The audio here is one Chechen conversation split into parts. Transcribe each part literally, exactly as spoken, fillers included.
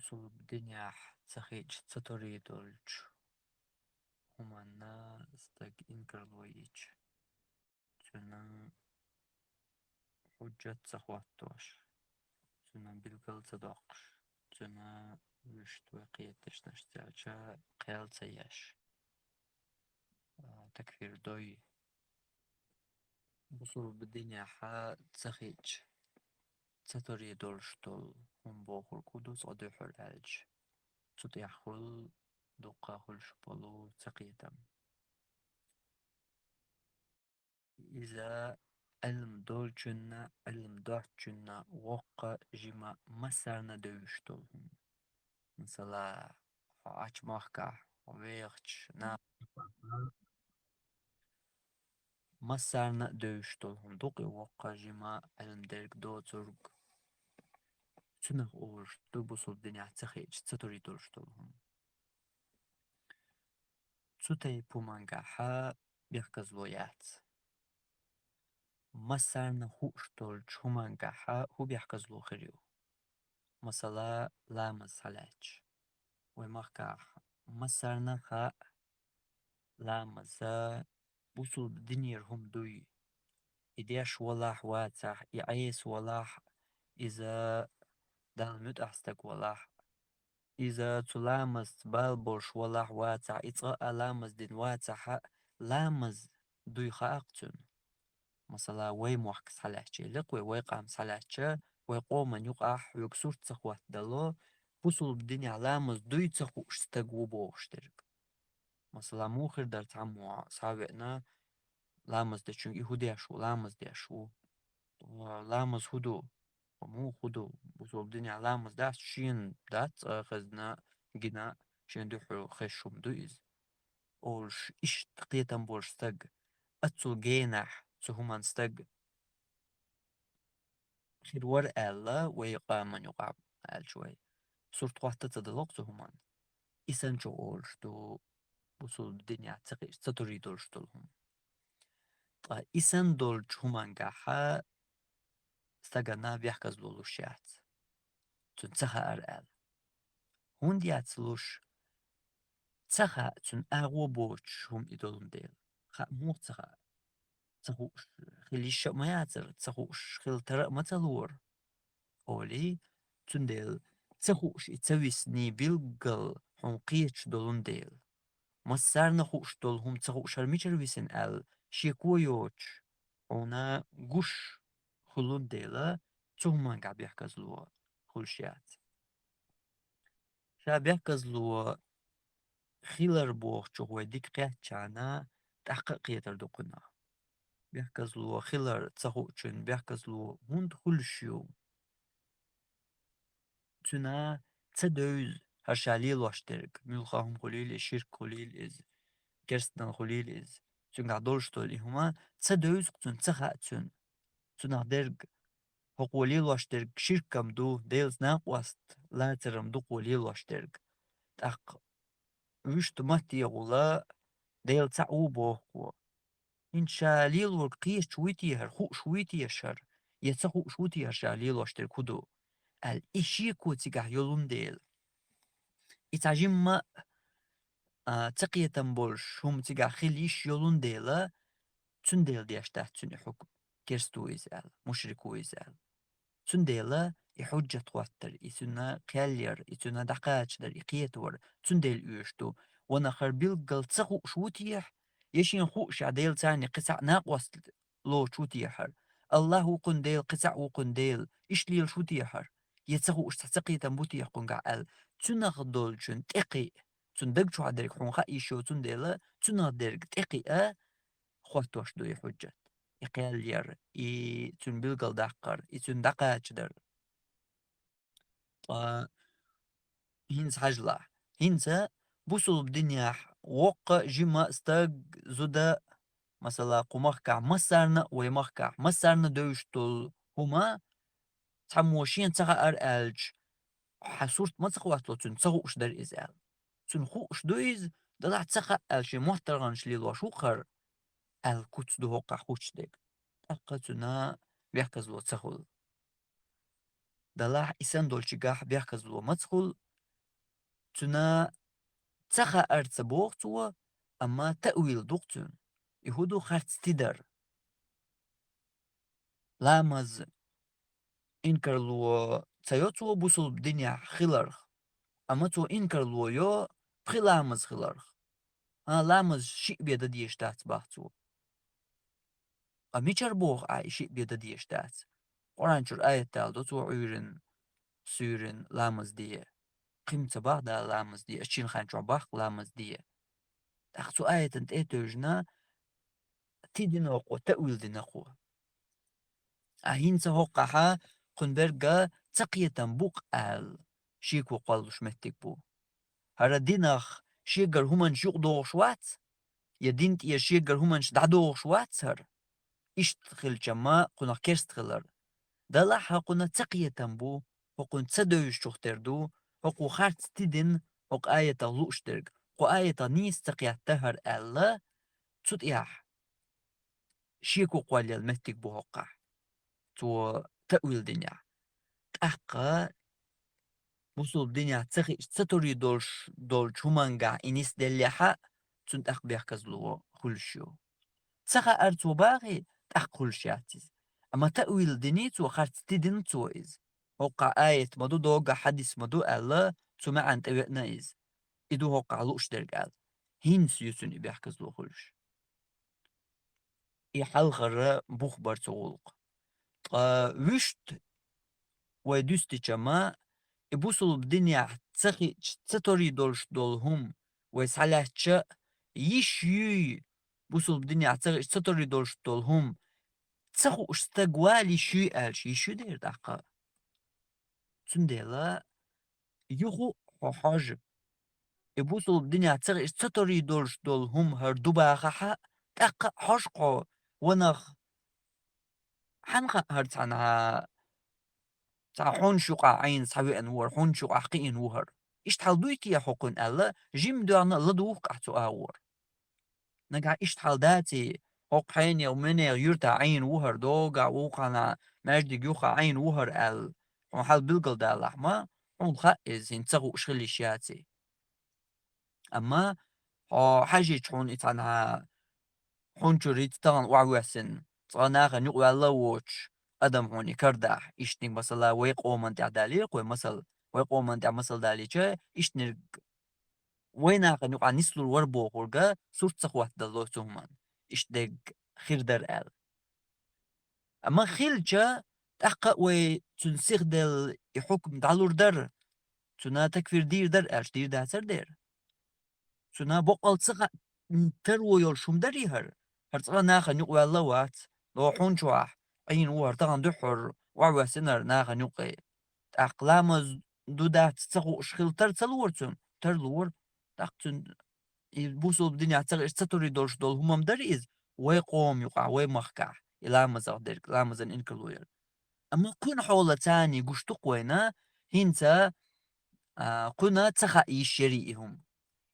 бусулба динехь ца хиъча, ца тори долчу хӀуманна стаг инкарло йича, цуьнан хьуджат ца хӀоттош, цуьнан билгал ца доккхуш, цуьнан вуьшта вай кхеташнаш цаьрча кхел ца еш, а, такфир дой. Бусулба динехьа ца хиъча, ца тори долуш долу хӀума бохург хӀун ду, цкъа дуьхьал аьлча, цу тӀехь хуьлу дуккха хуьлуш болу ца кхетам. Иза Ӏилма долчунна, Ӏилма доцучунна воккха жима массарна девзаш долу хӀума. Масала, хьо Ӏачу махкахь, хьо вехачу нахана массарна а девзаш долу хӀума ду-кх и воккха жима Ӏилма дерг доцург. Цунах олуш ду бусулба динехь ца хиъча, ца тори долуш долу хӀума. Цу тайпа хӀумангахьа бехказло яц. Массарна хууш долчу хӀумангахьа хӀун бехказло хир ю? Масала, ламаз схьалаьцча. Вай махкахь массарна хаьа, ламаза бусулба динера хӀума дуй. И деш валахь, вацахь, и Ӏеса валахь, иза Далла муьтӀахь стаг валахь, иза цу ламазца бала болуш валахь, вацахь, и цкъа а ламаз дина вацахь а, ламаз дуй хаьа-кх цуьнан. Масала, вай мохк схьалаьцча, лекха вай, вай къам схьалаьцча, вай къоман юкъахь хьоьга сурт ца хӀоттадало, бусулба динехь ламаз дуй ца хууш стаг ву бохуш дерг. Масала, муха хир дара цхьаммо схьа а веана, ламаз дечуьнга: «И хӀун деш ву? Ламаз деш ву. Ламаз хӀун ду? Хьо муха хӀун ду? Бусулба динехь ламаз дац, шена дац, цкъа а хезна, гина, шена дуьхьал хезаш хӀума ду иза», — олуш, иштта кхетам болуш стаг, оццул генахь цу хӀуманна стаг хир вара аьлла, вай къаман юкъахь аьлча вай, сурт хӀотта ца дало-кх цу хӀуманна. И санна чӀогӀа олуш ду бусулба динехь ца хиъча, ца тори долуш долу хӀума. Ткъа и санна долчу хӀумангахьа стагана бехказло луш яц, цуьнан ца хаьара аьлла. ХӀунда яц луш? Ца хаьа, цуьнан агӀо боцуш хӀума и долун дела. Хаьа, муха ца хаьа? Ца хууш хила йиш а ма яцара, ца хууш хила тара а ма ца лора, олий, цундела ца хууш и ца висний билггал хьуна кхеташ долун дела. Массарна хууш долу хӀума ца хууш хӀара мичара висина аьлла, шеко йоцуш, хьуна гуш хуьлун дела, цу хӀумангахь бехказло хуьлуш яц. Ша бехказло хилар бохучух вай дика кхетчахьана, тӀаккха а кхетар ду кхунах. Бехказло хилар ца хуучун бехказло хӀунда хуьлуш ю? Цуьнан ца девза хӀара ша лелош дерг, муьлхха хӀума хуьлийла иза, ширк хуьлийла иза, керстанал хуьлийла иза. Цуьнгахь долуш долу и хӀума ца девза-кх цунна, ца хаьа цуьнан. Цунах дерг хӀокхо лелош дерг ширкам ду, Делаца накъост лацарам ду кхо лелош дерг. ТӀаккха вуьшта матте гӀула Дела цхьаъ ву боху кхо. ХӀинца ша лелорг кхеташ вуй те хӀара, хууш вуй те ша хӀара, я ца хууш ву те хӀара ша лелош дерг хӀун ду? Аьлла, и шеко цигахь йолун дела. И цхьа жимма а, а, ца кхетам болуш хӀума цигахь хила йиш йолун дела, цундела деш дац цуьнан и хьукм, керста ву иза аьлла, мушрик ву иза аьлла. Цундела и хьуджат хӀоттар, и цуьнан кхел яр, и цуьнан дӀакхачадар, и кхетавар, цундела оьшуш ду. Ванах хӀара билггал ца хууш ву те хӀара, я шена хуушехь Делаца кхин цхьаъ накъост лоцуш ву те хӀара? АллахӀ ву кхуьнан Дела, кхин цхьаъ ву кхуьнан Дела, иштта лелаш ву те хӀара? Я ца хууш цхьа ца кхетам бу те кхуьнгахь аьлла, цунах долчун тӀекхиъ, цуьнан даг чохь дерг хьуна хаьа йиш йоцун дела, цунах дерг тӀекхиъа хӀоттош ду и хьуджат, и кхел яр, и цуьнан билгал даккхар, и цуьнан дӀакхачадар. Ткъа хӀинца хьажалахь. ХӀинца бусулба динехь воккха а, жима а стаг, зуда, масала, кху махкахь массарна а, вай махкахь массарна а девзаш долу хӀума, цхьаммо шена ца хаьара аьлча, хьан сурт ма ца хӀоттало цуьнан, ца хууш дара иза аьлла. Цуьнан хууш ду иза, делахь ца хаьа аьлла, шен моттаргӀанаш лелош ву-кх хӀара аьлла, куц ду хӀокхахь хӀуттуш дерг. ТӀаккха цуьнан бехказло ца хуьлу. Делахь и санна долчуьнгахь бехказло ма ца хуьлу, цуьнан ца хаарца боху цо, амма таъвил ду-кх цуьнан. И хӀун ду? Харц тидар. Ламаз инкарло ца йо цо бусулба динехь хиларх, амма цо инкарло йо пхи ламаз хиларх. А, ламаз шиъ бен дан дезаш дац, бах цо. Ткъа мичара боху ахь и шиъ бен дан дезаш дац? Къуръан чуьра аят даладо цо Ӏуьйранна, суьйранна ламаз де. Кхин ца бах Дала ламаз де, ас шина хан чохь бах ламаз де. ТӀаккха цу аятан тӀе а тевжина, тидина кхо, таъвил дина кхо. Ахь хӀинца хӀокхахь кхуьнан берг ца кхетам бу-кх аьлла, шеко кхоллалуш меттиг бу. ХӀара динах шегара хӀуманаш юкъадогӀуш вац, я дин тӀера шегара хӀуманаш дӀадогӀуш вац хӀара. Иштта хилча-м кхунах керста хилар. Делахь хӀокхуьнан ца кхетам бу, хӀокхуьнан ца девзачух тера ду, хӀокхо харц тидина хӀокху аятах лууш дерг, кху аятах нийса ца кхетта хӀара аьлла, цу тӀехь шеко кхоллал меттиг бу хӀокхахь, цо таъвил динехь. ТӀаккха бусулба динехь ца хиъча ца тори долуш долчу хӀумангахь и нисделлехь а, цунна тӀаккха бехказло хуьлуш ю. Ца хаьара цо бахий, тӀаккха хуьлуш яц иза. Амма таъвил диний цо, харц тидина цо иза. ХӀокхахь аят ма ду, доггахь хьадис ма ду аьлла, цу маьӀна тӀевеана иза. И ду хӀокхахь лууш дерг аьлла. ХӀинца ю цуьнан и бехказло хуьлуш. И хьалхара бух бара цу гӀуллакх. Ткъа вуьшта вай дуьстича-м, и бусулба динехь ца хиъча ца тори долуш долу хӀума вай схьалаьцча, йиш юй, бусулба динехь ца хиъча ца тори долуш долу хӀума ца хууш стаг вала йиш юй аьлча, йиш ю дера тӀаккха. Цундела юха а хьо хьожа, и бусулба динехь ца хиъча ца тори долуш долу хӀума хӀара ду бахахь а, тӀаккха а хьожа хьо, ванах, хьанна хаьа хӀара цхьанхьа, цхьа хьунаш юкъахь Ӏийна схьавеана ву хӀара, хьунаш юкъахь кхиъна ву хӀара. Иштта хьал дуй те хӀокхуьнан аьлла, жимма доьгӀна а ладугӀу-кх ахь цу агӀор. Нагахь иштта хьал даций, хӀокху хьенех, минех юьртахь Ӏийна ву хӀара, догахь вукхана маьждиг юххехь Ӏийна ву хӀара аьлла, хьуна хьал билгалдалахь-м, хьуна хаьа иза хӀинца ца хууш хила йиш яций. Амма хьо хьаьжча хьуна и цхьанхьа хьун чуьра хӀинца тахана охьавоьссина, цкъа нахана юкъаваьлла а воцуш, адам хьуна и карадахь, иштаниг масала вай къоман тӀехь далийра-кх вай масал, вай къоман тӀехь масал далийча, иштаниг вай нахана юкъахь нислур вара бохург а сурт ца хӀоттадалло цу хӀуманна, иштта дерг хир дара аьлла. Амма хилча, тӀаккха а вай цуьнан сиха делла и хьукм дӀалур дара, цуьнан такфир дийр дара аьлча, дийр дацара дера. Цуьнан боккъал ца хаьа, м, таро йолуш хӀума дарий хӀара? ХӀара цкъа нахана юкъаваьлла а вац, догӀу хьун чохь Ӏийна ву хӀара, тахана дуьххьара охьавоьссина хӀара нахана юкъе. ТӀаккха ламаз ду дац ца хууш хила тар ца лора цунна? Тар лора. ТӀаккха цуьнан и бусулба динехь ца хиъча ца тори долуш долу хӀума-м дара иза, вай къоман юкъахь, вай махкахь, и ламазах дерг, ламазан инкарло яр. Амма кхуьнан хьолаца царний гуш ду-кх вайна, хӀинца, а, кхуьнан ца хаьа йиш ярий и хӀума.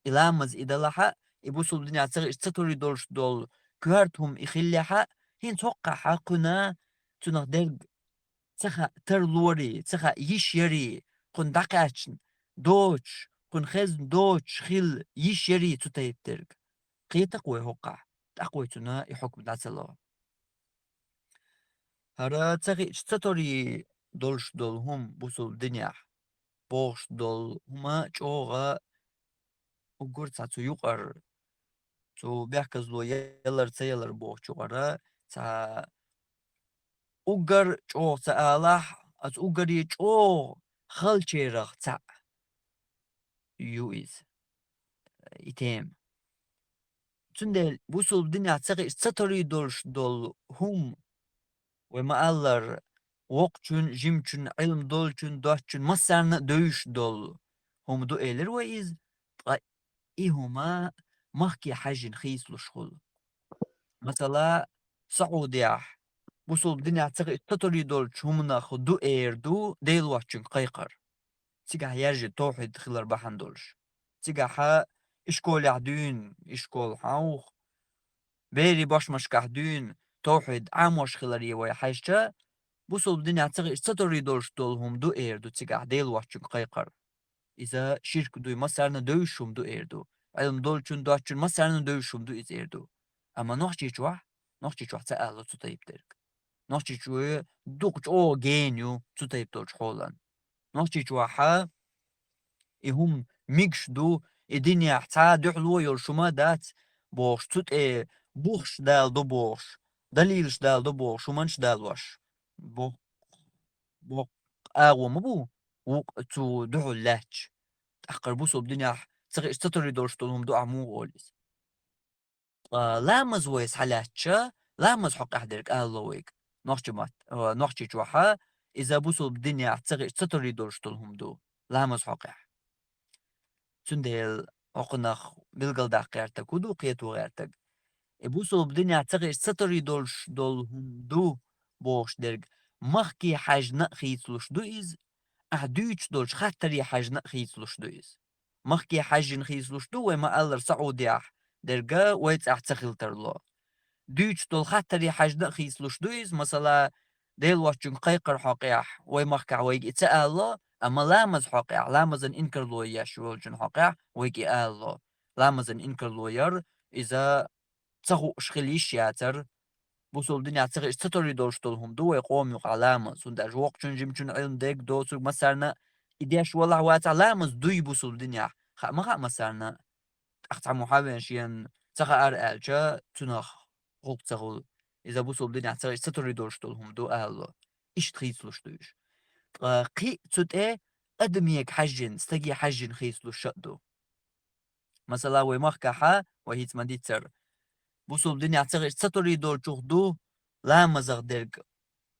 И ламаз и далахь а, и бусулба динехь ца хиъча ца тори долуш долу коьрта хӀума и хиллехь а, хӀинца хӀокхахь кхуьнан цунах дерг ца хаьа тар лорий, ца хаьа йиш ярий, кхунна дӀакхаьчна доцуш, кхунна хезна доцуш хила йиш ярий цу тайпа дерг. Кхета-кх вай хӀокхахь, тӀаккха вай цуьнан и хьукм дӀа ца ло. ХӀара ца хиъча ца тори долуш долу хӀума бусулба динехь бохуш долу хӀума чӀогӀа уггар цхьа цу юкъара, цу бехказло ялар ца ялар бохучу юкъара цхьа уггар чӀогӀа ца алахь, оцу уггаре чӀогӀа халчерах цхьаъ ю иза, и тема. Цундела бусулба динехь ца хиъча ца тори долуш долу хӀума, вай ма-аллара, воккхачун, жимачун, Ӏилма долчун, доцчун, массарна а девзаш долу хӀума ду элира вай иза, ткъа и хӀума махке хьаьжжина хийцалуш хуьлу. Масала, СаӀудехь бусулба динехь ца хиъча ца тори долчу хӀуманах ду эр ду Делан воцчуьнга кхайкхар. Цигахь яьржина, тавхьид хилар бахьана долуш. Цигахь ишколехь дуьйна, ишкол хьан ву-кх, берийн бошмашкахь дуьйна тавхьид Ӏамош хиларе вай хьаьжча, бусулба динехь ца хиъча ца тори долуш долу хӀума ду эр ду цигахь Делан воцчуьнга кхайкхар. Иза ширк дуй, массарна девзаш хӀума ду эр ду. Ӏилма долчун, доацачун массарна девзаш хӀума ду иза эр ду. Амма Нохчийчохь, Нохчийчохь ца ала цу тайпа дерг. Нохчийчоь дукха чӀогӀа гена ю цу тайпа долчу хьолан. Нохчийчохь и хӀума мегаш ду, и динехь цхьа дуьхьало йолуш хӀума дац бохуш, цу тӀе бухаш даладо бохуш, далилаш даладо бохуш, хӀуманаш далош. Боккха, боккха агӀо ма бу вукху цу дуьхьал лаьтташ. ТӀаккха бусулба динехь ца хиъча ца тори долуш долу хӀума ду ахь муха олу иза? Ткъа ламаз вай схьалаьцча, ламаз хьокъехь дерг алало вайга. Нохча мат-, а, Нохчийчохь иза бусулба динехь ца хиъча ца тори долуш долу хӀума ду, ламаз хьокъехь. Цундела хӀокхунах билгалдаккха гӀертаг хӀун ду, кхето гӀертаг? И бусулба динехь ца хиъча ца тори долуш долу хӀума ду бохуш дерг махке хьаьжжина а хийцалуш ду иза, ахь дуьйцуш долчу хаттаре хьаьжжина а хийцалуш ду иза. Махке хьаьжжина хийцалуш ду, вай ма-аллара, Саудехь дерга вай цӀахь ца хила тарло. Дуьйцуш долу хаттаре хьаьжжина а хийцалуш ду иза, масала, Дела воцчуьнга кхайкхар хьокъехь, вай махкахь вайга и ца алало, амма ламаз хьокъехь, ламазан инкарло еш волчун хьокъехь вайга и алало. Ламазан инкарло яр, иза ца хууш хила йиш яцар. Бусулба динехь ца хиъча ца тори долуш долу хӀума ду вай къоман юкъахь ламаз. ХӀунда аьлча воккхачун, жимачун Ӏилма дерг доцург массарна и деш валахь вацахь, ламаз дуй бусулба динехь. Хаа ма хаьа массарна. ТӀаккха цхьаммо хьан вен шена ца хаьара аьлча, цунах гӀуллакх ца хуьлу. Иза бусулба динехь ца хиъча ца тори долуш долу хӀума ду алало. Иштта хийцалуш ду уьш. Ткъа кхин а цу тӀе адамега хьаьжжина, стаге хьаьжжина хийцалуш а ду. Масала, вай махкахьа, вай хӀинца ма-дийццара, бусулба динехь ца хиъча ца тори долчух ду ламазах дерг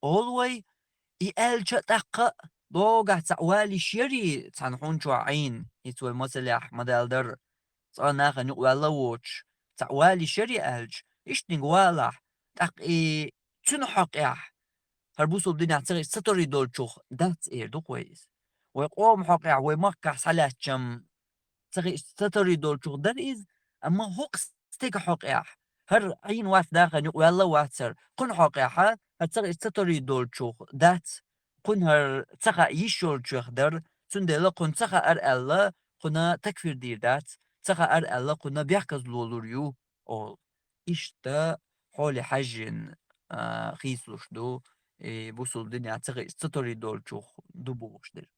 олу вай, и аьлча а тӀаккха а догахь цхьаъ вала йиш ярий, цхьана хьун чохь Ӏийна, хӀинца вай масалехь ма-далла дара, цкъа нахана юкъаваьлла а воцуш, цхьаъ вала йиш ярий аьлча, иштаниг валахь, тӀаккха и цуьнан хьокъехь, хӀара бусулба динехь ца хиъча ца тори долчух дац эр ду-кх вай иза. Вай къоман хьокъехь, вай махкахь схьалаьцча-м, ца хиъча ца тори долчух дара иза, амма хӀокху стеган хьокъехь, хӀара Ӏийна вац, нахана юкъаваьлла а вац хӀара, кхуьнан хьокъехьа, хӀара ца хиъча ца тори долчух дац, кхуьнан хӀара ца хаа йиш йолчех дара, цундела кхуьнан ца хаьара аьлла, кхуьнан такфир дийр дац, ца хаьара аьлла, кхуьнан бехказло лур ю, олу. Иштта хьоле хьаьжжина, а, хийцалуш ду, и бусулба динехь ца хиъча ца тори долчух ду бохуш дерг.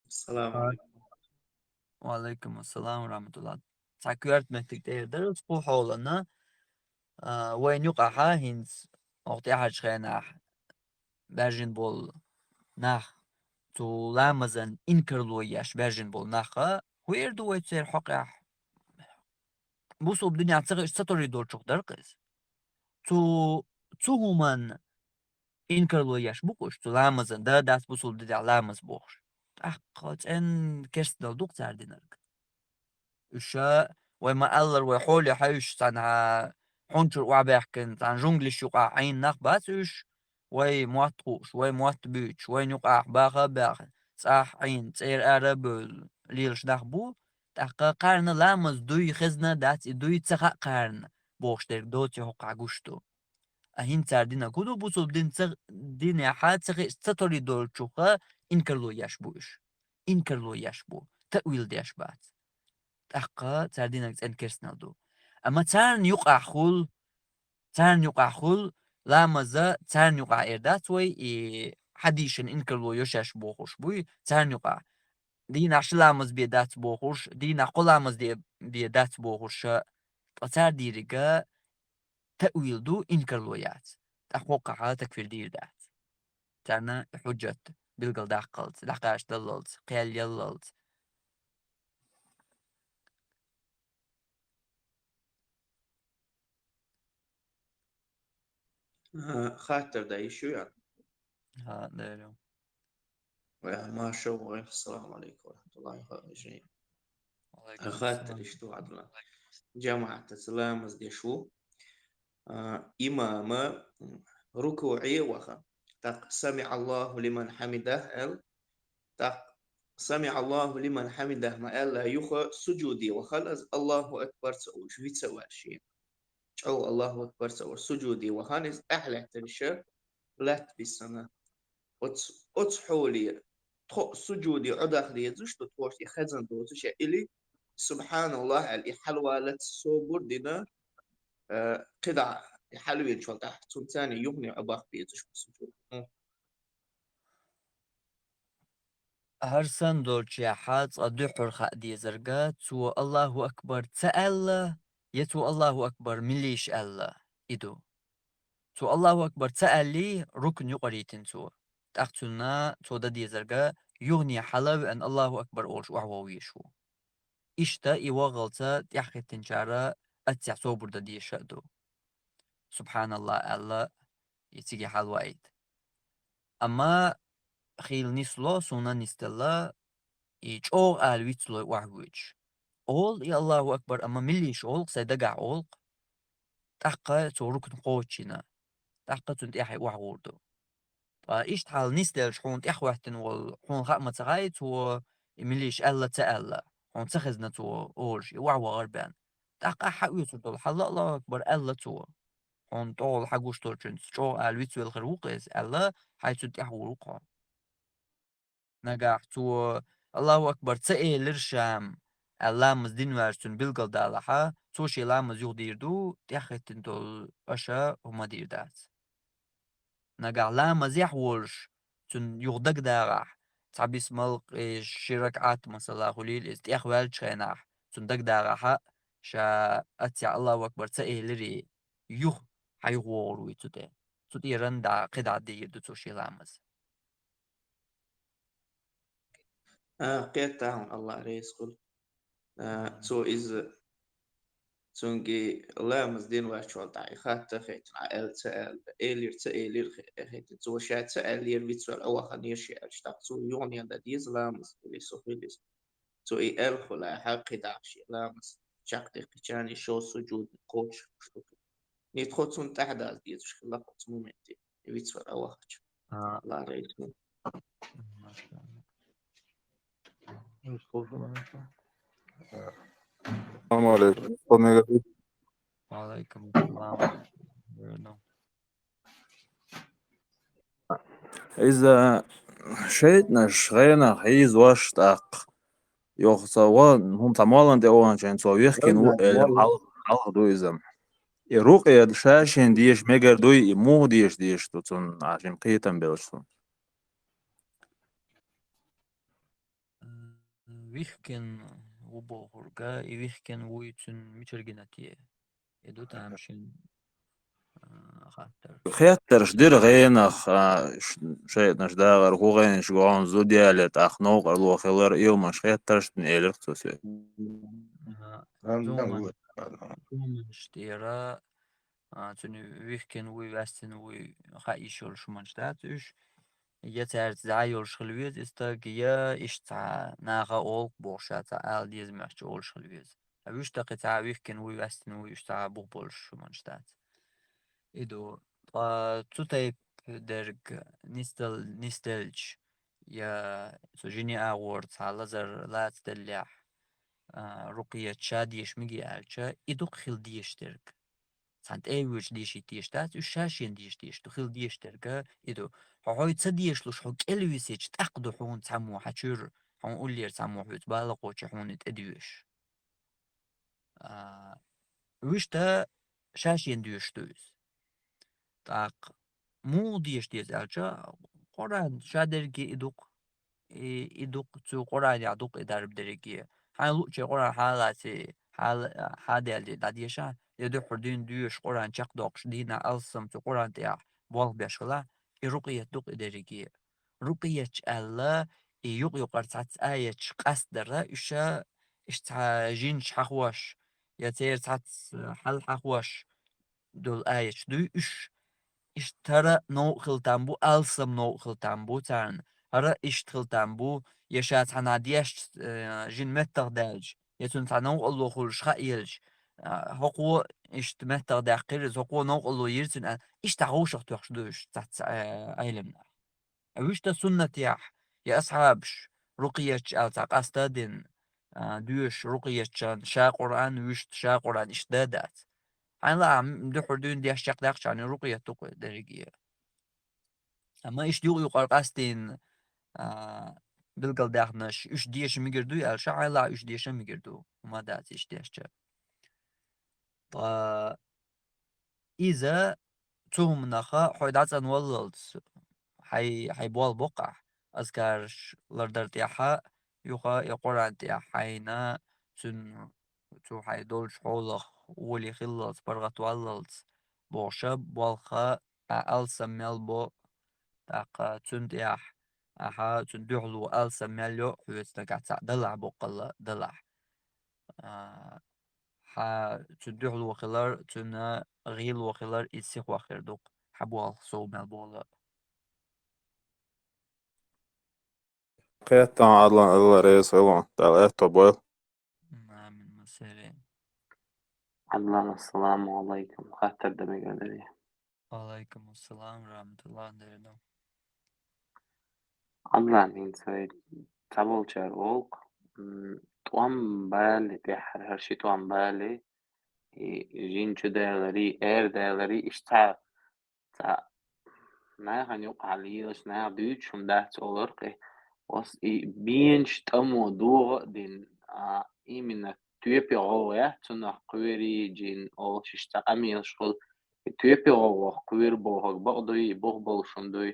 Салам Ва-, алейкум. Ва алейкум ассалам ва рахматуллах. Цхьа коьрта меттиг тӀера дара, кху хьолана, а, вайна юкъахьа хӀинца, оха тӀаьхьарчу хенахь баьржина болу нах, цу ламазан инкарло еш баьржина болу нах, хӀун эр ду вай церан хьокъехь? Бусулба динехь ца хиъча ца тори долчух дара-кх иза. Цу, цу хӀуманна инкарло еш бу-кх уьш, цу ламазан, да, дац бусулба динехь ламаз бохуш. ТӀаккха цӀен керстанал ду-кх цара динарг. Уьш, вай ма-аллара, вай хьоле хьаьвсича цхьана хьун чуьра охьабаьхкина, цхьана жунгулаш юкъахь Ӏийна нах бац уьш, вай мотт хууш, вай мотт буьйцуш, вайна юкъахь баха а баьхна, цӀахь а Ӏийна, цӀера ара а бевлла лелаш нах бу, тӀаккха кхарна ламаз дуй хезна а дац, и дуй ца хаьа кхарна, бохуш дерг доций хӀокхахь гуш ду. А хӀинца цара динарг хӀун ду, бусулба дин ца, динехьа ца хиъча ца тори долчуха инкарло еш бу уьш. Инкарло еш бу, таъвил деш бац. ТӀаккха цара динарг цӀена керстанал ду. Амма царна юкъахь хуьлу, царна юкъахь хуьлу, ламаза царна юкъахь эр дац вай, и хьадийшан инкарло йо шаьш бохуш буй, царна юкъахь. Дийнахь ши ламаз бен дац бохуш, дийнахь кхо ламаз де-, бен дац бохуша, ткъа цара дийрига таъвил ду, инкарло яц. ТӀаккха хӀокхахьа такфир дийр дац. Царна и хьуджат билгалдаккхалц, дӀакхачадаллалц, кхел яллалц. А, хаттар дан йиш юй? ХӀа, дера. Ва маршалла, ассаламу алейкум ва рахматуллахи ва баракатух. Ва алейкум ассалам. Хаттар иштта ду, Ӏаднан. ЖамаӀатаца ламаз деш ву. А, имама рукуӀе ваха. ТӀаккха «Самиъаллаху лиман хьамидах» аьлла. ТӀаккха «Самиъаллаху лиман хьамидах» ма аьлла, юха сужуде вахана, иза «Аллаху акбар» ца олуш, вица а ваьлла шена. ЧӀогӀа «Аллаху акбар» ца олуш, сужуде вахана, иза тӀаьхьа лаьттара иша, лаьтта бисана. Оцу, оцу хьоле, тхо сужуде Ӏодахьа дезаш ду, тхоьца и хезна доцуш, или, субханаллахӀ аьлла, и хьалаваллалц собар дина, э, кхидӀа, и хьалавеллачул тӀаьхьа, цунца юхане Ӏобахьа безаш бу сужуд. ХӀара санна долчохь цкъа дуьххьара хаа дезарг, цо «Аллаху акбар» ца аьлла, я цо «Аллаху акбар» мила йиш аьлла, и ду. Цо «Аллаху акбар» ца аьллий, рукн юкъара йитина цо. ТӀаккха цунна цо дан дезарг, юхане хьала а веана, «Аллаху акбар» олуш охьавогӀу везаш ву. Иштта и вогӀалца тӀаьхьахӀиттинчара аццехь собар дан дезаш а ду. «СубхьаналлахӀ» аьлла, и цига хьалаваийта. Амма хийла нисло, суна нисделла, и чӀогӀа ала вицлой охьавоьдуш. Олу и «Аллаху акбар», амма мила йиш олу-кх, сайн дагахь олу-кх. ТӀаккха цо рукн кхочушйина. ТӀаккха цунна тӀаьхьа охьагӀур ду. Ткъа иштта хьал нисделча хьуна тӀаьхьахӀоьттина волу, хьуна хаа ма ца хаьий цо, и мила йиш аьлла, ца аьлла. Хьуна ца хезна цо олуш, и охьавахар бен. ТӀаккха ахь хьаоьцур долу хьал, «Аллаху акбар» аьлла цо. Хьуна тӀехула хьагуш долчуьнца чӀогӀа ала вицвелла хир ву-кх иза аьлла, хьайн цунна тӀаьхьагӀур ву-кх хьо. Нагахь цо «Аллаху акбар» ца элира ша-м аьлла, ламаз дина ваьлча цунна билгалдалахь, цо шен ламаз юха дийр ду, тӀаьхьахӀиттина долу аша хӀума дийр дац. Нагахь ламазехь волуш, цунна юха дагадагӀахь, цхьа бисмал, э, ши ракаӀат, масала, хуьлийла иза, тӀехваьллачу хенахь, цунна дагадагӀахь, ша аццехь «Аллаху акбар» ца элирий, юха хьан юха вогӀур вуй цу тӀе. Цу тӀера дӀа, кхидӀа дийр ду цо шен ламаз. А, кхетта хьуна, Аллах реза хуьлда. А, цо иза, цуьнга ламаз дина ваьлча волу тӀехь и хатта хетта, а, аьлла ца аьлла, элира ца элира хе-, хетта. Цо ша ца аьллера, вицвелла Ӏоваханера ша аьлча, тӀаккха цо юханендан деза ламаз, или со хила иза. Цо и аьлла хуьлахь, кхидӀа шен ламаз чекхдехкича, и шо сужуд кхочуш ду. Ни тхо цунна тӀаьхьадаза дезаш хилла оцу моменте. Вицвар а вахча. А. Ларайсу. Салам алейкум. Ва алейкум ассалам. Иза шайтӀанаш гӀенах хьийзош тӀаккха. Йохца ва, хӀума цхьа моллан тӀе ваханчийн цо вехкина ву, элира, хьалха, хьалха ду иза. И рукъя ша шен деша мегар дуй, и муха деша дезаш ду цунна, а шин кхетам белаш цунна. Вихкин ву бохурга, и вихкин вуй цуьнан мичара гина те? И ду тамашийна, а, хаттар. Хеттарш дира гӀенах, а, ш-, шайтӀанаш дагӀар, хӀу гӀенаш гӀон зуда яле, тӀаккха новкъарло хилар, илмаш хеттарш дина элира цо соьга. Ага. Ам, Цуман-, ам. Цуманаш тӀера, а, цуьнан вихкина вуй, ваьстина вуй, хаийш йолуш хӀуманаш дац уьш. Я цаьрца зӀе йолуш хила веза и стаг, я иштта цхьа наха олу бохуш, ша цхьа ала деза моьттуш олуш хила веза. Ткъа уьш тӀаккха цхьа вихкина вуй, ваьстина вуй, уьш цхьа бух болуш хӀуманаш дац. И ду, ткъа цу тайпа дерг нисдал-, нисделча, я цу жине агӀор цхьа лазар лацделлехь, а, рукъият ша деша мегий аьлча, и ду-кх хила дезаш дерг. Цхьана тӀе а воьдуш дешийта дезаш дац, уьш ша шена деша дезаш ду, хила дезаш дерг а и ду. Хьо хьой ца дешалуш, хьо кӀел висича, тӀаккха ду хьуна цхьаммо хьан чуьра, хьуна уллера цхьаммо хьоьца бала кхочий хьуна и тӀедоьшуш. А, вуьшта ша шена доьшуш ду иза. ТӀаккха муха деша деза аьлча, Къуръан ша дерриге и ду-кх. И, и ду-кх, цу Къуръанехь ду-кх и дарба дерриге. Хьайн луъуче Къуръан хьалаций, хьала-, хьаделлий дӀадеша, я дуьххьара дуьйна доьшуш Къуръан чекхдоккхуш дийнахь алссам цу Къуръан тӀехь болх беш хилахь, и рукъият ду-кх и дерриге. Рукъиятча аьлла, и юкъ-юкъара цхьацца аяташ къастадара, уьш а, иштта цхьа жинаш хьахош, я церан цхьацца хьал хьахош долу аяташ дуй уьш. Иштта хӀара новкъа хила там бу, алссам новкъа хила там бу царна. ХӀара иштта хила там бу, я ша цхьанхьа дешча, э, жин меттах даьлча, я цунна цхьа новкъарло хуьлуш хаа елча, а, хӀокхо иштта меттах даьккхира иза, хӀокхо новкъарло йира цуьнан, иштта вовшах тоьхуш ду уьш цхьацца, э, Ӏеламнаха. Вуьшта суннатехь, я асхьабаш, рукъиятча аьлла цхьа къаста а дина, а, доьшуш рукъиятчан ша Къуръан, вуьшта ша Къуръан иштта да а дац. Хьайна лаахь, м, дуьххьара дуьйна деш чекхдаьккхича, рукъият ду-кх дерриге. Амма иштта юкъа-юкъара къастийна, а, билгалдаьхнарш, уьш деша мегар дуй аьлча, хьайла уьш деша мегар ду. ХӀума дац иштта дешча. Ткъа иза цу хӀуманах хьо дӀацӀанваллалц, хьай, хьай болх боккхахь, азкараш лардар тӀехьа, юха я Къуръан тӀехь хьайна, цуьнан, цу хьай долчу хьолах гӀоле хиллалц, паргӀатваллалц, бохуша болх а алсам мел бо, тӀаккха цуьнан тӀехь ахьа цуьнан дуьхьало алсам мел йо, хьоьца нагахь цхьаъ далахь, боккъалла далахь. А, хьан цуьнан дуьхьало хилар, цуьнан гӀийло хилар, иза сихох хир ду-кх, хьан болх сов мел болу. Кхетта, Ӏадла, Алла реза хуьлда, Дала аьтто бойла. Амин, масере. Ӏадла, ассаламу Ӏалайкум. Хаттар дан мегар дарий? Ва Ӏалайкум ассалам ва рахматуллахӀ, дера ду. Ӏадла, хӀинца вай цхьаболчара олу-кх, м, тӀом бале, тӀаьххьара хӀара ши тӀом бале, и жин чудаларе, арадаларе, иштта цхьа, цхьа нахана юкъахь лелаш, наха дуьйцуш хӀума дац олура-кх и. Ас и беанчу тӀамо догӀа а дина, а, именно тоьпе гӀовгӀа яц цунах, кхоьрий, жин олуш иштта цхьа къамелаш хуьлу. И тоьпе гӀовгӀах кхоьру бохург бакъ дуй, и бух болуш хӀума дуй?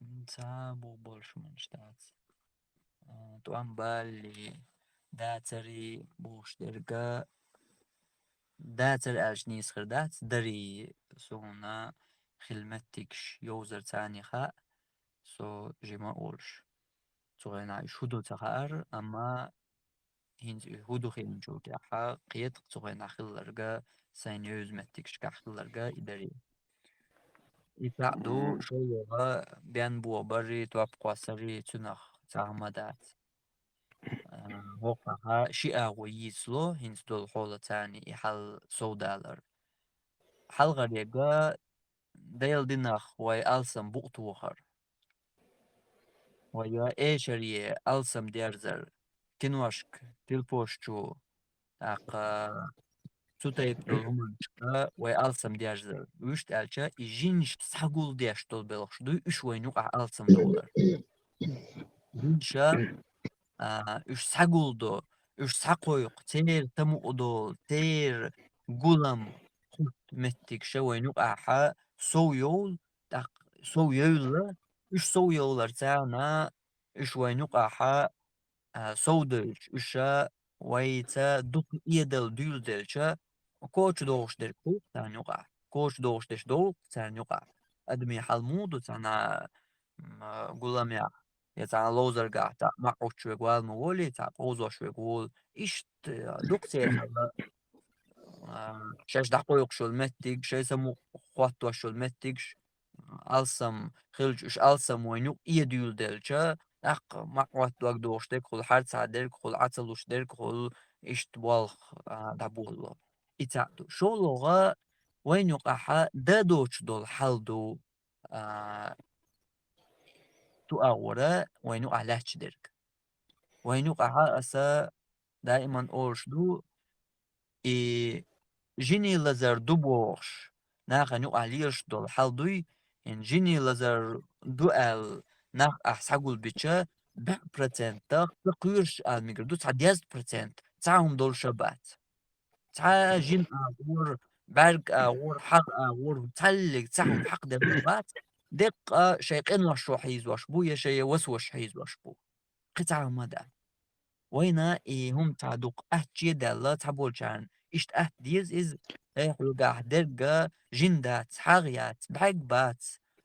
М, цхьа бух болуш хӀуманаш дац. А, тӀом балале, дацаре бохуш дерг а, дацар аьлча нийса хир дац, дарий, суна хилла меттигаш йовзар царна хаьа, со жима а волуш. Цу хенахь уьш хӀун ду ца хаьара, амма хӀинца уьш хӀун ду хиъначул тӀаьхьа кхета-кх цу хенахь хилларг а, сайна евза меттигашкахь хилларг а и дарий. И цхьаъ ду, мгм, шолгӀа бен бохабарий, топ кхоссарий, цунах цхьа хӀума дац. А, хӀокхахь ши агӀо йийцало, хӀинца долу хьолаца и хьал совдалар. Хьалхарниг а Делан динах вай алсам букъ тохар. Вай эшаре алсам дерзар, киношка, телефонаш чу, тӀаккха цу тайпа долу хӀуманашка вай алсам дерзар. Вуьшта аьлча, и жинаш схьагулдеш долу белхаш дуй, уьш вайна юкъахь алсам довлар. Жинаша, а, уьш схьагулдо, уьш схьакхойкху, церан самукъадолу, церан гулам, хӀутту меттигаш вайна юкъахь сов йовлу, тӀаккха сов йовлла, уьш сов йовлар царна, уьш вайна юкъахь, а, совдевлча, уьш вайца дукха эдала дуьйладелча, коча догӀуш дерг хуьлу царна юкъахь, коча догӀуш дерш довлу царна юкъахь. Адамийн хьал муха ду цхьана, м, а, гуламехь, я цхьана ловзаргахь цхьа маьӀӀуьттуш верг вала ма волий, цхьа къовзош верг волу. Иштта, а, дукха церан хьал, а, шаьш дӀакхойкхуш йолу меттиг, шайн самукъа хӀоттош йолу меттигаш, алсам хилча, уьш алсам вайна юкъа эдуьйладелча, тӀаккха маьӀӀуьтту дог догӀуш дерг хуьлу, хьарцахь дерг хуьлу, Ӏа ца луш дерг хуьлу, иштта болх, а, дӀаболало. И цхьаъ ду. ШолгӀа вайна юкъахь дан доцуш долу хьал ду, а, цу агӀора вайна юкъахь лаьтташ дерг. Вайна юкъахь аса даиман олуш ду, и жинийн лазар ду бохуш, нахана юкъахь лелаш долу хьал дуй, хӀинца жинийн лазар ду аьлла, нах ахь схьагулбича, бӀе процентах ца кхоьруш ала мегар ду, цхьа дезткъа процент цхьа хӀума долуш а бац. Цхьа жин агӀор, бӀаьрг агӀор, хьагӀ агӀор, цхьаллиг цхьа хӀума хьакхадеш бац, деккъа шайн къиношо хьийзош бу, я шайн васош хьийзош бу. Кхин цхьа хӀума дац. Вайна и хӀума цхьа дукха атта чу а даьлла, цхьаболчарна иштта атта деза иза, э, хьоьгахь дерг а жин дац, хьагӀ яц, бӀаьрг бац,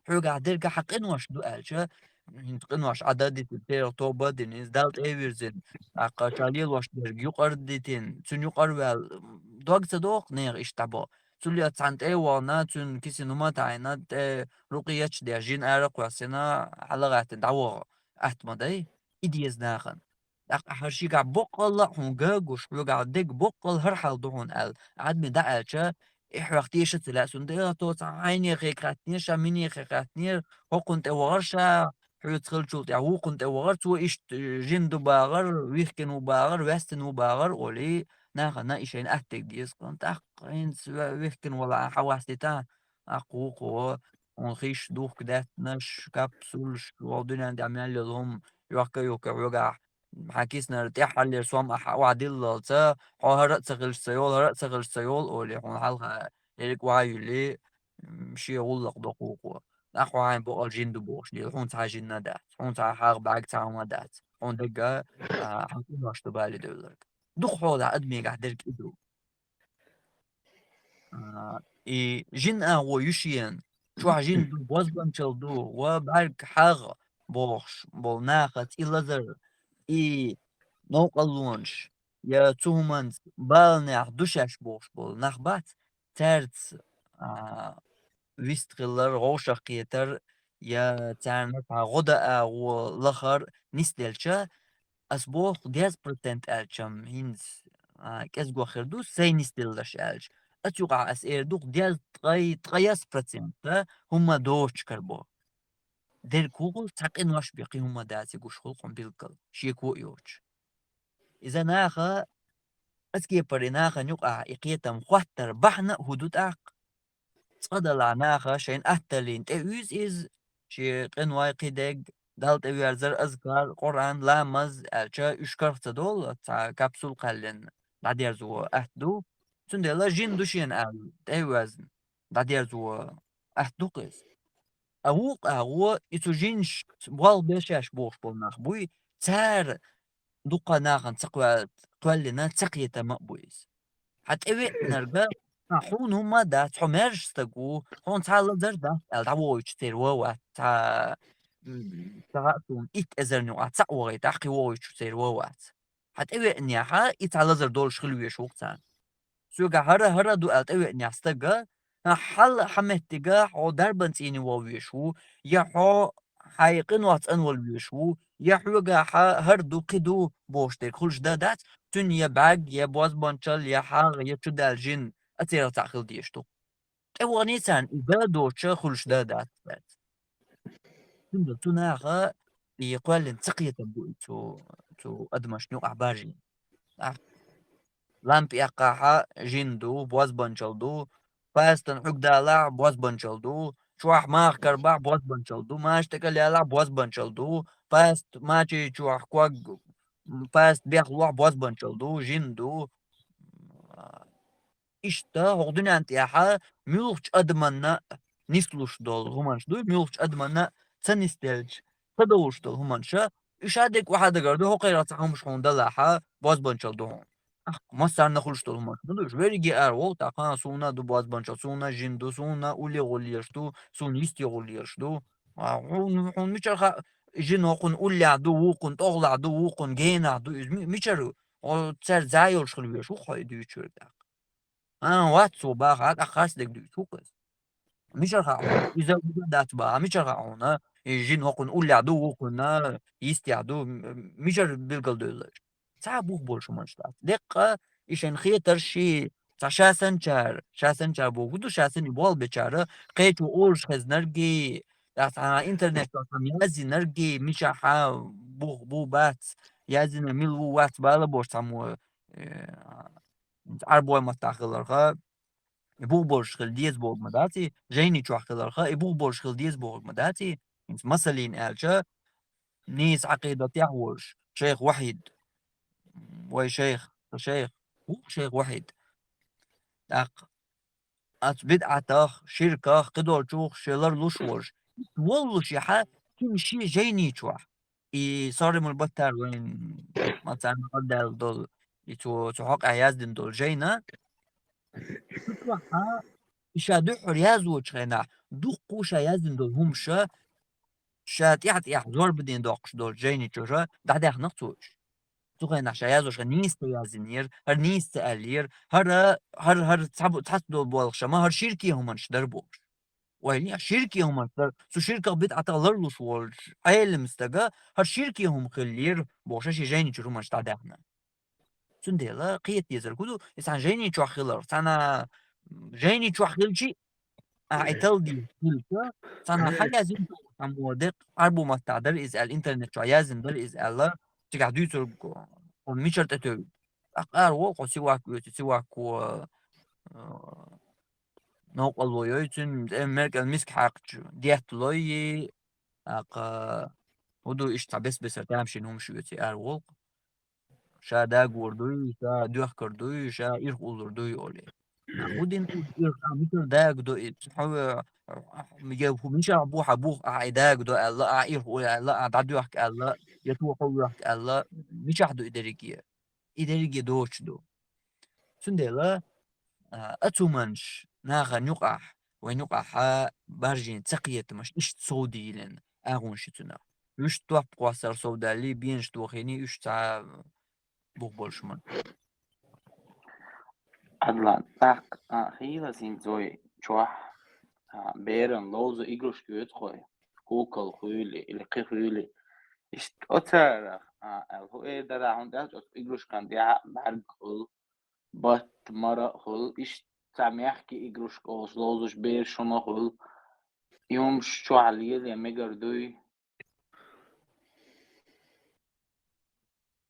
хьоьгахь дерг а хьан къинош ду аьлча, хӀинца къинош Ӏа дан дитина, церан тоба а дина, иза Далла тӀе а вирзина, тӀаккха ша лелош дерг юкъара дитина, цуьнан юкъара ваьлла, м, дог ца доху нехан иштта дӀабо. Цул яц цхьаьна тӀе а вахана, цуьнан кисина хӀума а таӀийна, тӀе рукъияташ деш, жин ара а кхоьссина, хьала а гӀаьттина дӀаваха атта ма дай, и деза нахана. ТӀаккха хьан шигахь боккъалла а хьуна ган а гуш, хьоьгахь дерг боккъалла хӀара хьал ду хьуна аьлла, Ӏадаме дӀааьлча, и хьох теша ца лаьа, цунна тӀе а тоцахь, хьайнехе хаьттинера ша, минехе хаьттинера, хӀокхунна тӀе вахара ша, хьоьца хиллачул тӀаьхьа вукхунна тӀе вахара, цо иштта жин ду бахара, вихкина ву бахара, ваьстина ву бахара, олий, нахана и шайна атта дерг деза кхунна. ТӀаккха хӀинца ве-, вихкина валахь, хьан вастийта, тӀаккха вукхо, хьуна хиш, духка даьттанаш, капсулаш, вол дуьнен тӀехь мел йолу хӀума йохка-юхка хьоьгахь, хьан киснара тӀаьххьарлера сом ахь охьадиллалца, хьо хӀара а ца хилча ца йолу, хӀара а ца хилча ца йолу олий, хьуна хьалха ерриг охьа а юьллий, м, шен гӀуллакх до кхукхо. Нах хьо хьайн бакъал жин ду бохуш лела, хьуна цхьа жин а дац, хьуна цхьа хьагӀ бӀаьрг цхьа хӀума а дац, хьуна дагга, а, хьан къинош ду бале девлларг. Дукха хьолахь адамегахь дерг и ду. А, и жин агӀо ю шена, чохь жин ду, бозбанчалла ду, ва бӀаьрг хьагӀ бохуш болу нахаца и лазар, и новкъарлонаш, я цу хӀуманца баланехь ду шаьш бохуш болу нах бац, цаьрца, а, вист хилар, вовшах кхетар, я царна цхьа гӀо дан агӀо лахар нисделча, ас боху, деза процент аьлчам, хӀинца, а, кӀезгох хир ду, сайн нисделларш аьлча. Ас юкъахь ас эр ду, деза ткъе, ткъе исс процент хӀума доцуш карабо. Дерг хӀун хуьлу, цхьа къинош бен кхин хӀума даций гуш хуьлу хьуна билггал, шеко а йоцуш. Иза наха, ас кепара и нахана юкъахь и кхетам хӀоттар бахьана а хӀун ду тӀаккха? Цкъа делахь наха шайна атталлина тӀеуьйзу иза, шен къинойн кхидерг, Далла тӀеверзар, азкар, Къуръан, ламаз аьлча, уьш карах ца долу, цхьа капсул кхаьллина дӀадерзо атта ду. Цундела жин ду шена аьлла, тӀе а воьзна, дӀадерзо атта ду-кх иза. Ткъа вукху агӀо, и цу жинаш болх беш шаьш бохуш болу нах буй, цара дуккха нахана ца кхоьл-, кхоьллина ца кхетам а бу иза. Хьан тӀевеанарга, хьуна хӀумма а дац, хьо маьрша стаг ву, хьуна цхьа лазар дац аьлла, дӀавогӀуьйтуш церан ван вац, цхьа, м, ца хаьа суна, итт эзарна юкъахь цхьаъ вахийтахь, кхин вогӀуьйтуш церан ван вац. Хьан тӀевеанехь, и цхьа лазар долуш хила везаш ву-кх царна. Соьгахь хӀара, хӀара ду аьлла тӀевеанехь стага, хьан хьал, хьан меттига, хьо дарбан цӀийне ван везаш ву, я хьо хьайн къинойх цӀанвала везаш ву, я хьоьгахь хӀара ду, кхин ду бохуш дерг хуьлуш дан дац, цуьнан я бӀаьрг, я бозбанчалла, я хьагӀ, я чудаьлла жин а церан цхьаъ хила дезаш ду. ТӀеваханий царна и дан доцуша хуьлуш дан дац цаьрца. Цундела цу наха и кхоьллина ца кхетам бу и цу, цу адамашна юкъахь баржийна. Ахь лампа эккхахьа жин ду, бозбанчалла ду, пастан хьуьгдалахь бозбанчалла ду, чохь маха карбахь бозбанчалла ду, маша тӀекӀел ялахь бозбанчалла ду, паст мачий чохь ког, паст бехлохь бозбанчалла ду, жин ду. Иштта хӀокху дуьнен тӀехьа муьлххачу адаманна нислуш долу хӀуманаш дуй, муьлххачу адаманна ца нисделча, ца довлуш долу хӀуманаш, уьш а дерг охьа дагар ду, хӀокхеран цхьа хӀумаш хьуна далахьа, бозбанчалла ду хьуна. Ахь, массарна хуьлуш долу хӀуманаш ду, уьш верриге ара волу тӀаккха, суна ду бозбанчалла, суна жин ду, суна улле гӀуллелаш ду, суна йисте гӀуллелаш ду. А, хьуна, хьуна мичара хаьа, жин хӀокхунна уллехь ду, вукхунна тӀогӀалахь ду, вукхунна генахь ду, иза ми-, мичара, хьо цаьрца зӀе йолуш хила везаш ву хьо и дуьйцург тӀаккха. А, вац цо баха, тӀаккха харцдерг дуьйцу ву-кх иза. Мичара хаьа хьуна? Иза вуьга дац баха, мичара хаьа хьуна? И жин хӀокхунна уллехь ду, вукхунна йистехь ду, м-, мичара билгалдевлла? Цхьа а бух болуш хӀуманаш дац. Деккъа и шайн хетарш ши, цхьа ша санчара, ша санчара боху ду, ша санна и болх бечара, кхечо олуш хезнаргий, цхьа интернетехь цхьаммо яздинаргий, мичахьа бух бу бац, яздина мила ву вац бала бохуш цхьаммо, э, Ӏарбой маттахь хиларха, и бух болуш хила деза бохург ма дац и, жайни чохь хиларха, и бух болуш хила деза бохург ма дац и, хӀинца масаллина аьлча, нийса Ӏакъидатехь волуш, шайх Вахьид, вай шайх, сан шайх, ву шайх Вахьид. ТӀаккха оцу бидӀатах, ширках, кхидолчух шен ларлуш волуш, воллушехьа, цуьнан шен жайни чохь. И Саримул Баттар вайн мацарна къардаьлла долу, и цо, цу хьокъехь яздина долу жайна, цу чохьа, и ша дуьххьара яздочу хенахь, дуккха ша яздина долу хӀумаша, ша тӀаьхь-тӀаьхьа зорбане доккхуш долчу жайни чуьра дӀадаьхна-кх цо уьш. Цу хенахь ша яздочу хенахь нийса ца яздинера, хӀара нийса ца аьллера, хӀара, хӀара, хӀара цхьа бу-, цхьацца долу болх ша ма, хӀара ширкийн хӀуманаш дара бохуш. Ойла, ширкийн хӀуманаш дара, цу ширках, бидӀатах ларлуш волчу Ӏелам стага хӀара ширкийн хӀума хиллера бохуш, шен жайни чуьра хӀуманаш дӀадаьхна. Цундела кхета дезарг хӀун ду, и цхьана жайни чохь хиларх, цхьана жайни чохь хилчи, ахьа и талла дийр хилча, цхьана хьан яздина цхьаммо деккъа Ӏарбу маттахь дара иза аьлла, интернет чохь яздина дара иза аьлла, цигахь дуьйцург хьуна мичара тӀетевлла? ТӀаккха ара ву хьо сивак оьцу, сивако, а, Новкъарло йой цуьнан, тӀе меркӀал миска хьаькхча, детта лой, тӀаккха хӀун ду, иштта цхьа бес-бесара тамашийна хӀумаш оьций ара волу. Ша дагор дуй, ша доьхкар дуй, ша ирх уллур дуй олий. ХӀун дина иза ирх, а, мичара дагадо иза? Хьо, я хӀу мичахь бу хьан бух, ахьа и дагадо аьлла, ахьа ирх уллу аьлла, ахьа дӀадоьхка аьлла, я тохо воьхка аьлла, мичахь ду и дерриге? И дерриге доцуш ду. Цундела, а, оцу хӀуманаш нахана юкъахь, вайн юкъахь баржийна ца кхетамаш иштта совдийлина агӀонаш ю цунах. Уьш топ кхоссар совдаьллий, бенаш дохийний, уьш цхьа бух болуш ма. Адлан, тӀаккха, а, хийла синцой чохь, а, беран ловза игрушка оьцу хой, кукал хуьйли или кхин хуьйли. Иштта оцарах, а, аьлла, хӀун эр дара, хӀунда аьлча оцу игрушкан тӀехь бӀаьрг хуьлу, батт, мара хуьлу, иштта цхьа мягкий игрушка олуш ловзуш бераш хӀума хуьлу. И хӀумаш чохь лело мегар дуй?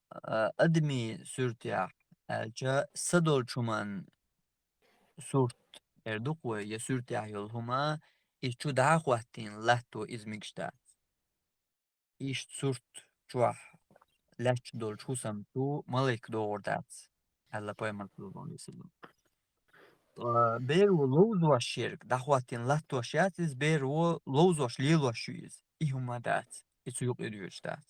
А, адамийн суьртехь аьлча, са долчу хӀуман сурт эр ду-кх вай, я суьртехь йолу хӀума, иза чу дӀа а хӀоттийна латто иза мегаш дац. Иштта сурт чохь лаьтташ долчу хӀусам чу малайк догӀур дац, аьлла пайхамар, саллаллаху алейхи ва саллям. Ткъа беро ловзош ерг дӀахӀоттийна латтош яц иза, беро ловзош лелош ю иза. И хӀума дац, и цу юкъа доьжуш дац.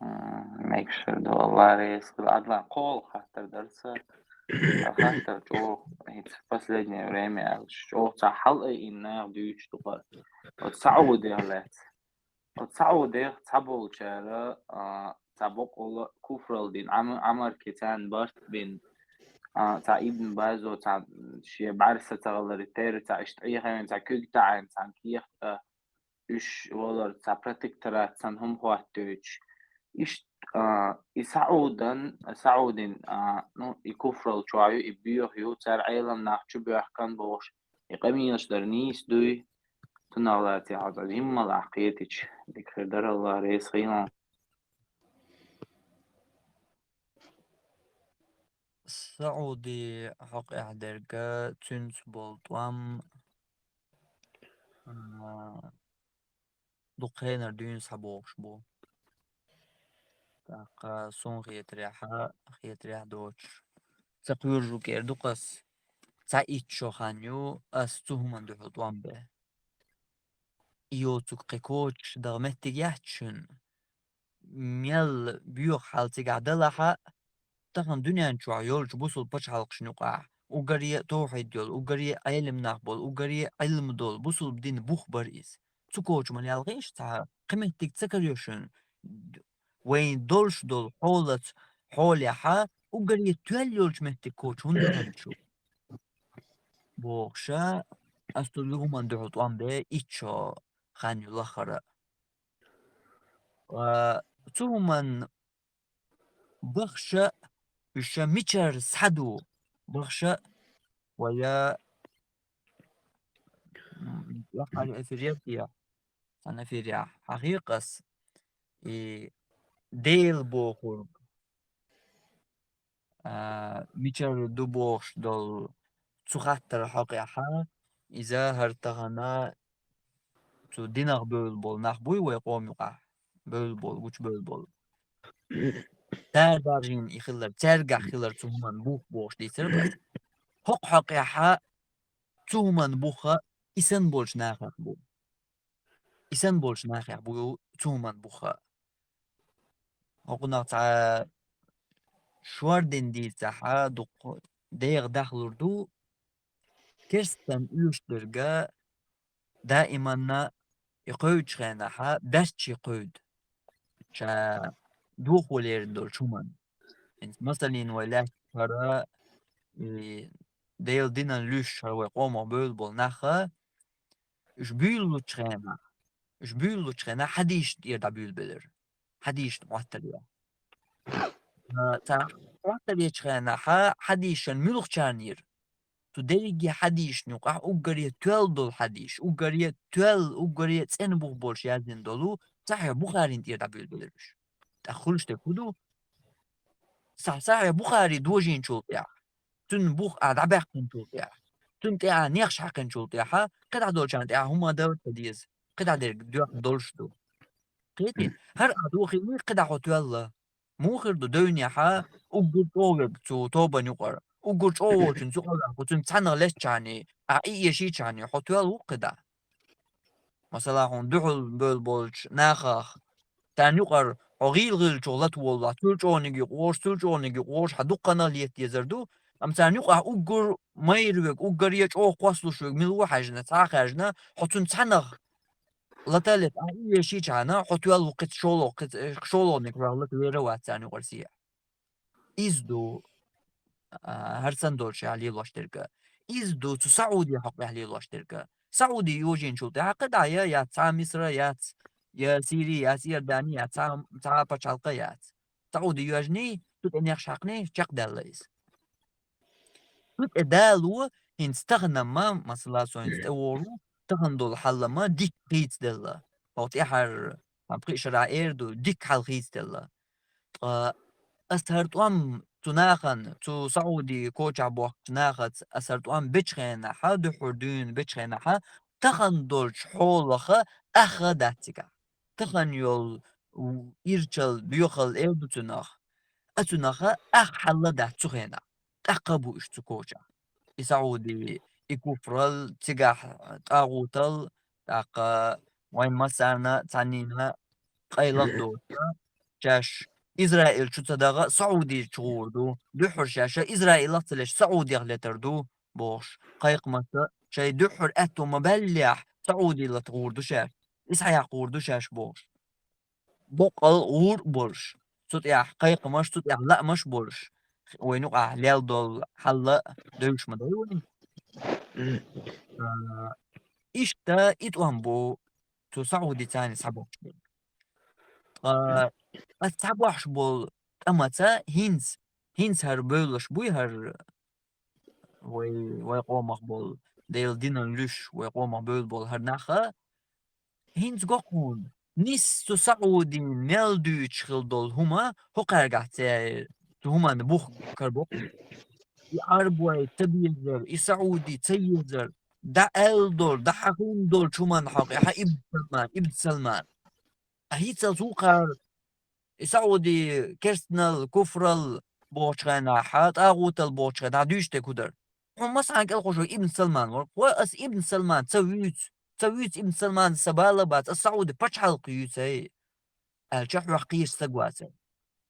М, мегаш ду, Алла реза хуьлда. Адлан, кхоалгӀа хаттар дара сан. Сан хаттар чӀогӀа, хӀинца последнее время аьлча, чӀогӀа цхьа хьал а йина нах дуьйцуш ду-кх. Оцу СаӀудех лаьцна. Оцу СаӀудех цхьаболчара, а, цхьа боккъала куфралла дина, Ӏам-, Ӏамарке царна барт бина, а, цхьа Ибн Базо цхьа шен бӀаьрса ца гӀаларе терра, цхьа иштта Ӏехавина, цхьа куьг таӀийна, цхьа кехат а, уьш валар цхьа протекторат санна хӀума хӀоттойтуш. Иштта, а, и СаӀудан, СаӀудин, а, ну, и куфралла чохь ю, и боьха ю, цара Ӏелам нах чу боьхкан бохуш, и къамелаш дар нийса дуй? Цунах лаьцна хьо жимма а кхетийча, дика хир дара, Алла реза хуьлда. СаӀуди хьокъехь дерг, цуьнца болу тӀом, а, дукха хенара дуьйна схьабогӀуш бу. ТӀаккха суна хетарехь, хетарехь доцуш, ца кхоьруш ву кӀера ду-кх ас. Цхьа итт шо хан ю ас цу хӀуманна дуьхьал тӀом бен. И йоцург кхин кочаш даха меттиг яц шуна. Мел боьха хьал цигахь далахь а, тахана дуьнен чохь йолчу бусул пачхьалкхашна юкъахь, уггаре а тавхьид йолу, уггаре а Ӏелам нах болу, уггаре а Ӏилма долу, бусул дин бух бара иза. Цу кочаман ялхийша цхьа кхин меттиг ца карайо шуна, вайн долуш долу хьолаца, хьолехь а, уггаре тоьлла йолчу меттиг коча хӀунда ду шу? Бохуша, ас цу хӀуманна дуьхьал тӀом бен итт шо хан ю лахара. А, цу хӀуманна бахша, уьш мичара схьа ду, бахша, вая, м, лахара эфир яхъя, сан эфирехь хьахийкхас, и Дела бохург, а, мичара ду бохуш долу цу хаттаран хьокъехь, иза хӀара тахана цу динах бевлла болу нах буй вай къоман юкъахь, бевлла болу, гучубевлла болу. Цара даржийна и хилар, цаьргахь хилар цу хӀуманна бух бохуш дийцар ас. ХӀокху хьокъехь цу хӀуманна буха и санна болчу нахах бу. И санна болчу нахех бу цу хӀуманна буха. ХӀокхунах цхьа шордина дийцахь, дукха дегӀан дахлур ду, керстанна оьшуш дерг даиманна и кхевдачу хенахь баьрчче кхевда, ша дохо лерина долчу хӀуманна. ХӀинца масаллин вай лаьттара, и Делан динан луьйш хӀара вай къомах бевлла болу нах, уьш буьйлалучу хенахь, уьш буьйлалучу хенахь хьадисашна тӀера дӀабуьйлабелира. Хьадисашна хӀоттаре. А, цхьа хӀоттаречу хенахь хьадисашна муьлхачарна йира? Цу дерриге хьадисашна юкъахь уггаре тоьлла долу хьадисаш, уггаре тоьлла, уггаре цӀена бух болуш яздина долу Сахьихь Бухарин тӀера дӀабуьйлабелира уьш. ТӀаккха хуьлуш дерг хӀун ду? Са-, Сахьихь Бухари дожийначул тӀаьхьа цуьнан бух а дӀабаьккхинчул тӀаьхьа, цуьнан тӀе а нехаш хьаькхинчул тӀаьхьа, кхидӀа долчарна тӀе а хӀума дан ца деза, кхидӀа дерг доьхна долуш ду. Кхетий? ХӀара а дохийла, кхидӀа хьо тоьлла. Муха хир ду девнехьа, уггар чӀогӀа верг цу тобанна юкъара? Уггар чӀогӀа волчуьнца юкъара ваьхна, цуьнца цхьаьнах леттачарний, ахь и эшийчарний хьо тоьлла ву кхидӀа. Масала, хьуна дуьхьал бевлла болчу нахах, царна юкъара хьо гӀийла-гӀийлачух лата воллахь, цул чӀогӀаниг юкъа вогӀуш, цул чӀогӀаниг юкъа вогӀуш, хьан дуккха а лета дезар ду, амма царна юкъахь уггар майра верг, уггар я чӀогӀа кхоссалуш верг мила ву хьаьжна, цхьа а хаьжна, хьо цуьнца цхьаьнах лата а летта, ахь и эшийчарна, хьо тоьлла ву кхин шолгӀа, кхин, э, шолгӀаниг хьох лата вер а вац царна юкъара сехьа. Иза ду, а, хӀара санна долчохь лелош дерг. Иза ду цу СаӀудин хьокъехь лелош дерг. СаӀуди йожийначул тӀаьхьа кхидӀа я яц цхьа а Мисра, яц я Сири, яц Иордани, яц цхьа, цхьа а пачхьалкх яц. СаӀуди йоьжний, цу тӀе нехаш хьаькхний, чекхдаьлла иза. Цу тӀе дало хӀинца тахана-м, масала, со хӀинца тӀе вогӀур ву, тахана долу хьал-м дика хийцаделла. ХӀокху тӀаьхьара, хьан пхи шарахь эр ду, дика хьал хийцаделла. Ткъа аса хӀара тӀом цу нахана, цу СаӀуди кочахь бохкучу нахаца аса хӀара тӀом бечу хенахь, дуьххьара дуьйна бечу хенахь, тахана долчу хьолах ах а дац цигахь. Тахана йолу у-, ирчалла, боьхалла эр ду цунах. А цунах ах хьал а дац цу хенахь. ТӀаккха а бу уьш цу кочахь. И СаӀуди, и куфрал, цигахь тӀагӀутал, тӀаккха вайн массарна цхьаннийна къайлах доцуш, шаьш Израиль чу ца даха, СаӀудичу гӀур ду, дуьххьара шаьш Израилах ца леш, СаӀудех летар ду, бохуш, кхайкхамаш, шайн дуьххьара аьтто ма-баьллехь, СаӀуди лата гӀур ду шаьш, иза хьаяккха гӀур ду шаьш, бохуш. Боккъал гӀур а болуш, цу тӀехь кхайкхамаш, цу тӀехь лаамаш а болуш, вайн юкъахь лел долу хьал а девзаш ма дай вайн. А, иштта и тӀом бу цу СаӀудица цхьабохкуш берг. Ткъа аса цхьабохкуш болу тӀамаца хӀинца, хӀинца хӀара бевллаш буй хӀара вай, вай къомах болу, Делан динан луьш вай къомах бевлла болу хӀара нах а, хӀинца го-кх хьуна, нисса цу СаӀудин мел дуьйцуш хилла долу хӀума хӀокхаьргахь церан цу хӀуманна бух карабо-кх. И Ӏарбой ца безар, и СаӀуди ца езар, дӀа аьлла долу, дӀа хьахийна долчу хӀуманна хьокъехь Ибн Салман, Ибн Салман. Ткъа хӀинццалц вукхара и СаӀуди керстанал, куфрал бохучу хенахь, тӀагӀутал бохучу хенахь дуьйцуш дерг хӀун дара? Хьуна массарна кӀелхьарчо Ибн Салман вара. Вай, аса Ибн Салман ца вуьйцу, ца вуьйцу Ибн Салман, сан бала а бац, аса СаӀуди пачхьалкх юьйцу, эй, аьлча, хьох кхечу стаг вацара.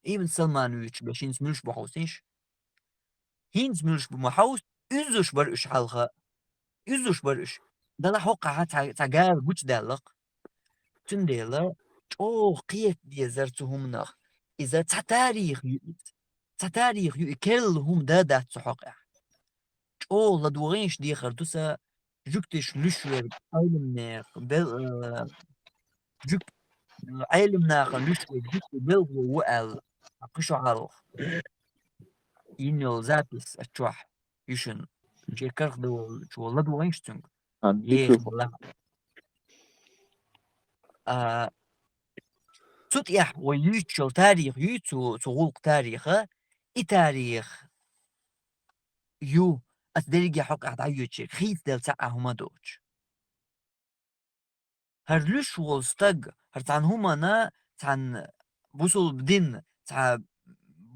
Ибн Салман вуьйцуш берш хӀинца муьлш бу хьовсийша? ХӀинца муьлш бу ма хьовса, уьззуш бара уьш хьалха. Уьззуш бара уьш. Делахь хӀокхахь цхьа, цхьа гара гучудаьлла-кх. Цундела чӀогӀа кхета дезара цу хӀуманах. Иза цхьа тарих ю иза. Цхьа тарих ю и, керла хӀума дан дац цу хьокъехь. ЧӀогӀа ладогӀийша дехар ду сан жуьгтиша луьш верг Ӏелимнех, бел-, а, жуьгт-, Ӏелимнахана луьш верг жуьгти белхало ву аьлла, кху шо хьалха йина йолу запись аччохь ю шуна. Шен карах дан волчо ладогӀийша цуьнга. А, е, дика. Цу тӀехь вай юьйцуш йолу тарих юй цу, цу гӀуллакх тариха, и тарих ю, аса дерриге хьокъехь дӀайоьдуш ерг, хийцаделла цхьа а хӀума доцуш. ХӀара луьш волу стаг, хӀара цхьана хӀуманна, цхьана бусулба динна, цхьа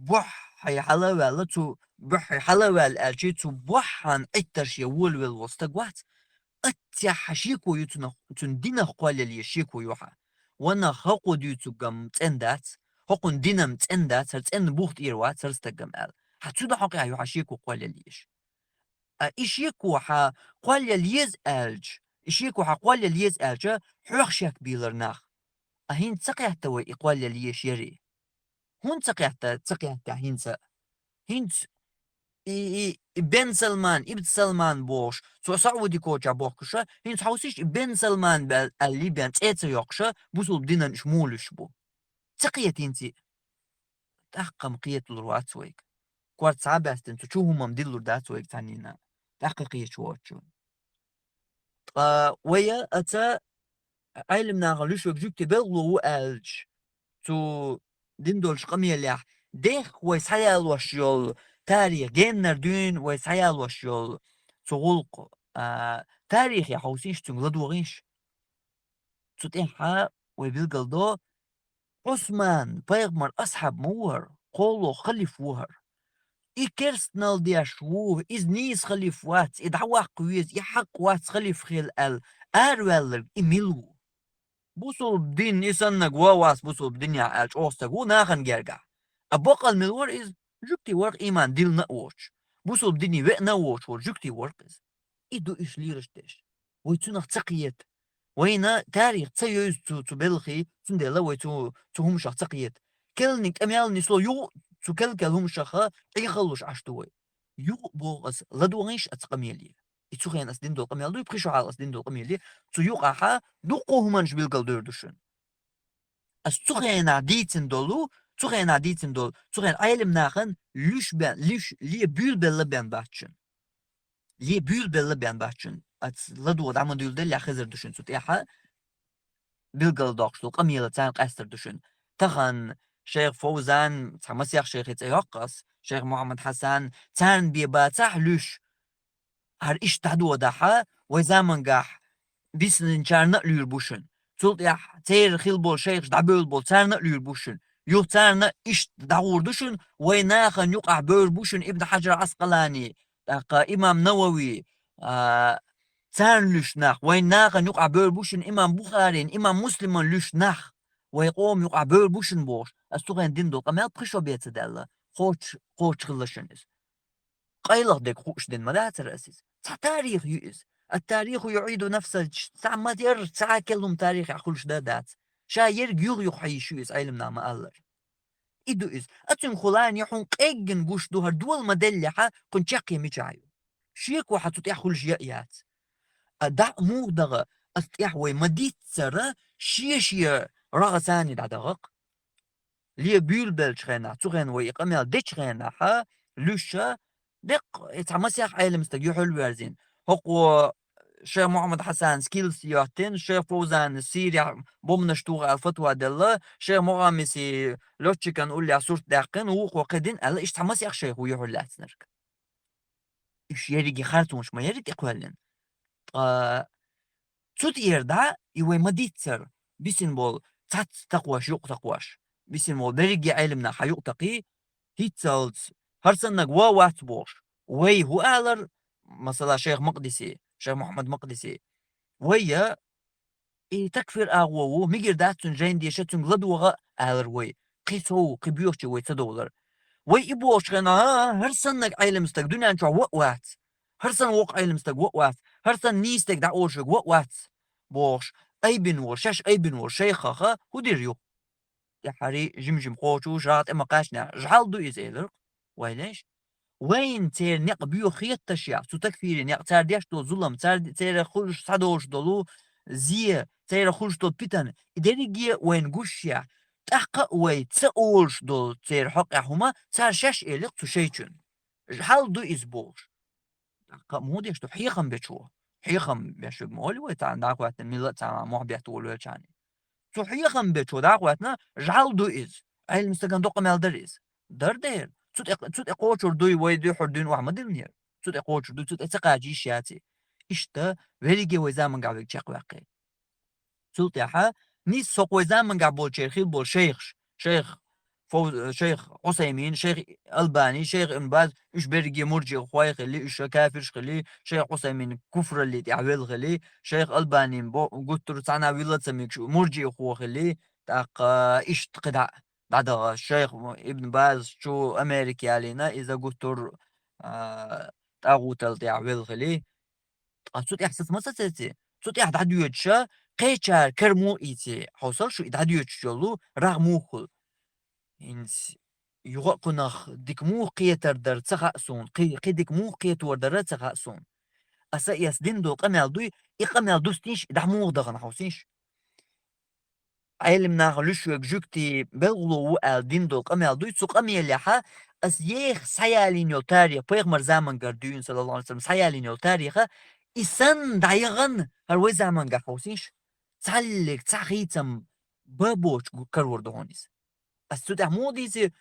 бохь хьай хьала а ваьлла, цу бохь хьай хьала а ваьлла аьлча, цу бохьан Ӏиттарш я волавелла волу стаг вац, аццехь хьан шеко ю цунах, цуьнан динах кхоллал еза шеко ю хьан. Ванах хӀокхо дуьйцург-м цӀена дац, хӀокхуьнан дин-м цӀена дац, хӀара цӀена бух тӀера вац хӀара стаг-м аьлла. Хьан цуьнан хьокъехь ю хьан шеко кхоллал еза. А и шеко хьан кхоллал еза аьлча, и шеко хьан кхоллал еза аьлча, хьох шек бийлар нах. А хӀинца ца кхетта вай и кхоллал езаш ярий? ХӀунда ца кхетта, ца кхетта хӀинца? ХӀинца и, и, и Бен Салман, Ибн Салман бохуш, цо СаӀуди кочахь бохкуша, хӀинца хьовсийша, и Бен Салман баьл-, аьлла бен цӀе ца йоккхуша, бусулба динан уьш муха луьш бу? Ца кхета хӀинца и? ТӀаккха-м кхеталур вац вайга. Корта схьа а баьстина, цу чу хӀума-м диллур дац вайга цхьаннийна. ТӀаккха кхеташ воцучунна. Ткъа вай а, аса Ӏелимнахана луьш верг жуьгти белхало ву аьлча, цу дин долчу къамелехь, дехха вай схьаялош йолу тарих геннара дуьйна вай схьаялош йолу цу гӀуллакх, а, тарихе хьовсийша, цуьнга ладогӀийша. Цу тӀехь вай билгалдо, Ӏусман пайхамар асхьаб ма ву хӀара, кхоалгӀа халиф ву хӀара. И керстанал деш ву, иза нийса халиф вац, и дӀаваккха веза, и хьакъ вац халиф хила аьлла, араваьлларг и мила ву? Бусулба дин и саннаг ван вац бусулба динехь аьлла чӀогӀа стаг ву нахана гергахь. А баккъал мила вара иза? Жуьгти вара-кх, ийман диллина а воцуш, бусулба дине веана а воцуш вара, жуьгти вара-кх иза. И ду иша лелаш дерш. Вай цунах ца кхета. Вайна тарих ца йовза цу, цу белхий, цундела вай цу, цу хӀуманашах ца кхета. Керланиг къамел нисло юха а цу кел-кел хӀуманашаха Ӏехалуш Ӏаш ду вай. Юха а боху ас, ладогӀийша аса къамеле. И цу хенахь аса дина долу къамел ду, и пхи шо хьалха аса дина долу къамеле, цу юкъахь дуккха хӀуманаш билгалдевр ду шуна. Аса цу хенахь дийцина долу, цу хенахь дийцина долу, цу хенахь Ӏелам нахана луьш бен, луьш ле буьйлабелла бен бац шуна. Ле буьйлабелла бен бац шуна. Аса ладогӀа дӀа ма дуьйладеллехь хезар ду шуна цу тӀехь, билгалдоккхуш долу къамелан царна къаьстар ду шуна. Тахана шайх Фовзан, цхьа масех шайхи цӀе йоккху ас, шайх Мухьаммад Хьасан, царна бен бацахь луьш, хӀара иштта дӀадодахь, вай замангахь бисинчарна а луьйр бу шуна. Цул тӀаьхьа церан хилла болу шайхаш дӀабевлла болу царна а луьйр бу шуна. Юха царна а иштта дӀагӀур ду шуна, вай нахана юкъахь бевр бу шуна Ибн Хьаджар Ӏаскъалани, тӀаккха имам Навави, а, царна луьш нах, вай нахана юкъахь бевр бу шуна имам Бухарин, имам Муслиман луьш нах, вай къоман юкъахь бевр бу шуна бохуш, аса цу хенахь дина долу къамел пхи шо бен ца даьлла, кхочуш, кхочуш хилла шуна иза. Къайлаха дерг хууш дина ма дацара аса иза. Цхьа тарих ю иза. Ат-тариху юӀиду нафсаху, цхьа ма-ярра, цхьа а керлачу тарихехь хуьлуш дан а дац. Ша ерриг юха-юха хьийзаш ю иза, Ӏелам наха ма-аллара. И ду иза. Ацуьнга хуьлу, я хьуна къеггина гуш ду, хӀара дола ма-деллехь, кхуьнан чаккхе мичахь ю? Шеко хьан цу тӀехь хуьлуш я а яц. А дӀа а муха даха, аса тӀехь вай ма-дийццара, шен-шен рогӀа царна дӀадахакх. Ле буьйлабеллачу хенахь, цу хенахь вай и къамел дечу хенахь, луьша, деккъа, и цхьа масех Ӏелам стаг юьхьал верзийна. ХӀокхо шайх Мухьаммад Хьасан скилс йоьттина, шайх Фовзан Сирехь бомбанаш тоха аьлла фатва делла, шайх Мухьаммиси лётчикан уллехь сурт даьккхина, вукхо кхидина аьлла, иштта цхьа масех шайх ву юьхьал лаьцнарг. Уьш ерриге харцонаш ма яра тӀекхоьллина. Ткъа цу тӀера дӀа и вай ма-дийццара, бисина болу цхьацца такхош, юкъа такхош, бисина болу берриге Ӏелам нах хьан юкъа такхий, хӀинццалц хӀара саннаг ван вац бохуш, вай хӀун алар, масала, шайх Макъдиси, шайх Мухьаммад Макъдиси, вай я и такфир агӀо ву, мегар дац цуьнан жайна деша, цуьнга ладогӀа а алар вай. Кхин сов, кхин боьхачу вай ца довлар. Вай и бохучу хенахь, а, хӀара саннаг Ӏелам стаг дуьнен чохь ван а вац. ХӀара санна воккха Ӏелам стаг ван а вац. ХӀара санна нийса стаг дӀаолуш верг ван а вац, бохуш, айбина волу, шаьш айбина волу шайхаха хӀун дийр ю? ТӀаьххьара жим-жим кхочуш, жагӀа тӀе ма кхаьчнехь, жӀаьла ду иза, элира-кх вай леш. Вайна церан некъ боьха хеташехь, цу такфирийн некъ, цара деш долу зулам, цара, церан хуьлуш схьадолуш долу зе, церан хуьлуш долу питана, и дерриге а вайна гуш ехь, тӀаккха а вай ца олуш долу церан хьокъехь хӀума, цара шаьш элира-кх цу шайчунна. ЖӀаьла ду иза бохуш. ТӀаккха а муха деш ду хьехам бечо? Хьехам беш верг ма олу вай царна дӀахӀоьттина, милла а царна мохь бетта волавелчарна. Цу хьехам бечо дӀахӀоьттина, жӀаьла ду иза. Ӏелам стагана до къамел дара иза? Дара дера. Цу тӀе, цу тӀе кхочур дуй вай дуьххьара дуьйна охьа ма диллинера. Цу тӀе кхочур дуй, цу тӀе ца кхача йиш яц и. Иштта верриге вай замангахь верг чекхваьккхи. Цул тӀаьхьа нийсса хӀокху вай замангахь болчеран хилла болу шайхаш, шайх Фов-, шайх Ӏусаймин, шайх Албани, шайх Ибн Баз, уьш берриге муржиъхой хили, уьш кафирш хили, шайх Ӏусаймин куфраллин тӀехь велла хили, шайх Албанин бо-, гуттар а цхьана а вилла ца мегаш муржиъхо хили, тӀаккха иштта кхидӀа дӀадаха, шайх Ибн Баз чу Америка ялийна, иза гуттар а, а, тӀагӀутал тӀехь велла хили. Ткъа цу тӀехь саца ма ца цеци? Цу тӀехь дӀадоьдуша, кхечара кара муха ийци, хьовсал шу, и дӀадоьдуш йолу рагӀ муха хуьлу? ХӀинца юха а кхунах дика муха кхетар дара ца хаьа суна, кхи, кхин дика муха кхетор дара ца хаьа суна. Аса эс дина долу къамел дуй, и къамел дустийша, и дӀа муха дахана хьовсийша. Ӏелам наха луьш верг жуьгти белхало ву аьлла дина долу къамел дуй, цу къамелехьа ас еха схьаялийна йолу тарих, пайхамар замангара дуьйна, саллаллаху Ӏалайхи ва саллам, схьаялийна йолу тариха, и санна дӀаяхана, хӀара вай замангахь хьовсийша, цхьаллиг цхьа хийцам бан боцуш гу-, карор ду хьуна иза. Ас цу тӀехь муха дийци,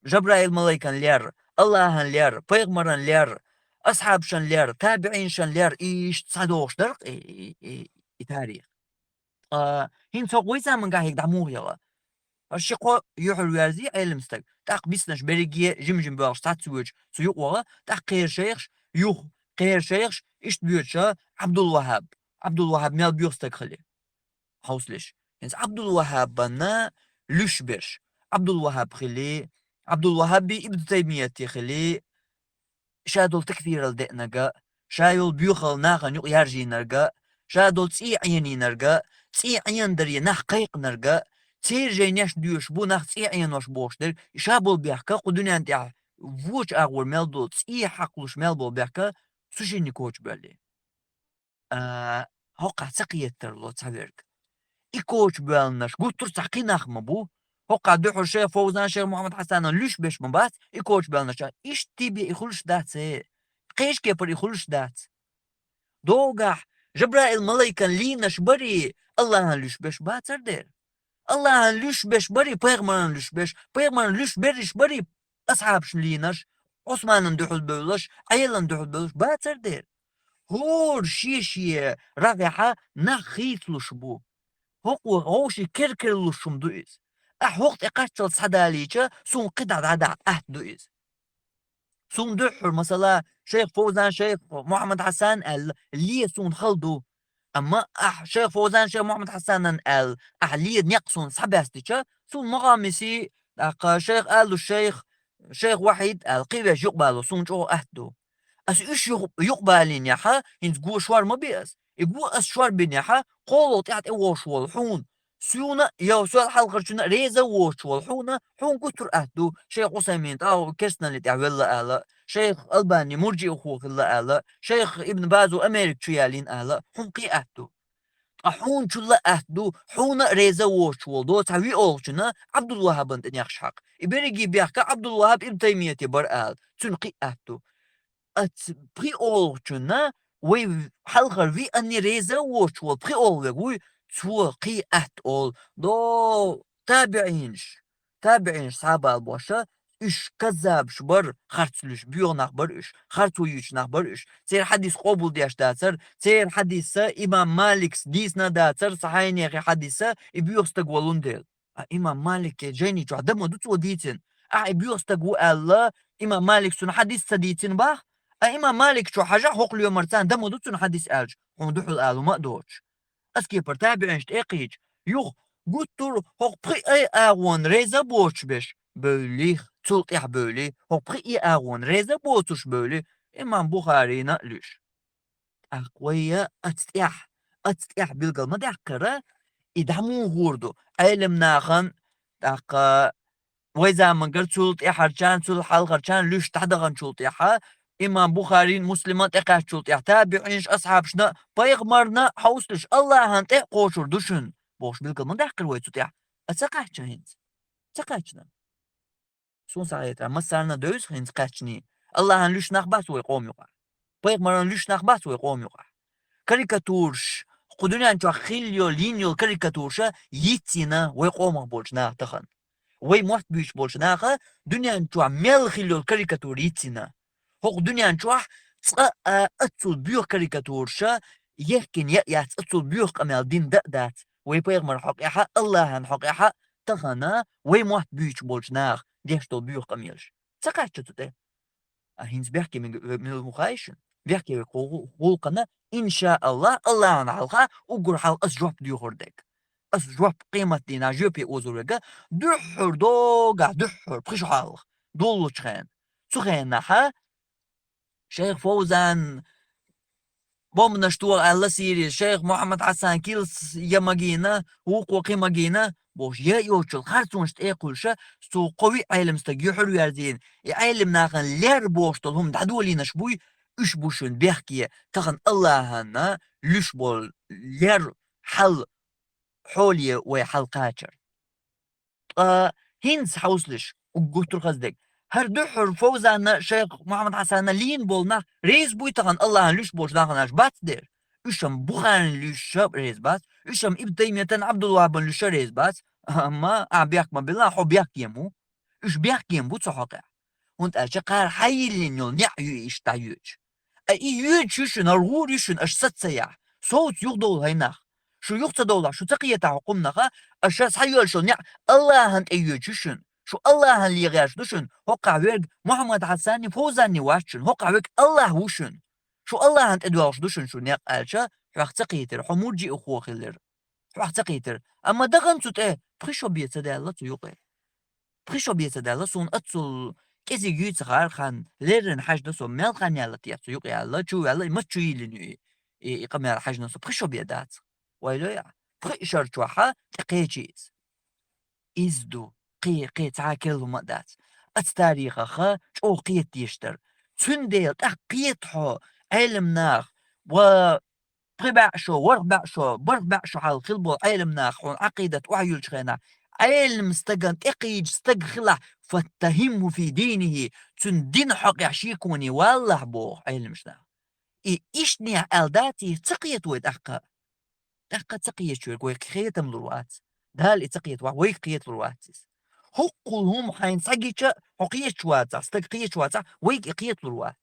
Жабраил малайкан лер, Аллахьан лер, пайхамаран лер, асхьабашан лер, табиӀинашан лер, иштта схьадогӀуш дар-кх и, и, и, и тарих. Ткъа хӀинца хӀокху вай замангахь хӀинца дӀа муха яла? Аш ши-кхо юьхьар верзий Ӏелам стаг, тӀаккха биснарш берриге жим-жим боьлхуш цхьацца воьдуш цу юкъа ваха, тӀаккха кхеран шайхаш, юха кхеран шайхаш, иштта боьдуш Ӏабдул-ВахӀаб. Ӏабдул-ВахӀаб мел боьха стаг хили? Хьовсалаш. ХӀинца Ӏабдул-ВахӀабана луьш берш. Ӏабдул-ВахӀаб хили, Ӏабдул-ВахӀаби Ибн Таймияти хили, ша долу такфирал деънарг, ша йолу боьхалла нахана юкъа яржийнарг, ша долу цӀий Ӏенийнарг, цӀий Ӏенадаре нах кхайкхинарг, церан жайнаш доьшуш бу нах цӀий Ӏенош бохуш дерг, ша болу бехк кху дуьнен тӀехь вочу агӀор мел долу цӀий хьакхалуш мел болу бехк цу шинна кочабоьллий. А, хӀокхахь ца кхетарло цхьаверг. И кочабоьллинарш гуттар а цхьа кхин нах ма бу. ХӀокхахь дуьххьара шайх Фовзан, шайх Мухьаммад Хьасанан луьш беш ма бац и кочабоьллинарш. Иштта бен и хуьлуш дац, э. Кхечу кепара и хуьлуш дац. Догахь Жабраил малайкан лийнарш барий, Аллахьан луьш беш бацар дера. Аллахьан луьш беш барий, пайхамаран луьш беш, пайхамаран луьш берриш барий, асхьабашна лийнарш, Ӏусманан дуьхьал бевлларш, Ӏелан дуьхьал бевлларш бацар дера. ХӀора шен-шен рагӀехь нах хийцалуш бу. ХӀокхо вовшийн кер-керлуш хӀума ду иза. Ахь хӀокху тӀе кхаччалц схьадалийча, суна кхидӀа дӀадахьа атта ду иза. Суна дуьххьара, масала, шайх Фовзан, шайх Мухьаммад Хьасан аьлла, ле суна хала ду. Амма ахь шайх Фовзан, шайх Мухьаммад Хьасанан аьлла, ахь ле некъ суна схьабаьстича, суна Магомеси, тӀаккха шайх Алу шайх, шайх Вахьид аьлла, кхин веш юкъабало суна чӀогӀа атта ду. Ас уьш юкъ-, юкъабалийнехь, хӀинца го шор ма би ас. И го ас шор бинехь, кхоалгӀа тӀаьхьа тӀевогӀуш волу хьуна, суна а, я сол хьалхарчунна а реза а воцуш волу хьуна, хьуна гуттар а атта ду, шайх Усаймин тӀаккха керстаналлин тӀехь велла ала, шайх Албани мурджиахо хилла ала, шайх Ибн Базу Америка чу ялийна ала, хьуна кхин а атта ду. Ткъа хьуна чулла а атта ду, хьуна а реза а воцуш волу доцахь виолгӀачунна Ӏабдул-ВахӀабан тӀе нехаш хьакха. И берриге бехк Ӏабдул-ВахӀаб Ибн Таймияте бара ала, цуьнан кхин а атта ду. Ас пхиолгӀачунна вай хьалхара виъанне реза а воцуш волу пхиолгӀа верг вуй, цо кхин а атта олу. До, табиӀинаш, табиӀинаш схьабала боша, уьш каззабаш бара, харц луьш боьха нах бара уьш, харцо юьйцуш нах бара уьш. Церан хьадис къобалдеш дацара, церан хьадисса имам Маликс дийцина дацара, сахьихьехь хьадисса, и боьха стаг волун дела. А имам Малике жайни чохь дан ма ду цо дийцина. Ахь и боьха стаг ву аьлла, имам Малик цунна хьадис ца дийцина бах? А имам Малик чу хьажахь, хӀокху лоьмарца дан ма ду цунна хьадис аьлча, хьуна дуьхьал ала ма а доцуш. Ас кепара табиӀинаш тӀекхийча, юха гуттар а хӀокху пхи а агӀонна реза а боцуш берш бевллий, цул тӀаьхьа бевллий, хӀокху пхи а агӀонна реза а боцуш бевллий, имам Бухарина а луьш. ТӀаккха вай аца тӀехь, аца тӀехь билгал ма даьккхара, и дӀа муха гӀур ду? Ӏелам нахана, тӀаккха вай замангара цул тӀаьхьарчарна, цул хьалхарчарна луьш дӀадаханчул тӀаьхьа, имам Бухарин, Муслиман тӀекхаьччул тӀаьхьа, табиӀинаш, асхьабашна, пайхамарна хьовсалаш, Аллахьан тӀе а кхочур ду шуна, бохуш билгал ма даьккхира вай цу тӀехь. А ца кхаьчна хӀинца? Ца кхаьчна. Суна схьахетарехь, массарна а девза хӀинца кхаьчний. Аллахьан луьш нах бац вай къоман юкъахь. Пайхамаран луьш нах бац вай къоман юкъахь. Карикатураш, кху дуьнен чохь хилла йолу, йина йолу карикатураш йицйина вай къомах болчу наха тахана. Вай мотт буьйцуш болчу наха дуьнен чохь мел хилла йолу карикатура йицйина. ХӀокху дуьнен чохь цкъа а аццул боьха карикатураш ехкина яа яц, аццул боьха къамел дина дан а дац. Вай пайхамаран хьокъехь а, Аллахьан хьокъехь а тахана вай мотт буьйцуш болчу наха деш долу боьха къамелаш. Ца кхаьчча цу тӀе? А хӀинца бехке мега-, мила ву хаьий шуна? Бехке вега гӀу-, гӀуллакхана, иншааллахь, Аллахьан хьалха, уггар хьалха ас жоп доьхур дерг. Ас жоп къематдийнахь жоьпе озур верг, дуьххьара догахь, дуьххьара, пхи шо хьалха, доллучу хенахь. Цу хенахь шайх Фовзан бомбанаш тоха аьлла Сирия, шайх Мухьаммад Хьасан килс я магийна, вукхо кхин магийна, бохуш, я йоцчул харцонаш тӀекхуьлуша, цо кхо-виъ Ӏелам стаг юьхьар верзийна, и Ӏелам нахана лер бохуш долу хӀума дӀадолийнаш буй, уьш бу шуна бехке, тахана Аллахьана луьш болу лер хьал хьоле вай хьал кхачар. Ткъа хӀинца хьовсалаш, уггар турхаза дерг. ХӀара дуьххьара Фовзанна, шайх Мухьаммад Хьасанна лийна болу нах реза буй тахана Аллахьан луьш болчу нахана аьлча бац дера? Уьш-м Бухарин луьша реза бац, уьш-м Ибн Таймиятан, Ӏабдул-ВахӀабан луьша реза бац, амма ахьа бехк ма билла, хьо бехке ма ву. уьш бехкем бу цу хьокъехь. ХӀунда аьлча кхара хьайиллина йолу неӀ ю и иштта дӀайоьдуш. Ткъа и йоьдуш ю шуна, хӀара гӀур ю шуна аша сацаяхь, совца юхадовла хӀай нах. Шу юха ца довлахь, шу ца кхетахь хӀокху хӀуманах, аша схьайоьллуш йолу неӀ АллахӀан тӀе йоьдуш ю шуна. Шу АллахӀан легӀеш ду шуна. ХӀокхахь верг Мухьаммад Хьасани, Фовзани вац шуна. ХӀокхахь верг АллахӀ ву шуна. Шу АллахӀан тӀе доьлхуш ду шуна шу некъ аьлча, хьох ца кхийтира, хьо мурджиахо хилира. Хьох ца кхийтира. Амма дахана цу тӀе пхи шо бен ца даьлла цу юкъе. Пхи шо бен ца даьлла, суна аццул кӀезиг юй ца хаьара хан, леррина хьаьжна со, мел хан яьлла те цу юкъе аьлла, чу ваьлла, и маца чу йиллина ю и, и, и къамел хьаьжна со, пхи шо бен дац. Вай лоя, пхи шар чохьа тӀе кхечи иза. Иза ду, кхе, кхе цхьа а керла хӀума а дац. Аца тарихаха чӀогӀа кхета дезаш дара. Цундела тӀаккха кхета хьо, Ӏелам нах, ва пхи бӀе шо, ворхӀ бӀе шо, бархӀ бӀе шо хьалха хилла болу Ӏелам нах хьуна Ӏакъидат охьаюьллучу хенахь, Ӏелам стагана тӀекхийча стаг хилахь, фаттахимху фи дийнихи, цуьнан динан хьокъехь шеконе валалахь боху Ӏеламаш нах. И ишттанехь аьлла дац, и ца кхета вай тӀаккха. ТӀаккха ца кхеташ верг вай кхетам лур вац. Дала и ца кхета вахь, вайга кхеталур вац иза. ХӀоккхул хӀума хьайна схьагича, хьо кхеташ вацахь, стаг кхеташ вацахь, вайга и кхеталур вац.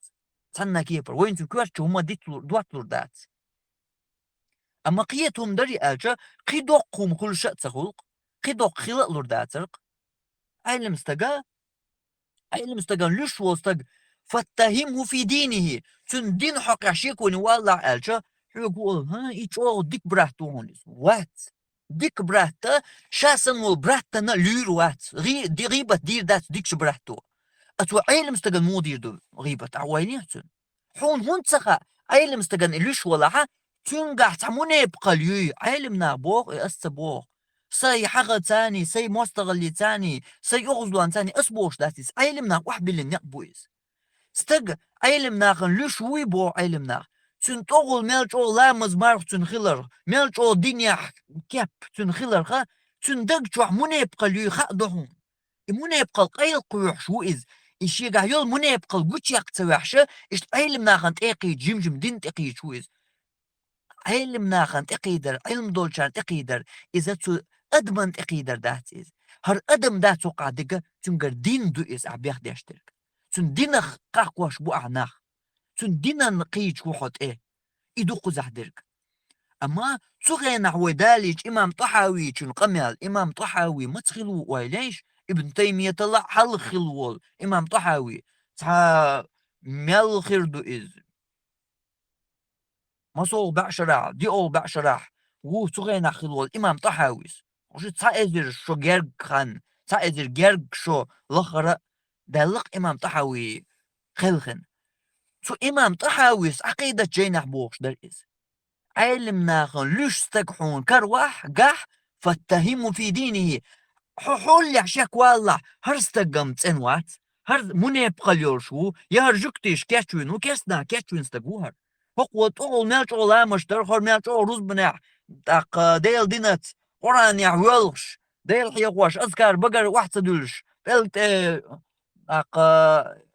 Цхьанна кепара, вайна цу коьртачу хӀума диталур, дотталур дац. Амма кхета хӀума дарий аьлча, кхин доккха хӀума хуьлуш а ца хуьлу-кх, кхин доккха хила а лур дацара-кх. Ӏелам стага, Ӏелам стагана луьш волу стаг, фаттахимху фи дийнихи, цуьнан динан хьокъехь шеконе валалахь аьлча, хьоьга ву олу, хӀа, и чӀогӀа дика брат ву хьуна иза. Вац. Дика братта, ша санна волу браттана луьйр вац. ГӀи-, ди-, гӀийбат дийр дац дикачу братто. Ацу Ӏелам стагана муха дийр ду гӀийбат, ахьа ойла йо цуьнан. Хьуна хӀунда ца хаьа, Ӏелам стагана и луьш валахьа, цуьнгахь цхьа мунепакъалла юй, Ӏелам нах боху, и ас ца боху. Сайн хьагӀацаний, сайн мостагӀаллицаний, сайн оьгӀазлонцаний ас бохуш дац иза, Ӏелам нах охьабиллина некъ бу иза. Стаг Ӏелам нахана луьш вуй боху Ӏелам нах. Цуьнан тӀогӀул мел чӀогӀа ламаз марха цуьнан хиларх, мел чӀогӀа динехь кеп цуьнан хиларха, цуьнан даг чохь мунепакъалла юй хаа ду хьуна. И мунепакъалла къайлакхоьхьуш ву иза. И шегахь йолу мунепакъалла гучуяккха ца ваьхьша, иштта Ӏелам нахана тӀекхийча, жим-жим дин тӀекхийча ву иза. Ӏелам нахана тӀекхийдар, Ӏилма долчарна тӀекхийдар, иза цу адаман тӀекхийдар дац иза. ХӀара адам дац хӀокхахь дика, цуьнгара дин ду иза ахь бехдеш дерг. Цуьнан динах къахкош бу ахь нах. Цуьнан динан кхийча ву хьо тӀе. И ду кхузахь дерг. Амма цу хенахь вай далийча имам ТӀахьавичун къамел, имам ТӀахьави маца хилла ву ойла йо, Ибн Таймияталла хьалха хилла волу имам ТӀахьави, цхьа мел хир ду иза. МасолгӀа бӀе шарахь, диъолгӀа бӀе шарахь ву цу хенахь хилла волу имам ТӀахьавис. Уьш цхьа эзар шо герга хан, цхьа эзар герга шо лахара а даьлла-кх имам ТӀахьави кхелхина. Цу имам ТӀахьавис Ӏакъидат жайнахь бохуш дара иза. Ӏелам нахана луьш стаг хьуна каравахь, гахь, фаттахимху фи дийнихи. Хьо хьолехь шек валалахь, хӀара стаг-м цӀена вац, хӀара мунепакъалла йолуш ву, я хӀара жуьгтиша кечвина ву, керстанаха кечвина стаг ву хӀара. ХӀокхо тӀогӀул мел чӀогӀа ламазаш дара, хӀара мел чӀогӀа рузбанехь, тӀаккха Делан динаца, Къуръанехь воьлхуш, Дела хьехош, азкар багара охьа ца дуьллуш, пӀелг тӀе, тӀаккха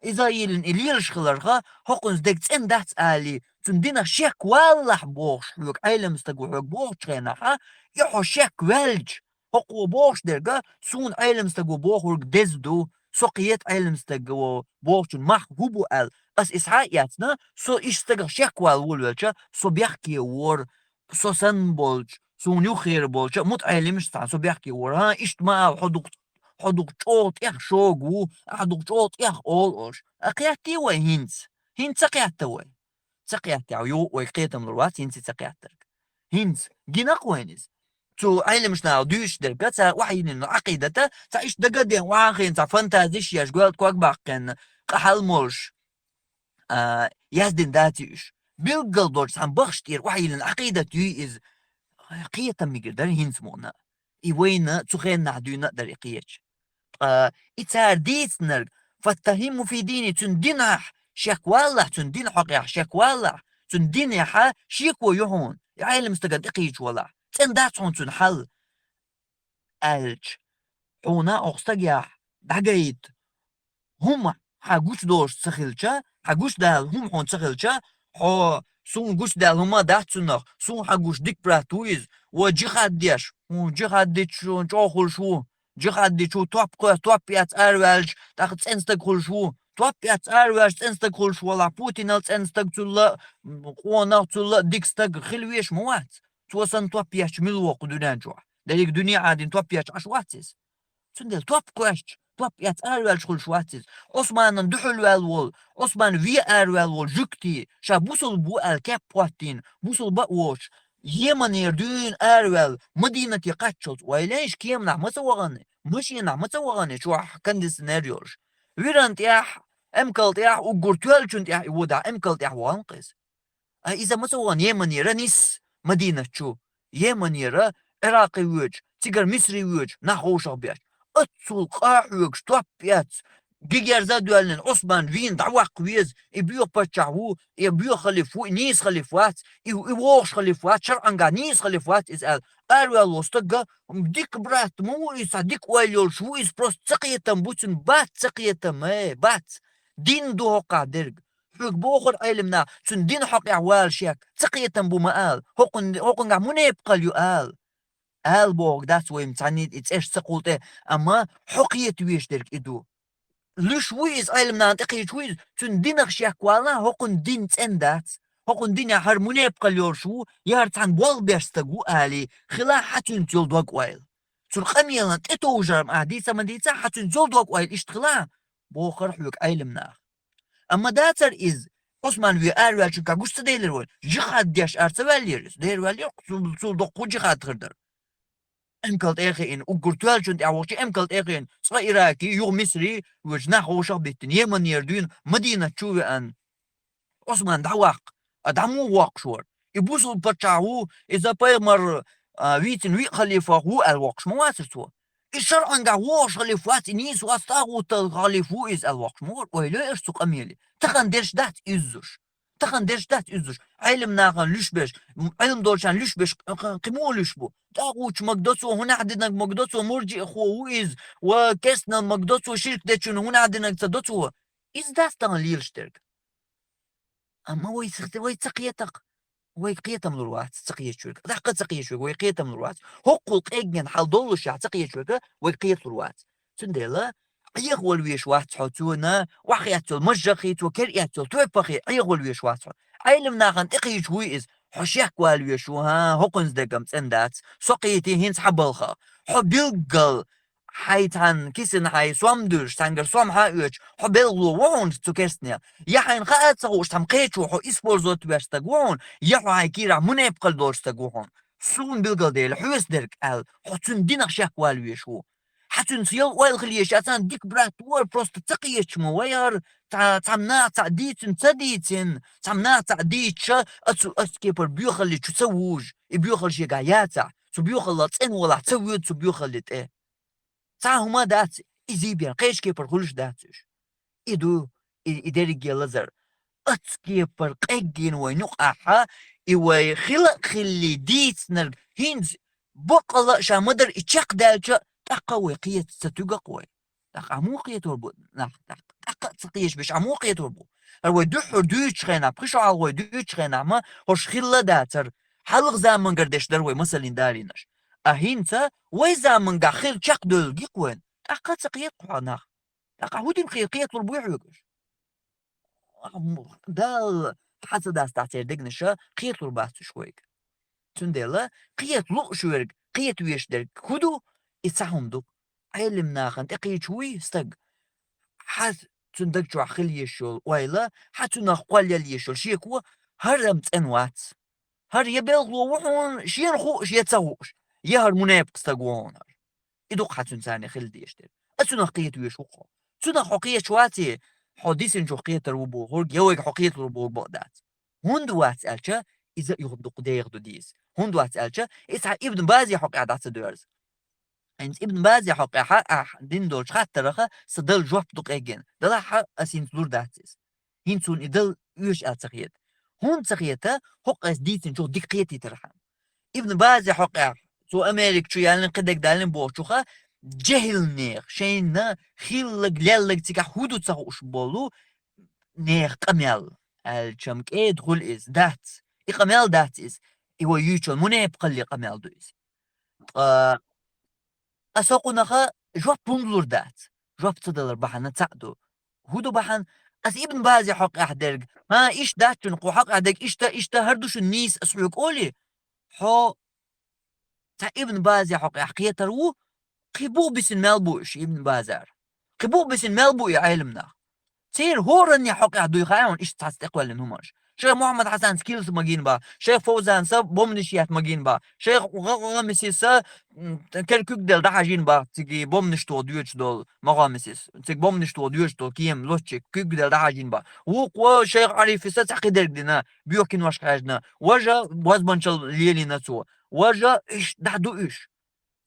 иза а йиллина и лелаш хиларха, хӀокхуьнца дерг цӀена дац алий, цуьнан динах шек валалахь бохуш хьоьга, Ӏелам стаг ву хьоьга бохучу хенахьа, и хьо шек ваьлча, хӀокхо бохуш дерга, суна Ӏелам стаг ву бохург деза ду, со кхета Ӏелам стаг ву бохучун мах хӀун бу аьлла. Ас иза схьа а эцна, со иштта стагах шек вала волавелча, со бехке вора, со санна болчу, суна юххера болчу а мутаӀелимаш цхьаьна со бехке вора. ХӀан, иштта ма ала, хьо дукха, хьо дукха чӀогӀа тӀех шога ву, ахьа дукха чӀогӀа тӀех олу олуш. А кхеттий вай хӀинца? ХӀинца ца кхетта вай? Ца кхеттехь, юха вай кхетам лур вац хӀинца ца кхеттарг. ХӀинца гинарг вайна иза. Цу Ӏелимаш наха дуьйцуш дерг, цара охьайиллина Ӏакъидата, цхьа иштта дагаден охьахиъна, цхьа фантазиш еш, гоьлта ког баккхина, къахьал молуш, а, яздина дац уьш. Билггал долчу цхьана бахаш тӀера охьайиллина Ӏакъидат юй иза. Кхетам мегар дара хӀинца мукъана. И вайна цу хеннахь дуьйна а дара и кхеча. Ткъа и цара дийцинарг, фаттахимху фи дийнихи, цуьнан динехь шек валалахь, цуьнан динан хьокъехь шек валалахь, цуьнан динехьа шеко ю хьуна, и Ӏелам стагана тӀекхийча валахь, цӀена дац хьуна цуьнан хьал, аьлча, хьуна оха стагехь дӀагайта хӀума хьан гучудолуш ца хилча, хьан гучудала хӀума хьуна ца хилча, хьо, суна гучудаьлла хӀума дац цунах, суна хьан гуш дика брат ву иза, ва джихад деш, хӀун джихад дича чӀогӀа хуьлуш ву, Джихад дичу топ кхоьс, топ пец араваьлча, тӀаккха цӀена стаг хуьлуш ву. Топ пец араваьлча, цӀена стаг хуьлуш валахь, Путинал цӀена стаг цулла, м, къонах цулла, дика стаг хила веш ма вац. Цо санна топ ечча мила вокху дуьнен чохь. Дерриг дуьне Ӏадина топ ечча Ӏаш вац иза. Цундела топ кхоьссича, топ эцна араваьллачу хуьлуш вац иза. Ӏусманан дуьхьал ваьлла волу, Ӏусман вен араваьлла волу жуьгтий, ша бусулба ву аьлла кеп хӀоттийна, бусулба а воцуш, Йеменера дуьйна араваьлла, Мадинате кхаччалц ойла йиш кеманахь ма ца вахана, машенахь ма ца вахана, чохь кондиционер йолуш. Виран тӀехь, эмкал тӀехь, уггар тоьллачун тӀехь и водахь, эмкал тӀехь вахана кхеза. А иза ма ца вахана Йеменера нисса Мадинат чу. Йеменера Ӏиракъе воьдуш, цигара Мисре воьдуш, нах вовшах беш. Оццул къахьоьгуш топ эцна, гигерза а доьллина, Ӏусман вийна дӀаваккха веза, и боьха паччахь ву, и боьха халифа ву, и нийса халифа вац, и, и вогӀуш халифа вац, шарӀангахь нийса халифа вац иза аьлла. Араваьлла волу стага, дика брат ма ву иза, цхьа дика ойла йолуш ву иза, просто цакхетам бу цуьнан, бац цакхетам, э, бац. Дин ду хӀокхахь дерг. Хьоьга бохура Ӏелам наха, цуьнан дина хьокъехь вала шек, цакхетам бу ма ала, хӀокхун-, хӀокхунгахь мунепакъалла ю ала. Ала бохург дац вайна цхьанна и цӀераш ца кхулла тӀе, амма хьо кхета везаш дерг и ду. Луьш ву иза, Ӏелам нахана тӀекхийча ву иза, цуьнан динах шек валахь, хӀокхуьнан дин цӀена дац. ХӀокхуьнан динехь хӀара мунепакъалла йолуш ву, я хӀара цхьана болх беш стаг ву алий, хила хьан цуьнца йолу дог-ойла. Цуьнан къамелан тӀетовжар-м ахь дийца ма дийца, хьан цуьнца йолу дог-ойла иштта хила, бохура хьоьга Ӏелам наха. Амма дацара иза, Ӏусман вен араваьллачуьнгахь гуш ца делира вай, жихад деш ара ца ваьллера иза, дера ваьллера, цул, цул доккха жихад хир дара. Эмкал тӀе а хиъна, уггар тоьллачун тӀехь вахча, эмкал тӀе а хиъна, цкъа Ӏиракий, юха Мисрий, вуьжу нах вовшах а биттина, Йеменера дуьйна, Мадинат чу а веана, Ӏусман дӀаваккха, а дӀа муха воккхуш вара? И бусулба паччахь ву, иза пайхамар, а, вийцина виъ халифах ву аьлла воккхуш ма вацара цо. И шарӀангахь вогӀуш халифа вац, и нийса вац, тӀагӀуттал халифа ву иза аьлла воккхуш ма вара. Ойла йо аша цу къамеле. Тахана дерш дац иззуш. Тахана дерш дац иззуш. Ӏелам нахана луьш беш, м, Ӏелам долчарна луьш беш, кх-, кх-, кхин муха луьш бу? ТӀагӀутчу маг до цо, хӀунах динарг маг до цо, мурджиъ хо ву иза, ва керстанал маг до цо, ширк дечун хӀунах динарг ца до цо? Иза дац тахана лелаш дерг. Амма вай ца, вай ца кхетахь, вай кхетам лур вац ца кхечуьрга. ТӀаккха ца кхечуьрга вай кхетам лур вац. ХӀоккхул къеггина хьал доллушехь ца кхечуьрга вай кхета лур вац. Цундела Ӏехавала веш вац хьо цуьнан, охьахецна йолу мажжахий, цо кер эцна йолу топпахий Ӏехавала веш вац хьо. Ӏелам нахана тӀекхийча вуй иза, хьо шек вала веш ву, хӀан, хӀокхуьнца дегам цӀена дац, со кхийти хӀинца хьан балха. Хьо билггал, хьайн цхьана кисана хьайн сом дуьллуш, цхьаьнгара сом хьан а оьцуш, хьо белхало ву хьуна цу керстанех. Я хьайна хаа а ца хууш, цхьамма кхечо хьо использовать веш стаг ву хьуна, я хьо хьайн кийрахь мунепакъалла долуш стаг ву хьуна. Суна билгал дела, хьоьца дерг аьлла, хьо цуьнан динах шек вала веш ву. Хьан цуьнца йолу ойла хила еза, царна дика брат вара, просто ца кхеташ ма вара, ца-, цхьамма наха цхьаъ дийцина, ца дийцина, цхьамма наха цхьаъ дийцича, ацу, ацу кепара боьхалли чу ца вужа, и боьхалла шегахь яцахь, цу боьхаллах цӀена волахь ца воьду цу боьхалли тӀе. Цхьа хӀума дац, и зийбен, кхечу кепара хуьлуш дац уьш. И ду, и, и дерриге лазар. Ацу кепара къеггина вайн юкъахь, и вай хила а хилли дийцинарг хӀинца баккъала а ша ма-дарра и чекхдаьлча, тӀаккха вай кхета ца туьгу-кх вай. ТӀаккха ахь муха кхетор бу нах? ТӀаккха, тӀаккха а ца кхеташ берш ахь муха кхетор бу? ХӀара вай дуьххьара дуьйцучу хенахь, пхи шо хьалха вай дуьйцучу хенахь ма хӀорш хилла дацара. Хьалха замангара деш дара вай масаллин далийнаш. А хӀинца вай замангахь хила чекхдевлла гикъ вайн. ТӀаккха а ца кхета-кх хьо нах. ТӀаккха хӀун дина кхе-, кхеталур буй хьоьга уьш? Далла хьан ца дастахь церан дегнаша, кхеталур бац уьш вайга. Цундела кхета лууш верг, кхета веш дерг хӀун ду? И цхьа хӀума ду. Ӏелим нахана тӀекхийча вуй стаг, хьан цуьнан даг чохь хила езаш йолу ойла, хьан цуьнах кхоллаяла езаш йолу шеко, хӀара-м цӀена вац. ХӀара я белхало ву хьуна, шена хууш, я ца хууш, я хӀара мунепакъ стаг ву хьуна хӀара. И ду-кх хьан цуьнан царна хила дезаш дерг. А цуьнах кхета веш ву-кх хьо. Цуьнах хьо кхеташ вац, хьо дисинчух кхетар ву бохург, я вайга хьо кхеталур бохург бакъ дац. ХӀунда вац аьлча, иза юха дукха деха ду дийца. ХӀунда вац аьлча, иза хьан Ибн Базе хьокъехь дӀа ца доьрзу. ХӀинца Ибн Базе хьокъехь ахь дина долчу хаттарах сан дала жоп ду къеггина. Делахь а ас хӀинца лур дац иза. ХӀинца суна и дала оьшу аьлла ца хета. ХӀунда ца хета, хӀокху ас дийцинчух дика кхетийтархьама. Ибн Базе хьокъехь, цо Америка чу яьллина, кхидерг даьллина бохучуха, жехӀил нехан, шайна хилларг, лелларг цигахь хӀун ду ца хууш болу нехан къамел аьлча-м кӀеда хуьлу иза, дац. И къамел дац иза. И вай юьйцучу мунепакъаллин къамел ду иза. Ткъа ас хӀокхунах жоп хӀунда лур дац? Жоп ца далар бахьана цхьаъ ду. ХӀун ду бахьана? Ас Ибн Базе хьокъехь дерг. ХӀа, иштта дац шуна, кху хьокъехь дерг иштта, иштта, хӀара ду шуна нийса ас хьоьга олий? Хьо цхьа Ибн Базе хьокъехь кхетар ву, кхин бух бисина мел бу уьш Ибн Базар. Кхин бух бисина мел бу и Ӏелам нах. Церан хӀоранне хьокъехь дуй хаьа хьуна иштта цхьацца тӀекхоьллина хӀуманаш. Шайх Мухьаммад Хьасанца килса магийна бах, шайх Фовзанца бомнаш етта магийна бах, шайх Гъа-, Гъамисиса, м, кер куьг дела дӀахьажийна бах, цига бомнаш тоха доьдуш долу, ма Гъамисис, цига бомнаш тоха доьдуш долу кема лоцчуьнга куьг дела дӀахьажийна бах. Вукхо шайх Ӏарифиса цхьа кхидерг дина, боьха киношка хьаьжна. Важа бозбанчалла лелийна цо. Важа иштта дӀа ду уьш.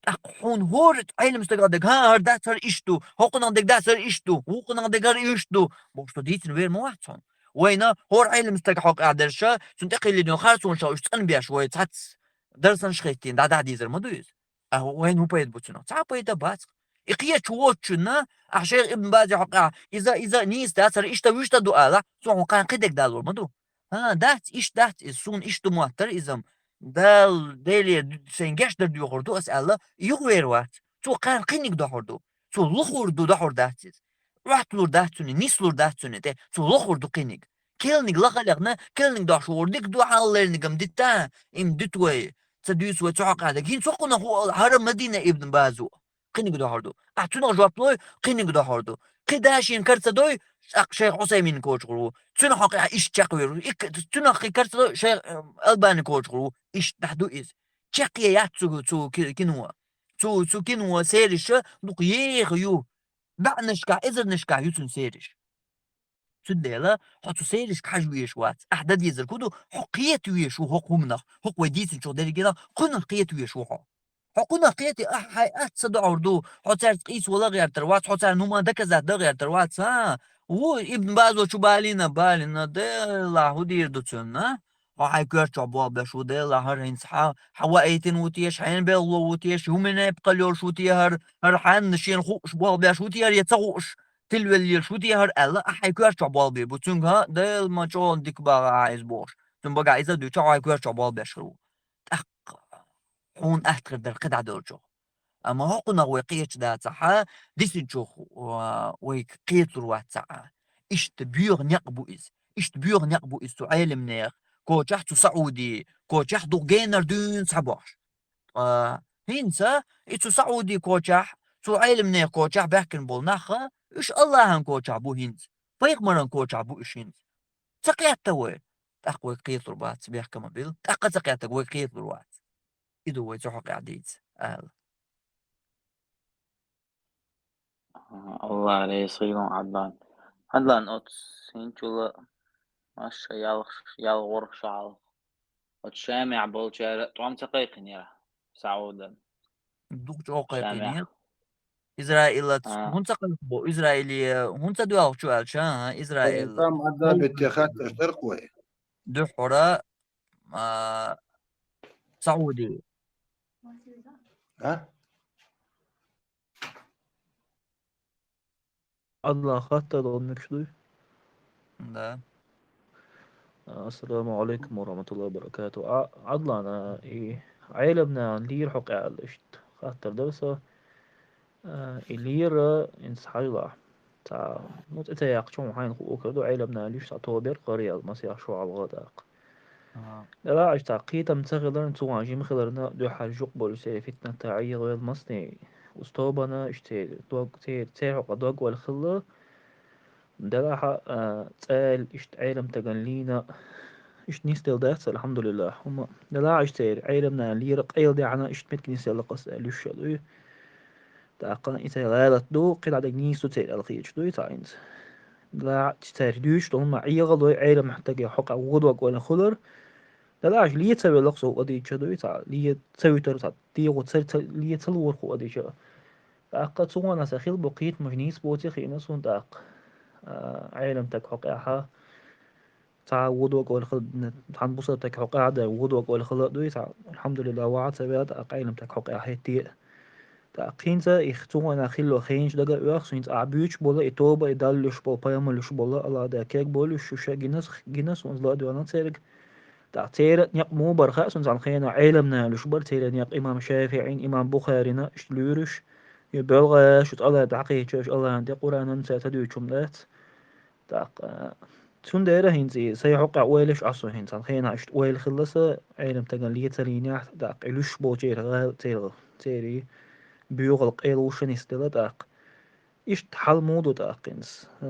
ТӀаккха хьуна хӀора Ӏелам стагах дерг, хӀа, хӀара дац, хӀара иштта ду, хӀокхунах дерг дац, хӀара иштта ду, вукхунах дерг хӀара иштта ду бохуш, со дийцина вер ма вац хьуна. Вайна хӀора Ӏелам стаг хьокъехь дерш, цунна тӀекхийлина йолу харцонаш уьш цӀанбеш вай цхьацца дарсанаш хӀиттийна дӀа-дӀа дийзар ма ду иза. А вайна хӀун пайда бу цунах? Цхьа а пайда бац. И кхеташ воцучунна, ахь шайх Ибн Базе хьокъехь, иза, иза нийса дац, хӀара иштта вуьшта ду алахь, цо хьуна кхана кхидерг далор ма ду. ХӀа, дац, иштта дац иза, суна иштта ду моттара иза-м. Дала, Деле сайн гечдар доьхур ду ас аьлла, юхавер вац. Цо кхарна кхиниг дохьур ду. Цо лохур ду, дохьур дац иза. Ӏотталур дац цуьнан, нислур дац цуьнан тӀе. Цо лохур ду кхиниг. Келниг лахалехна, келниг дохьуш вогӀур дика ду, хьаллернигам дита, им дуьту вай, ца дуьйцу вай цу хьокъехь дерг. ХӀинца хӀокхунах хӀу ала, хӀара ма дина Ибн Базо. Кхиниг дохьур ду. Ахь цунах жоп лой, кхиниг дохьур ду. Кхин да шена кара ца дой, тӀаккха шайх Ӏусаймин кочугӀур ву. Цунах хьокъехь иштта чекхвер ву. Ик-, цунах кхин кара ца дой, шайх, э, Албани кочугӀур ву. Иштта дахь ду иза. Чекхъе яц цу, цу ки-, кино. Цу, цу кино сериша дукха еха ю. БаьӀнашкахь, эзарнашкахь ю цуьнан сериш. Цундела хьо цу серишка хьажа везаш вац. Ахь дан дезарг хӀун ду? Хьо кхета везаш ву хӀокху хӀуманах, хӀокху вай дийцинчух дерригенах, кхунах кхета везаш ву хьо. Хьо кхунах кхетий, ахь хьайн атта ца дохьур ду, хьо цаьрца къийса вала гӀертар вац, хьо царна хӀума доказать дан гӀертар вац, а? Ву Ибн Базо чу балийна, балийна, делахь хӀун дийр ду цунна? Хьо хьайн коьрта чохь болх беш ву, делахь хӀара хӀинца хьан, хьан ваийтина ву теша, хьенан белхало ву теша, хӀуманна пхи йолуш ву те хӀара, хӀара хьанна шена хууш болх беш ву те хӀара, я ца хууш, тилвелла лелаш ву те хӀара аьлла, ахь хьайн коьрта чохь болх бийр бу. Цуьнга, хӀа, Дела ма чӀогӀа дика баха ахь иза бохуш. Цуьнан багахь иза а дуьйцу, хьо хьайн коьрта чохь болх беш хир ву. ТӀаккха хьуна аьттехир дара кхидӀа долчух. Амма хӀокхунах вай кхеташ дацахь, дисинчух, а, вайга кхеталур вац цхьа а. Иштта боьха некъ бу иза. Иштта боьха некъ бу иза цу Ӏелимнех кочахь, цу Саудий кочахь дукха генара дуьйна цхьабохьуш. Ткъа хӀинца и цу Саудий кочахь, цу Ӏелимнех кочахь баьхкина болу нах, уьш Аллахьан кочахь бу хӀинца, пайхамаран кочахь бу уьш хӀинца. Ца кхетта вай, тӀаккха вай кхеталур бац, бехкама била, тӀаккха ца кхеттарг вай кхеталур вац. И ду вай цу хьокъехь дийца ала. Аллах реза хуьлда, Ӏадлан. Ӏадлан, оцу хӀинчула маша ялх-, ялх-, ворхӀ шо хьалха. Оцу Шамехь болчара тӀом ца кхайкхинера Саудана? Дукха чӀогӀа кхайкхинера. Шамехь. Израилаца. А. ХӀунда ца кхайкхабо? Израиле хӀунда ца доьлхучу аьлча, а, Израил. Там Ӏадда бетте хаттар дара вай. Дуьххьара, а, Сауди. А? Ӏадлан, хаттар дала мегаш дуй? Да. Ассаламу алейкум ва рахматуллахи ва баракату. А, Ӏадлан, а, и Ӏелам нахана лийра хьо къаьлла иштта. Хаттар дара со. А, и лийра, инца хьажалахь. Цхьа, ну, цӀе ца яьккхича хьайна хуур ду, Ӏелам нахана луьйш цхьа тоба яра, кхара ял масех шо хьалха даккха. Ага. Делахь иштта кхетам ца хиларна, цугӀан жима хиларна, дуьххьара жукъа болуш церан фитнатта Ӏехавелла массане, уьш тобана, иштта церан дог, церан, церан хьокъехь дог вала хилла. Делахь, а, цӀа аьлла иштта Ӏелам стагана лийна, иштта нисделла дац, алхьамдулиллахь. ХӀумма, делахь иштта церан Ӏелам нахана лийра къайладаьхьна, иштта меттиг нисделла-кх ас аьлла, уьш ша дуй. ТӀаккха и церан гӀалат ду, кхидӀа дерг нийса ду церан аьлла хеташ дуй цхьа хӀинца. Делахь церан дуьйцуш долу хӀума Ӏехалой, Ӏелам стаге хьокъехь вон дог вала хилар. Делахь ле ца велла-кх со хӀу а дийча дуй цхьа, ле ца вуьтур цхьа, дегӀо ца, ца, ле ца лора хӀу а дийча. ТӀаккха цугӀанах сан хилла бу кхетамаш нийса боций хиъна суна тӀаккха, а, Ӏелам стаг хьокъехьа. Цхьа вон дог вала хила, цхьана бусалба стаг хьокъехьа дар вон дог вала хила а дуй, цхьа, алхьамдулиллахь, ваха ца веа, тӀаккха Ӏелам стаг хьокъехьа хӀетте а. ТӀаккха хӀинца и цугӀанах хилла хенаш дага а оьху, хӀинца ахь буьйцуш болу, и тоба, и Далла луьйш болу, пайхамар луьйш болу, Аллах Дала кег болуш, шу ша гина, гина суна зла а доьгӀна церга. ТӀаккха церан некъ муха бара хаьа суна цхьана хенахь, Ӏелам нахана луьйш бара церан некъ, имам ШафиӀина, имам Бухарина, иштта луьйраш. Ши боьлгӀа шу цӀа лар дӀакхийча, шу Аллахьан тӀе Къуръанан ца, ца дуьйцу хӀума дац. ТӀаккха, цундела хӀинца и сай хьокъехь ойла йиш Ӏа со хӀинца, хьан хенахь иштта ойла хилла сан, Ӏелам стагана ле ца лийнехь, тӀаккха и луьйш болчеран гӀала церан, церан боьхалла къел ву шен нисделла тӀаккха. Иштта хьал муха ду тӀаккха хӀинца? А,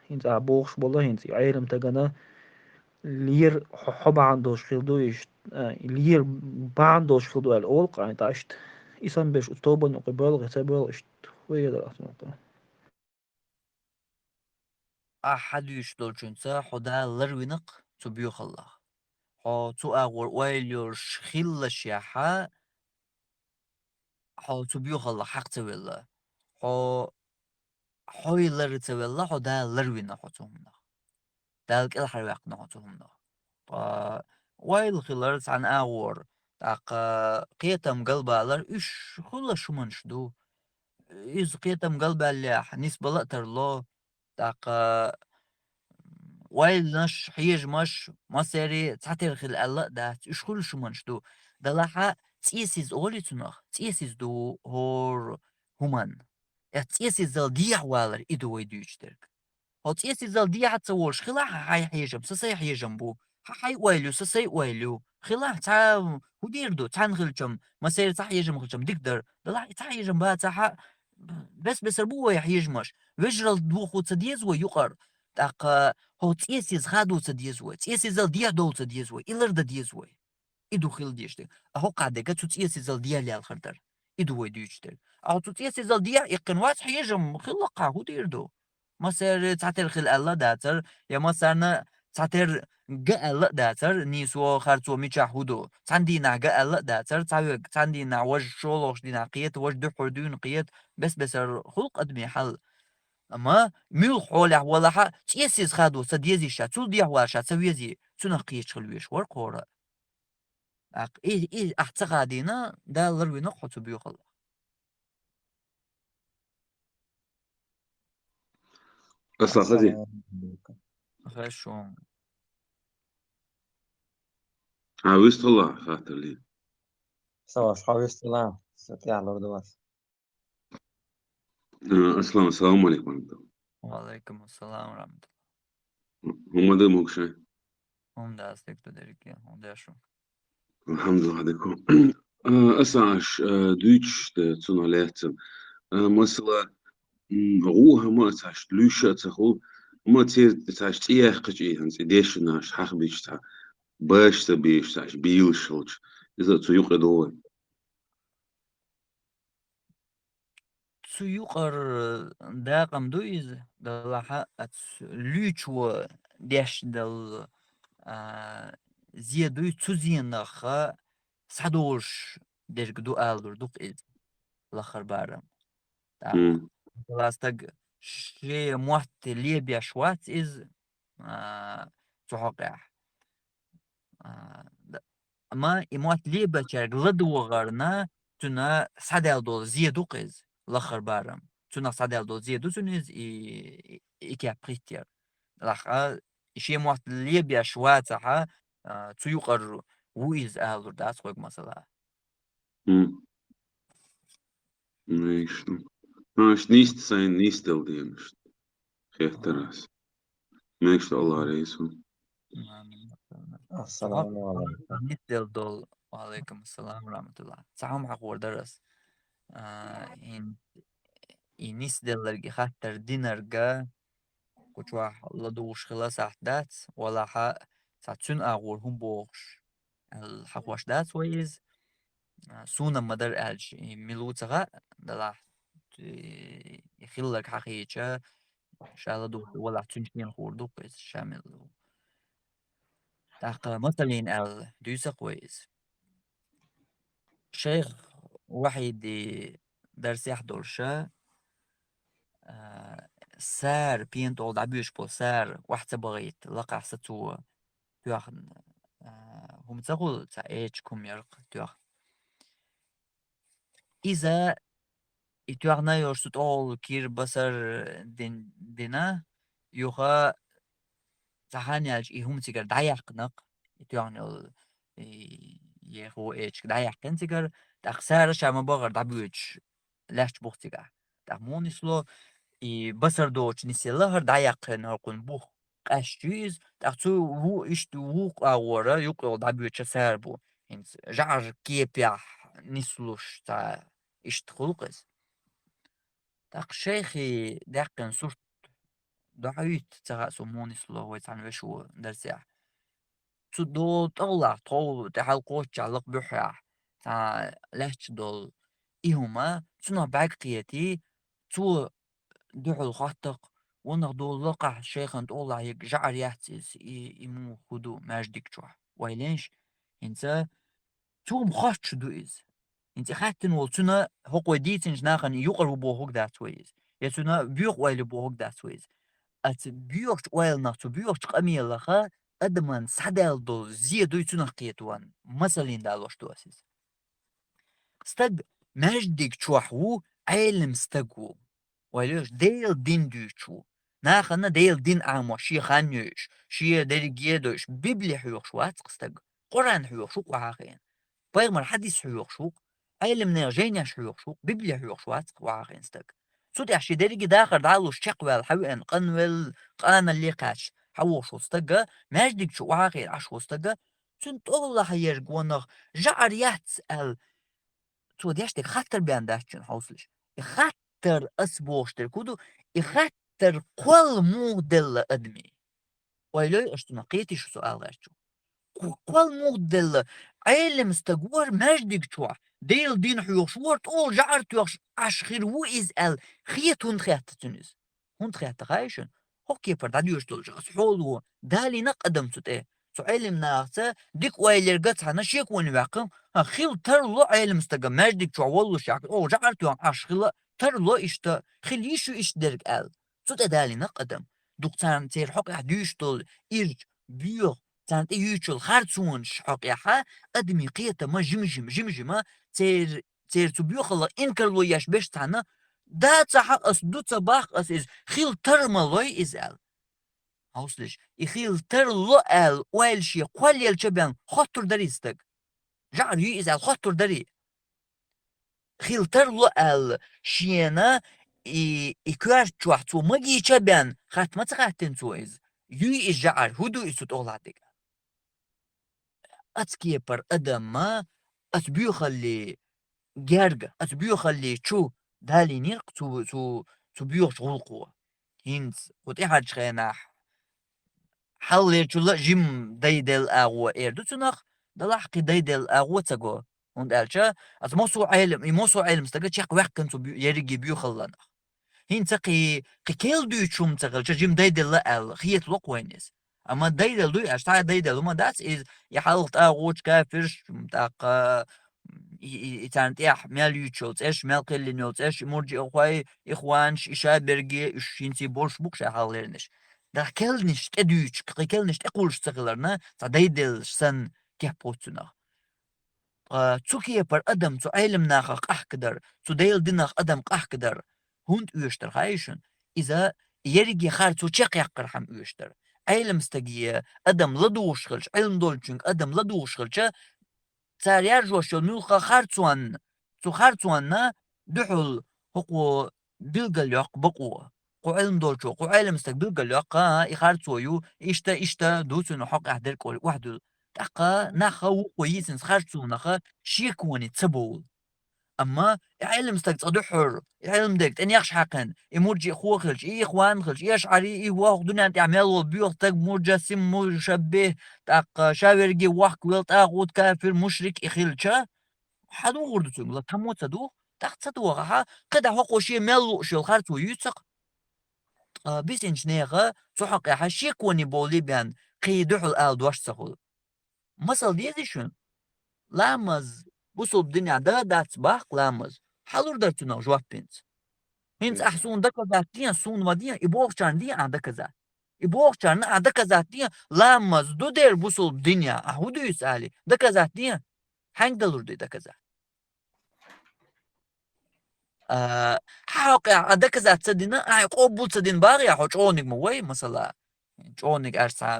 хӀинца ахь бохуш болу хӀинца и Ӏелам стагана лер хьо, хьо бахьана долуш хир ду иштта, а, лер бахьана долуш хир ду аьлла олу-кх ахь, тӀаккха иштта и санна берш оцу тобанна юкъа боьлху я ца боьлху иштта? ХӀун эр дара ахь цунах? Ахьа дуьйцуш долчуьнца хьо Дала ларвина-кх цу боьхаллах. Хьо цу агӀор ойла йолуш хиллашехьа, хьо цу боьхаллах хьакха ца велла. Хьо, хьо лар ца велла, хьо Дала ларвина хьо цу хӀуманах. Дала кӀелхьарваьккхина хьо цу хӀуманах. Ткъа ойла хилар цхьана агӀор, тӀаккха кхетам галбалар, уьш хуьлуш хӀуманаш ду. Иза кхетам галбаьллехь, нисбала а тарло, тӀаккха ойланаш, хьежамаш, массаьрга цхьатера хила аьлла а дац, уьш хуьлуш хӀуманаш ду. Делахь а цӀесиза олий цунах, цӀесиза ду хӀора хӀуманна. Эцу цӀесизал дехьавалар и ду вай дуьйцуш дерг. Хьо цӀесизал дехьа ца волуш хилахь хьайн хьежам, сан сайн хьежам бу. Хьан хьайн ойла ю, сан сайн ойла ю. Хилахь цхьа, хӀун дийр ду, цхьаьна хилчам, массаьрга цхьа хьежам хилчам дика дара. Делахь и цхьа хьежам бацахь а, бес-бесар бу вай хьежамаш. Вежаралла дохо ца деза вай юкъара. ТӀаккха хьо цӀесиза хадо ца деза вай, цӀесизал дехьадовла ца деза вай, и лардан деза вай. И ду хила дезаш дерг. А хӀокхахь дерг цу цӀесизал дехьа лелхар дара. И ду вай дуьйцуш дерг. А хьо цу цӀесизал дехьа иккхина вац, хьежам хилла-кх хьан, хӀун дийр ду? Массаьрга цхьатера хила аьлла а дацара, я массарна цхьатера ган аьлла а дацара, нийсо, харцо мичахь хӀун ду. Цхьана дийнахь ган аьлла а дацара, цхьа верг, цхьана дийнахь важа, шолгӀачу дийнахь кхета, важа, дуьххьара дуьйна кхета, бес-бесар хуьлу-кх адамийн хьал. Амма муьлхха хьолехь валахь а, цӀесиза хадо ца дезий ша, цул дехьавала ша ца везий, цунах кхеташ хила везаш вара-кх хӀора. ТӀаккха и, и ахь ца хадийна, Дала ларвина-кх хьо цу боьхаллах. Аслан, хазий? Ассаламу алейкум. Хаза шу. Хьан вистхила хаттар ле? Сан ваша, хьо вистхила, сан тӀехь лур ду ас. Э, Аслан, ассаламу алейкум ва рахматуллах. Ва алейкум ассалам ва рахматуллах. ХӀумма ду, могуш а? ХӀумма ду, ас дика ду, дерриге, хӀумма ду шу. Алхьамдулиллах, дика. Э, аса аш, э, дуьйцуш ду цунах лаьцна. Э, масала, м, гӀу хӀама а ца аш, луьйш а ца хуьлу, ма церан ца аш цӀе яьккхича, и хӀинца и дешнаш хьахбича цхьа, баш ца беш ца аш, бийлаш хилча, иза цу юкъе ду вай. Цу юкъара дакъа ма ду иза, делахь а, цу луьйчо деш дала, а, зе дуй, цу зенах схьадолуш дерг ду алалур ду-кх иза, лахара барам. ТӀаккха, м, масала, стаг шен мотт лебеш вац иза, а, цу хьокъехь. А, д-, амма и мотт лебечаьрга ладогӀарна, цуьнан схьадаьлла долу зе ду-кх иза, лахара барам. Цунах схьадаьлла долу зе ду цуьнан иза, и, и, и кеп хӀиттера. Лахь а, и шен мотт лебеш вацахь а, а, цу юкъара ву иза алалур дац хьоьга, масала. М. Иштта. Ха, иштта нийса сайн, нийса дала дезаш. Хеттарас. Мегаш ду, Аллах реза хуьлда. Амин. Ассаламу алейкум. Нийса дала долу. Ва алейкум ассалам ва рахматуллах. Цхьа хӀума хьахор дара ас. А, ин-, и нийса делларг, и хаттар динарг, кху чохь ладугӀуш хила сахьт дац, валахь а, цхьа цуьнан агӀор хӀун бохуш аьлла хьахош дац вай иза. А, суна ма-дарра аьлча, и мила ву ца хаьа, делахь, и, и хилларг хьахийча, ша ладугӀуш валахь, цуьнан шена хуур ду-кх иза, ша мила ву. ТӀаккха масаллина аьлла дуьйцу-кх вай иза. Шайх Вахьиди дарсехь долуша, а, сара, пена тӀехула дӀабоьдуш болу сара охьа ца бахийта, лакхахь сацо тоьхна, а, хӀума ца хуьлу, цхьа эчиг хӀума яра-кх тоьхна. Иза и тоьхна йолуш цу тӀехула кир, басар дин-, дина, юха цхьа хан яьлча и хӀума цигара дӀаяьккхина-кх, и тоьхна йолу, и, ехо эчиг дӀаяьккхина цигара, тӀаккха сара ша ма-бахара дӀабоьдуш, лаьттача бух цигахь. ТӀаккха муха нисло, и басар доцуш нисъелла хӀара дӀаяккхина хӀокхуьнан бух къаьсташ ю иза, тӀаккха цу ву-, иштта вукху агӀора юккъехула дӀабоьдуш цара бу. ХӀинца жӀаран кепехь нислуш цхьа иштта хуьлу-кх иза. ТӀаккха шайхи даьккхина сурт дӀахьуьйту ца хаьа суна муха нисло вай цхьана вешан дарсехь. Цу долу тӀехула тхов тӀе хьалкхоччехь лакха буьххьехь, цхьа лаьтташ долу и хӀума, цунах бӀаьрг кхетий, цо дуьхьал хоттакх, ванах долу лакхахь шайхана тӀехула яга жӀар яц иза, и, и муха хӀун ду маьждиг чохь, вай леш? ХӀинца цо-м хоттуш ду иза. ХӀинца и хаьттина волу цуьнан хӀокхо дийцинчу нахана юкъара ву бохург дац вай иза. Я цуьнан боьха ойла ю бохург дац вай иза. Оцу боьхачу ойланах, цу боьхачу къамелаха адаман схьадаьлла долу зе дуй цунах кхетаван, масаллина далош ду ас иза. Стаг маьждиг чохь ву, Ӏелам стаг ву. Вай леш, Делан дин дуьйцуш ву. Нахана Делан дин Ӏамош, шен хан йойуш, шен дерриге а дойуш, Библи хьоьхуш вац-кх стаг, Къуръан хьоьхуш ву-кх охьахиъна, пайхамар хьадис хьоьхуш ву-кх, Ӏелам нехан жайнеш хьоьхуш ву-кх, Библи хьоьхуш вац-кх охьахиъна стаг. Цу тӀехь шен дерриге дахар дӀалуш чекхваьлла хьавеана, къанвелла, къаналле кхаьчна хьавогӀуш волу стага, маьждиг чу охьахиъна Ӏаш волу стага, цуьнан тӀехула ерг ванах жӀар яц аьлла, цо деш дерг хаттар бен дац цуьнан хьовсалаш. И хаттар ас бохуш дерг хӀун ду, и хаттар кхолла муха делла адаме? Ойла йой аша цунах, кхетий шу со ала гӀертачух. Кхо-, кхолла муха делла, Ӏелам стаг вара маьждиг чохь, Делан дин хьоьхуш вара, тӀехула жӀар тоьхуш Ӏаш хир ву иза аьлла, хета хӀунда хетта цуьнан иза? ХӀунда хетта хаьий шуна? ХӀокху кепара дӀадоьжуш долчу аса хьоло далийна-кх адам цу тӀе. Цу Ӏелам нахаца дика ойла ерг а цхьаьна шеконе ваьккхина, хӀан, хила тарло Ӏелам стага маьждиг чохь воллушехь, оха жӀар тоьхна Ӏаш хила тарло иштта, хила йиш ю иштта дерг аьлла. Цу тӀе далийна-кх адам. Дукха царна церан хьокъехь дуьйцуш долу ирча, боьха, царна тӀе юьйцуш йолу харцонаш хьокъехь адамийн кхетам жим-жим, жим-жима церан церан цу боьхаллах инкарло еш берш цхьаьна, да ца хьа ас, ду ца бах ас иза, хила тар ма лой иза аьлла. Хьовсалаш, и хила тарло аьлла ойла шен кхоллаелча бен хоттур дарий стаг? ЖӀар юй иза аьлла хоттур дарий? Хила тарло аьлла шена и, и коьрта чохь цо магийча бен хатта ма ца хаьттина цо иза? Юй иза жӀар, хӀун ду иза цу тӀехула дерг? Оцу кепара адамма, оцу боьхалле герга, оцу боьхалле чу далийнера-кх цу, цу, цу боьхачу гӀуллакхо. ХӀинца кху тӀаьхьарчу хенахь хьалхалерчул а жима дайделла агӀо эр ду цунах, делахь кхин дайделла агӀо ца го. ХӀунда аьлча аса массо а Ӏелам, и массо а Ӏелам стага чекхваьккхина цу бу-, ерриге боьхалланах. ХӀинца кхин, кхин керла дуьйцуш хӀума ца хилча, жима дайделла аьлла, хетало-кх вайна иза. Амма дайделла дуй аьлча, цхьа а дайделла хӀума дац иза, и хьалха тӀагӀуташ, кафирш, тӀаккха и, и, и царна тӀехь мел юьйцуш йолу цӀерш, мел кхеллина йолу цӀерш, и мурджиъхой, ихванаш, и шаберге, уьш хӀинца болуш бу-кх ша хьалхалернаш. Даха керланаш тӀе дуьйцуш, кхин керланаш тӀе кхуллуш ца хиларна, цхьа дайделлаш санна кеп хӀутту цунах. Ткъа цу кепара адам цу Ӏелам нахах къахкадар, цу Делан динах адам къахкадар хӀунда оьшуш дара хаьий шуна? Иза ерриге харцо чекхъяккхархьама оьшуш дара. Ӏелам стаге адам ладугӀуш хилча, Ӏилма долчуьнга адам ладугӀуш хилча, цара яржош йолу муьлхха харцонна, цу харцонна дуьхьал хӀокхо билгалйоккху бакъо. Кху Ӏилма долчо, кху Ӏелам стага билгалйоккху, а, и харцо ю, иштта, иштта ду цуьнан хьокъехь дерг олий охьадуьллу. ТӀаккха нахха вукхо йийцинчу харцонах шеконе ца бовлу. Амма и Ӏелам стаг цкъа дуьххьара, и Ӏилма дерг тӀе нехаш хьаькхина, и мурджиъхо хилча, и ихван хилча, и ашӀари, и воху дуьнен тӀехь мел волу боьха стаг, мурджассим, мушаббих, тӀаккха шаверге вохкавелла, тӀагӀут, кафир, мушрик и хилча, хьан духур ду цуьнга? Ла, тамо ца духу? ТӀаккха ца дохахь, кхидӀа хӀокхо шен мел лууш йолу харцо юьйцу-кх. Ткъа бисинчу нехан цу хьокъехь шеконе бовлий бен кхин дуьхьал ала дош ца хуьлу. Масал дезий шуна? Ламаз бусулба динехь да а дац бах-кх ламаз. Хьан лур дара цунах жоп хӀинца? ХӀинца ахь суна доказать де, суна ма де, и бохучарна де ахь доказать. И бохучарна ахь доказать де, ламаз ду дера бусулба динехь, ахь хӀун дуьйцу алий? Доказать де. Хьаьнга далур ду и доказать? А, хьан хьокъехь ахь доказать ца дина, ахь къобал ца дина бахахь, хьо чӀогӀаниг ма вай, масала. ЧӀогӀаниг аьлча цхьа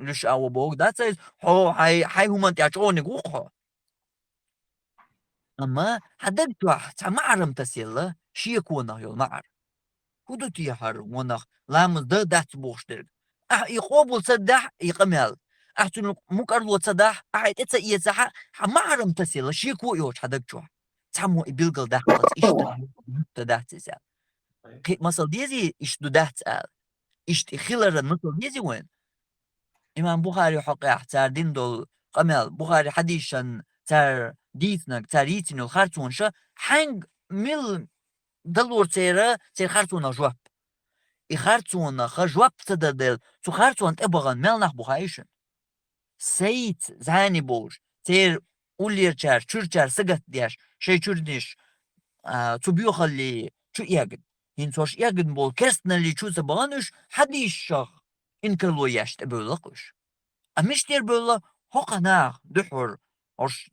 луьш а ву бохург дац иза, хьо хьайн, хьайн хӀуманна тӀехь чӀогӀаниг ву-кх хьо. Амма хьан даг чохь цхьа маӀарам тасаелла, шеконах йола маӀар. ХӀун ду те хӀара вонах, ламаз да, дац бохуш дерг? Ахьа и къобал ца дахь, и къамел, ахьа цунна мукӀарло ца дахь, ахьа и тӀе ца эцахь, хьан маӀар-м тасийла, шеко а йоцуш хьан даг чохь. Цхьаммо и билгалдаккхалц иштта, иштта дац иза. Кхин а масал дезий, иштта ду дац ала. Иштта и хиларан масал дезий вайн? Имам Бухари хьокъехь цара дина долу къамел, Бухари хьадисашна цара дийцинарг, цара йийцина йолу харцонаш, хьаьнга, мила далора церан, церан харцонах жоп? И харцонах жоп ца дан делла, цу харцонна тӀебахана мел нах бу хаьий шуна? Сайца зӀене болуш, церан уллерачара, чуьрачара сагатдеш, шайн чуьранаш, а, цу боьхалле чу эгна. ХӀинца хӀорш эгна болу керстаналле чу ца бахана уьш, хьадисашах инкарло еш тӀебевлла-кх уьш. Амма мичара бевлла? ХӀокху наха дуьххьара, хӀорш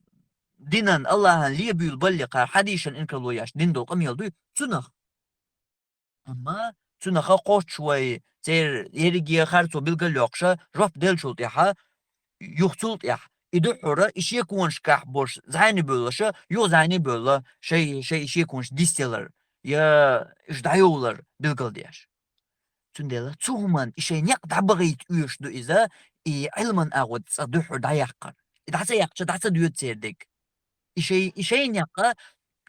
динан, Аллахьан лебийла балли кхара хьадисашна инкарло еш дина долу къамел дуй цунах. Амма цунах кхоччуш вай, церан ерриге харцо билгалйоккхуш, жоп деллачул тӀаьхьа, юха цул тӀаьхьа и дуьххьара, и шеконашкахь болуш зӀене бевллаша, юха зӀене бевлла, шай, шай и шеконаш дисъялар я уьш дӀайовлар билгалдеш. Цундела цу хӀуманна и шайн некъ дӀабахийта оьшуш ду иза, и Ӏилман агӀор цкъа дуьххьара дӀаяккхар. И дӀа ца яьккхича, дӀа ца доьду церан дерг. И шай, и шайн некъ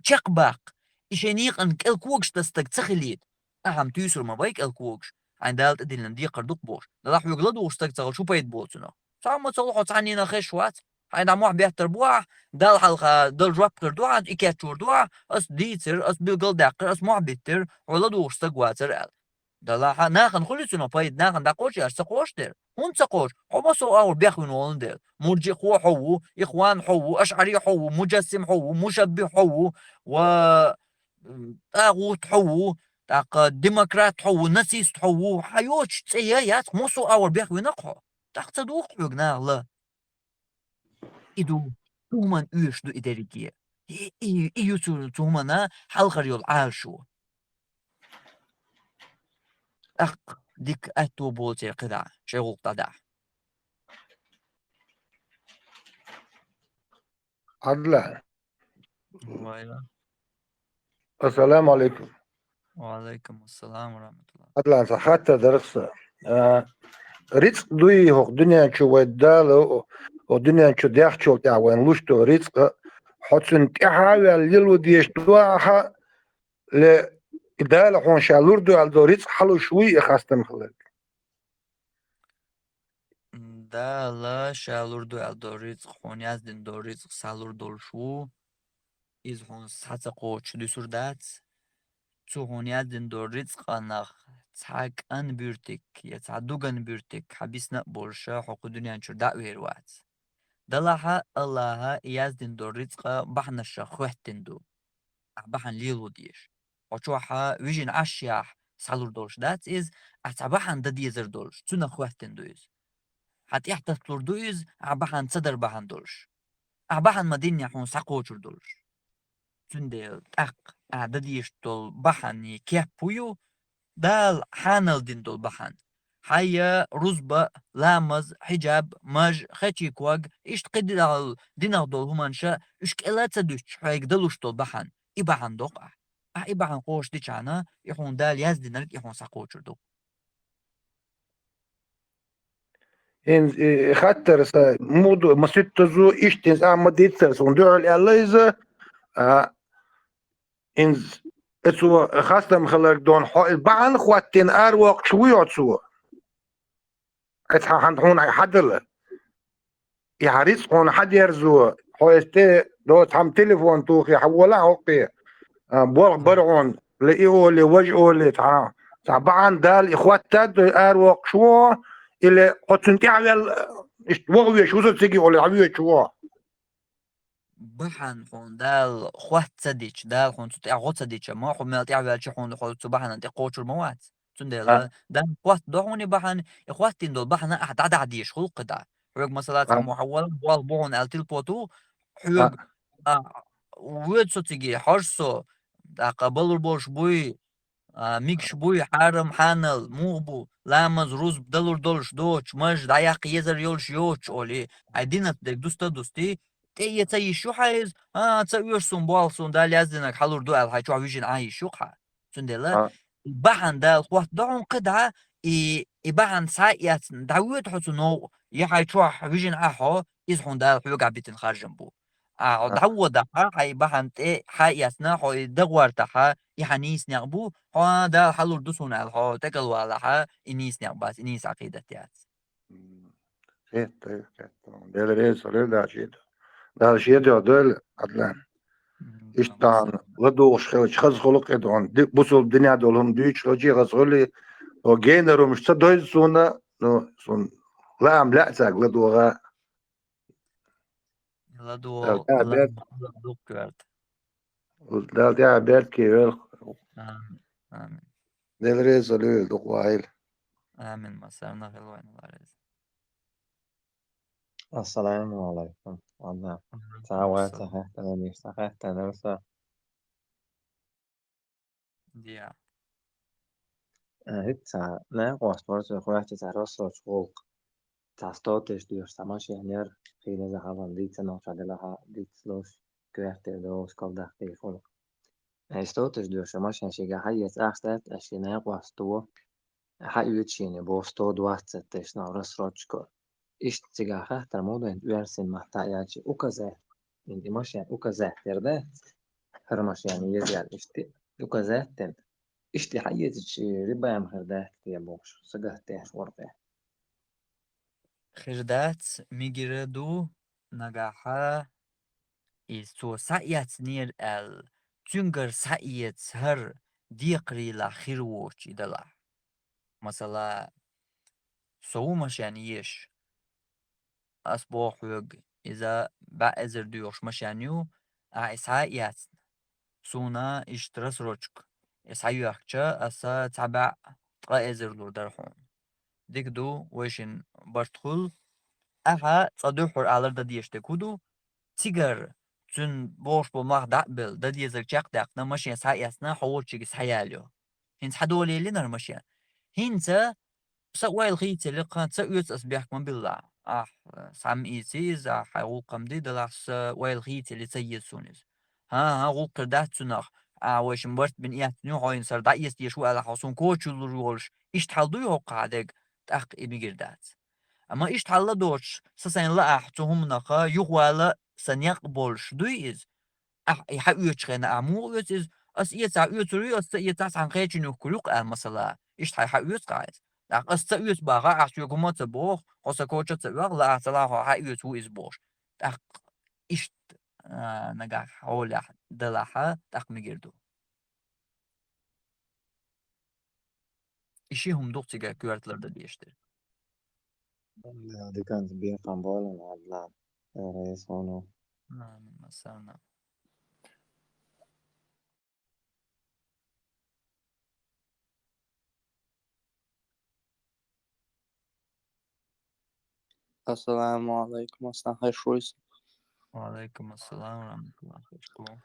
чекхбаккха, и шайн некъан кӀел когаш дан стаг ца хилийта. Ахьа-м туьйсур ма вай кӀел когаш, хьайна Дала тӀедиллина декхар ду-кх бохуш. Делахь хьоьга ладугӀуш стаг ца хилча, хӀун пайда бо цунах? Цхьамма ца хуьлу хьо, цхьаннена хезаш вац. Хьайна дӀа мохь беттар бу ахь, Далла хьалха дала жоп хир ду хьан, и кечвар ду ахь, ас дийцира, ас билгалдаьккхира, ас мохь биттира, хьо ладугӀуш стаг вацара аьлла. Делахь нахана хуьлий цунах пайда, нахана дӀакхочуш, аш ца кхочуш дера? ХӀунда ца кхочу? Хьо массо а агӀор бехвина волун дела. Мурджиъ хьо ву, ихван хьо ву, ашӀари хьо ву, мушаббих хьо ву, мушаббих хьо ву, ва, м, тӀагӀут хьо ву, тӀаккха демократ хьо ву, нацист хьо ву, хьан йоцуш цӀе я, яц, массо а агӀор бехвина-кх хьо. ТӀаккха ца духу хьоьга наха ла? И ду, цу хӀуманна оьшуш ду и дерриге. И, и, и ю цу, цу хӀуманна хьалхара йолу Ӏалашо. ТӀаккха дика аьтто болу церан кхидӀа, шайн гӀуллакх дӀадахьа. Ӏадла. Вайла. Ассаламу алейкум. Ва алейкум ассалам ва рахматуллах. Адлан, сан хаттар дара-кх сан. А, рицкъ дуй хӀокху дуьнен чу вай Дала, хӀокху дуьнен чу даьхначул тӀаьхьа вайна луш долу рицкъ, хьо цунна тӀаьхьа а ваьлла лело дезаш ду ахьа, ле, и Дала хьуна ша лур ду аьлла долу рицкъ хьалуш вуй и хастам хиларг? Дала ша лур ду аьлла долу рицкъ, хьуна яздина долу рицкъ са лур долуш ву. Иза хьуна схьа ца кхочуш дуьсур дац. Цу хьуна яздина долу рицкъанах цхьа кӀан буьртиг я цхьа дуган буьртиг хьан бисна а болуша, хьо кху дуьнен чуьра дӀа а вер вац. Далахьа Аллаха и яздина долу рицкъа бахьанашах хӀоьттина ду. Ахьа бахьана лело дезаш. Хьо чохьа вижина Ӏаш яхь, схьалур долуш дац иза, ахьа цхьа бахьана дан дезар долуш, цунах хӀоьттина ду иза. Хьан тӀехь татталур ду иза, ахьа бахьана ца дар бахьана долуш. Ахьа бахьана ма диннехь хьуна схьакхочур долуш. Цундела тӀаккха ахьа дан дезаш долу бахьанийн кеп хӀун ю? Дала хьанал дина долу бахьана. Хьайя, рузба, ламаз, хьиджаб, маж, хечий ког, иштта кхидӀа динах долу хӀуманаш, уьш кӀела а ца дуьтуш, хьайга далуш долу бахьана. И бахьана доккху ахьа. Ахьа и бахьана кхочушдичхьана, и хьуна Дала яздинарг и хьуна схьакхочур ду. ХӀинца и хаттар сан муха ду, масийттаза иштта хӀинца а ма дийццара, суна дуьхьал аьлла иза, а, хӀинца и цо хастам хиларг дона, хьо и бахьана хӀоттийна аравоккхуш вуй хьо цо? Ай цхьа хьан хьуна хьадала. И хьан рицкъ хьуна хьадерзо, хьо эс тӀе доцу хьан телефон тухий, хьан волахь хӀокхе, а, болх бара хьуна, ле и оле, важа оле, цхьа, цхьа бахьана Дала и хӀоттад, и аравоккхуш ву, или хьо цунна тӀаьхьаваьлла, иштта ваха веш ву со цига оле, хьан воьдуш ву. Бахьана хьуна Дала хӀотта ца дича, Дала хьуна цу тӀехь гӀо ца дича, ма хьо мел тӀаьхьаваьлча хьуна хьо цу бахьанан тӀе кхочур ма вац. Цундела Дала хӀотта до хьуна и бахьана, и хӀоттийна долу бахьана ахьа дӀадахьа дезаш хуьлу кхидӀа. Хьоьга масала цхьаммо хьан вала, болх бу хьуна аьлла тилпо туху, хьоьга, а, воьду со цига, хьожу со, тӀаккха балур болуш буй, а, мегаш буй, хьарам, хьанал, муха бу, ламаз, рузба далур долуш доцуш, маж дӀаяккха езар йолуш йоцуш олий, хьайн динат дерг дуста а дустий, тӀе а ца йиш ю хьа иза, а, ца оьшу суна болх, суна Дала яздинарг хьалур ду аьлла, хьай чохь вижина Ӏан йиш ю хьа. Цундела и бахьана Дала хоттадо хьуна кхидӀа, и, и бахьана схьа а эцна, дӀавоьду хьо цу новкъа, я хьай чохь вижина Ӏа хьо, иза хьуна Дала хьоьгахь битина харжам бу. А, хьо дӀаводахь, хьай бахьана тӀе схьа а эцна, хьо и дан гӀортахь, и хьан нийса некъ бу, хьо, а, Дала хьалур ду суна аьлла, хьо тӀекӀалвалахь, и нийса некъ бац, и нийса Ӏакъидат яц. М, хетта, хетта. Дела реза хуьлийла, Дала шен дуьхьа. Дала шен дуьхьа дойла, Ӏадлан. М, Иштта ладугӀуш хилча хаза хуьлу-кх и догӀун. Ди-, бусулба динехь долу хӀума дуьйцуш хилча хаза хуьлу. О, генарумаш ца дойзу суна, ну, суна лаам лаьа цаьрга ладогӀа. Дала тӀехь беркате йойла. Амин. Амин. Дела реза хуьлийла, дукха вахийла. Амин. Массарна а хуьлда вайна Дала реза. Ассаламу алайкум. Валла. Ца вай ца хаттар, ца хаттар, ца. Диа. Э, хӀинца наькъост вара со хоьтту цхьа рассрочка гӀуллакх. Цхьа сто тысяч доьшу цхьа машен яра, хийла захьалан дийца нохча делахьа, дийца луш, коьртера догӀуш, калдаккхийша гӀуллакх. Э, сто тысяч доьшу машен шийга хьаэца ахча дац, аш шен наькъост во, хьаоьцу шена боху сто двадцать тысяч нах рассрочка. Иштта цигахь хаттар ма ду, оьрсийн маттахь аьлча, указать. И машен указать дер дац, хӀара машен еза аьлла, иштта указать дина. Иштта хьаэцча, рибаем хир дац те бохуш, сагатдеш вара те. Хир дац, мегар ду, нагахьа иза цо схьаэцнера аьлла, цуьнгара схьаэца хӀара декхарийлахь хир воцуш и далахь. Масала, со ву машен езаш. Ас боху хьоьга, иза бӀе эзар доьхуш машен ю, ахь и схьа а эцна. Суна иштта рассрочка и схьайоьхкича, аса цхьа бӀе ткъа эзар лур дара хьуна. Дика ду, вайшин барт хуьлу. Ахьа цкъа дуьххьара алар дан дезаш дерг хӀун ду? Цигара цуьнан бохуш болу мах дӀа а белла, дан дезарг чекхдаьккхина, машен схьа а эцна, хьо волчуьнга схьаялайо. ХӀинца хьан дола еллинарг машен? ХӀинца сан ойла хийцаелла, кхин ца оьцу ас бехк ма билла. Ахь, э, схьа ма ийци иза, ахь хьайн гӀуллакх ма ди, делахь сан ойла хийцаелла ца еза суна иза. ХӀан-хӀа, гӀуллакх хир дац цунах, ахь вайшин барт бина эцна ю, хьо хӀинца хӀара дӀаэца дезаш ву аьлла, хьо суна коча лур волуш, иштта хьал дуй хӀокху хьан дерг, тӀаккха и мегар дац. Амма иштта хьал ладоцуш, сан сайн лаахь цу хӀуманах юхавала сан некъ болуш дуй иза? Ахь и хьаоьцучу хенахь ахь муха оьцу иза? Ас эцахь оьцур ю, ас ца эцахь цхьана кхечун юхкур ю-кх аьлла, масала, иштта хьайн хьаоьцу-кх ахь иза. ТӀаккха ас ца оьцу бахахь, ахь соьга хӀума а ца боху, хьо сан коча а ца оьху, лаахь ца лахахь хьаоьцу ву иза бохуш. ТӀаккха иштта, а, нагахь хьолехь далахьа, тӀаккха мегар ду. И ши хӀума ду-кх цигара коьрта лардан дезаш дерг. Дала диканца бекхам бойла, Ӏадлан. Реза хуьлда. Амин, массарна. Ассаламу алайкум, ас нах хьоьшуш ву. Ва алайкум ассалам ва рахматуллахи ва баракатух.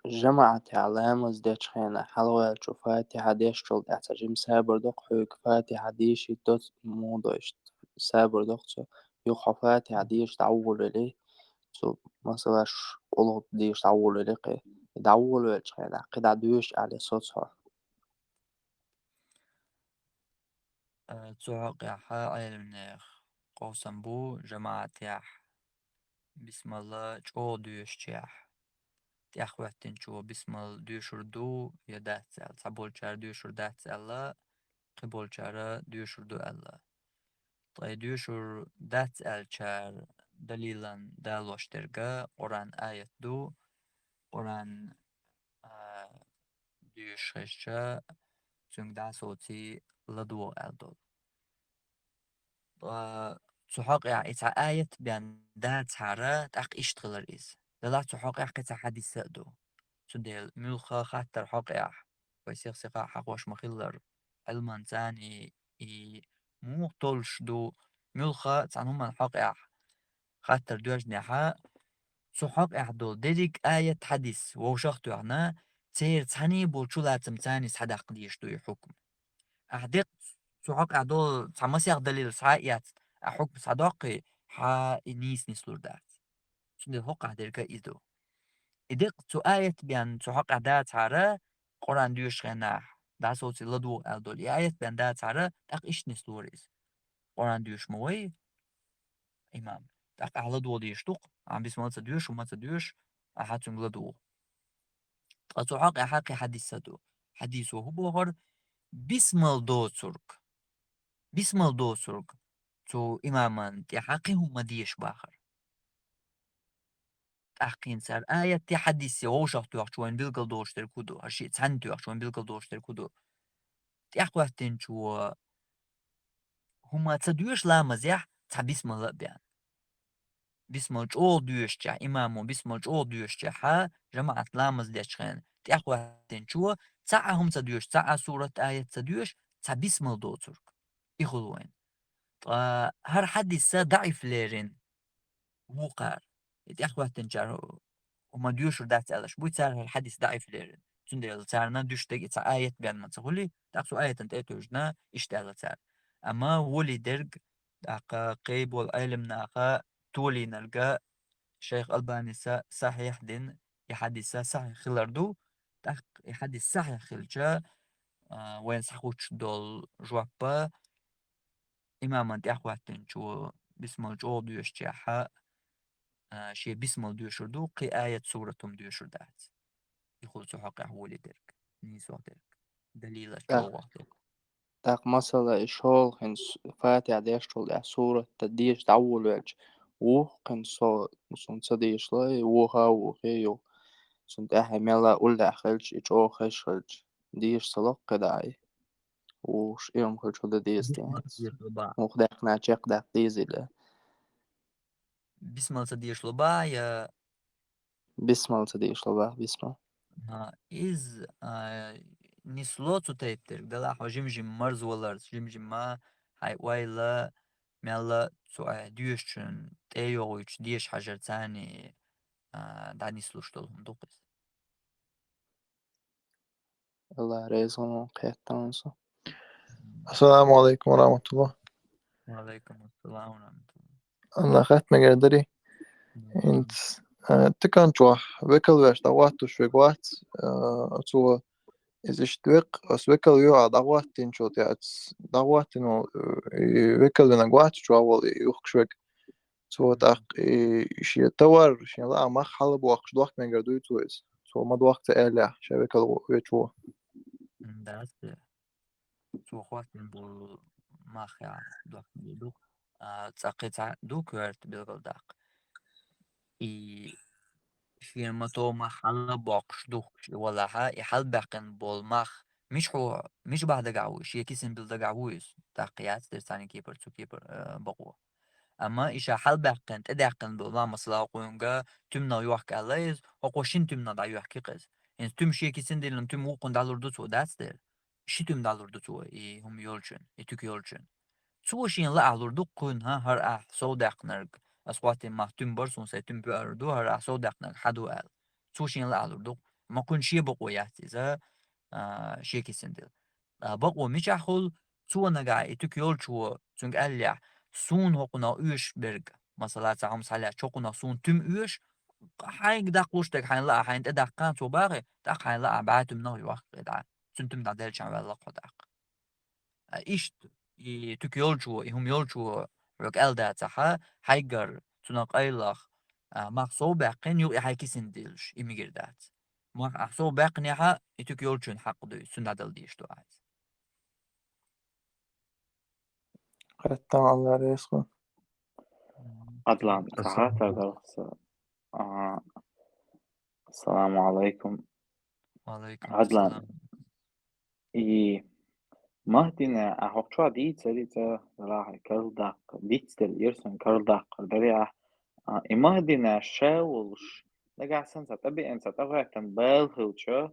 ЖамаӀатехь ламаз дечу хенахь хьалаваьллачо Фатихьа дешчул тӀаьхьа цхьа жима сабар до-кх хьоьга, Фатихьа дийшийта доцу муха до иштта сабар до-кх цо. Юха хьо Фатихьа дийша дӀаволавелий, цу масалаш къулгӀу дийша дӀаволавелий кхин. ДӀаволавеллачу хенахь кхидӀа доьшуш Ӏале соцу хьо. Э, цу хьокъехь Ӏеламнехан къовсам бу жамаӀатехь бисмалла чӀогӀа доьшучехь, тӀеххӀоьттинчо бисмалла доьшур ду я дац аьлла, цхьаболчара доьшур дац аьлла, кхиболчара доьшур ду аьлла. Ткъа и доьшур дац аьллачара далилан далош дерг Къуръан аят ду, Къуръан а, доьшуш хезча, цуьнга дӀасоций ладогӀа аьлла долу. Ткъа цу хьокъехь и цхьа аят бен дацахьара, тӀаккха иштта хилар иза. Делахь цу хьокъехь кхин цхьа хьадис а ду. Цундела муьлхха хаттар хьокъехь, вай сих-сиха хьахош ма-хиллара, Ӏилманца и, и муха толлуш ду, муьлхха цхьана хӀуманна хьокъехь хаттар доьжнехьа, цу хьокъехь долу дерриг аят, хьадис вовшах а тоьхна, церан цхьаьний болчу лацамца царний схьадаккха дезаш ду и хьукм. Ахь деккъа цу хьокъехь долу цхьа масех далил схьа а эцна, ахь хьукм схьадоккхий, хьан и нийса нислур дац. Цундела хӀокхахь дерг а иза ду. И декъ цу аят бен цу хьокъехь дацахьара, Къуръан доьшучу хенахь дӀасоций ладугӀу аьлла долу, и аят бен дацахьара, тӀаккха иштта нислора иза. Къуръан доьшу ма вай имам. ТӀаккха ахьа ладугӀу дезаш ду-кх, ахьа бисмал ца доьшу, хӀума ца доьшу, ахьа цуьнга ладугӀу. Ткъа цу хьокъехь кхин хьадис а ду. Хьадисо хӀун бохура? Бисмал доцург. Бисмал доцург цу имаман тӀехь кхин хӀума деша бахара. ТӀаккха хӀинца хӀара аят я, хьадис я вовшах тоьхча вайна билгал долуш дерг хӀун ду? ХӀара шиъ цхьаьна тоьхча вайна билгал долуш дерг хӀун ду? ТӀаьхьахӀоьттинчо хӀума ца доьшу ламазехь цхьа бисмал а бен. Бисмал чӀогӀа доьшучехь, имамо бисмал чӀогӀа доьшучехьа, жамаӀат ламаз дечу хенахь, тӀаьхьахӀоьттинчо цхьа а хӀума ца доьшу, цхьа а сурат, аят ца доьшу, цхьа бисмал доцург. И хуьлу вайна. Ткъа хӀара хьадис а даӀиф лерина ву кхара. И тӀаьхьахӀоьттинчара хӀума доьшур дац аьлла аш буй, цара хӀара хьадис даӀиф лерина. Цундела царна дуьйцуш дерг и цхьа аят бен ма ца хуьлий, тӀаккха цу аятана тӀе а тевжина, иштта аьлла цара. Амма волий дерг, тӀаккха кхин болу Ӏелам наха толийнарг а, шайх Албанис а сахьихь дина, и хьадис а сахьихь хилар ду, тӀаккха и хьадис сахьихь хилча, а, вайна схьахуттуш долу жоп а, имаман тӀаьхьахӀоьттинчо бисмал чӀогӀа доьшучехьа, а, шен бисмал доьшур ду, кхин аят, сурат хӀума доьшур дац. И хуьлу цу хьокъехь волий дерг, нийсох дерг, далилаш чӀогӀох дерг. ТӀаккха, масала, и шолгӀа хӀинца Фатихьа дешначул тӀаьхьа сурат дан деша дӀаволавелча, вукху хӀинца со, суна ца дешало, и вуха а вухий юха. Цунна тӀаьхьа мелла а уллехь хилча, и чӀогӀа хезаш хилча, деша ца ло кхидӀа и. Вуш и хӀума хилча дан деза те. Бисмал ца дешало бахьа. Вух даьккхина чекхдаккха дезийла. Бисмал ца дешало бахьа я? Бисмал ца дешало бахьа, бисмал. А, иза, а, нисло цу тайпа дерг, делахь хьо жим-жим марзваларца, жим-жимма хьайн ойла, мелла цу, а, доьшучун тӀе а йогӀуьйтуш деша хьажар царний, а, дӀанислуш долу хӀума ду-кх иза. Алла реза ван кхеттан со. Ассаламу алейкум ва рахматуллах. Ва алейкум ассалам ва рахматуллах. Алла хатмагар дари. Мгм. Инц, э, тикан чохь векал веш дӀагӀоттуш вег вац, э, цо иза иштта векх, ас векал вега дӀагӀоттинчул тӀаьхьа, дӀагӀоттина, э, и векал винаг вац чохь волу и юхкуш вег. Цо тӀаккха и шен товар, шен лаа мах хьалабохкуш дохка мегар дуй цо иза. Цо ма дохка ца аьллехь, шен векал вечо. М, дац те. Цо хӀоттийна болу мах яхь дохка мегар ду. А, цкъа кхин цхьа ду коьрта билгалдаккха. И шен мато мах хьалабоккхуш духкуш и валахьа, и хьалабаьккхина болу мах мича хьо, мича бахьа дагахь ву, шен кисина билла дагахь ву иза? ТӀаккха яц дерг цхьана кепара, цу кепара, э, бакъо. Амма и ша хьалабаьккхина, тӀедаьккхина болу мах, масала, хӀокхуьнга туьманах йохка аьлла иза, хӀокхо шина туьманах дӀайоьхкий-кх иза. ХӀинца туьма шен кисина диллина, туьма вукхунна дӀалур ду цо, дац дера? Ши туьма дӀалур ду цо, и хӀума йолчун, и туька йолчун. Цо шен лаахь лур ду кхунна, хӀара ахь сов даьккхинарг, ас хӀоттийна мах туьма бара, суна сайн туьма пуьар ду, хӀара ахь сов даьккхинарг хьан ду аьлла. Цо шен лаахь лур ду. Ма кхунна шен бакъо яц иза, а, шен кисина дилла. А, бакъо мичахь хуьлу, цо нагахь и туька йолчо цуьнга аьллехь, суна хӀокхунах оьшуш берг, масала, цхьа хӀума схьалаьцча, хӀокхунах суна туьма оьшу, хьайга даккхалуш дерг хьайн лаа хьайна тӀедаккха цо бахий, тӀаккха хьайн лаа бӀе туьманах йохка и дӀа. Цуьнан туьма дӀаделчахьана ваьлла-кх хьо тӀаккха. А, иштта, и туька йолчо, и хӀума йолчо хьоьга аьлла дацахьа, хьайгара цунах къайлах, а, мах сов баьккхина, юха и хьайн кисина диллуш, и мегар дац. Мах ахь сов баьккхинехьа, и туька йолчун хьакъ ду, цуьнан дӀадала дезаш ду ахь иза. Хаттан Алла реза хуьлда. Адлан, ассалам. Цхьа хаттар дара аса. А, ассаламу алайкум. Ва алайкум ассалам. Адлан, и Махдина, а, хӀокху чохь дийцари цӀа, лахьа карладаккха, дицделла ирсан карладаккхар дари ахь. А, и Махдина ша волуш, нагахь санна цхьа тӀебеана, цхьа тӀехӀоьттина бала хилча,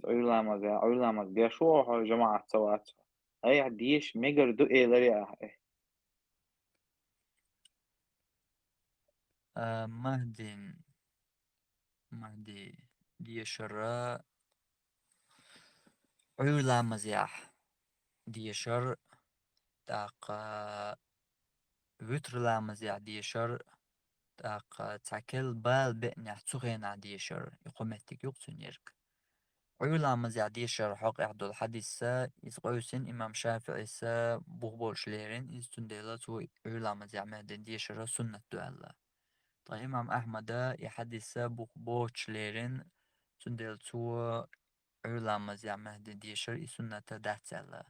Ӏуьйра ламаз, Ӏуьйра ламаз деш ву хьо, жамаӀат ца вац хьо. Айхьа деша мегар ду элари ахь, э? А, Махдин, Махди дешара Ӏуьйра ламазехь дешар, тӀаккха витр ламазехь дешар, ТӀаккха цхьа керла бала беънехь цу хенахь дешар, и кхо меттиг ю-кх цуьнан ерг. Ӏуьйра ламазехь дешар хьокъехь долу хьадис, иза къевсина имам ШафиӀис, бух боцуш лерина иза, цундела цо Ӏуьйра ламазехь мехь дина дешар суннат ду аьлла. Ткъа имам Ахьмада и хьадис бух боцуш лерина, цундела цо Ӏуьйра ламазехь мехь дина дешар и суннат дац аьлла.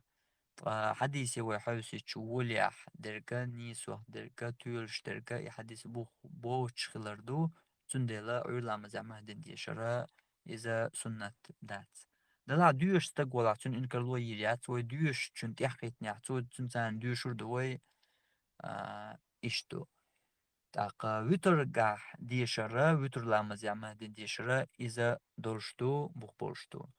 Ткъа хьадисе вай хьовсича, волехь дерг, нийсонах дерг, тоьлуш дерг, и хьадис бух боцуш хилар ду, цундела Ӏуьйра ламазехь мехь дина дешар иза суннат дац. Делахь доьшуш стаг валахь, цуьнан инкарло йийр яц, вай доьшучун тӀехь кхийтинехь, цо цуьнан царна доьшур ду вай, а, иштта ду. ТӀаккха витргахь дешар, витр ламазехь мехь дина дешар, иза долуш ду, бух болуш ду.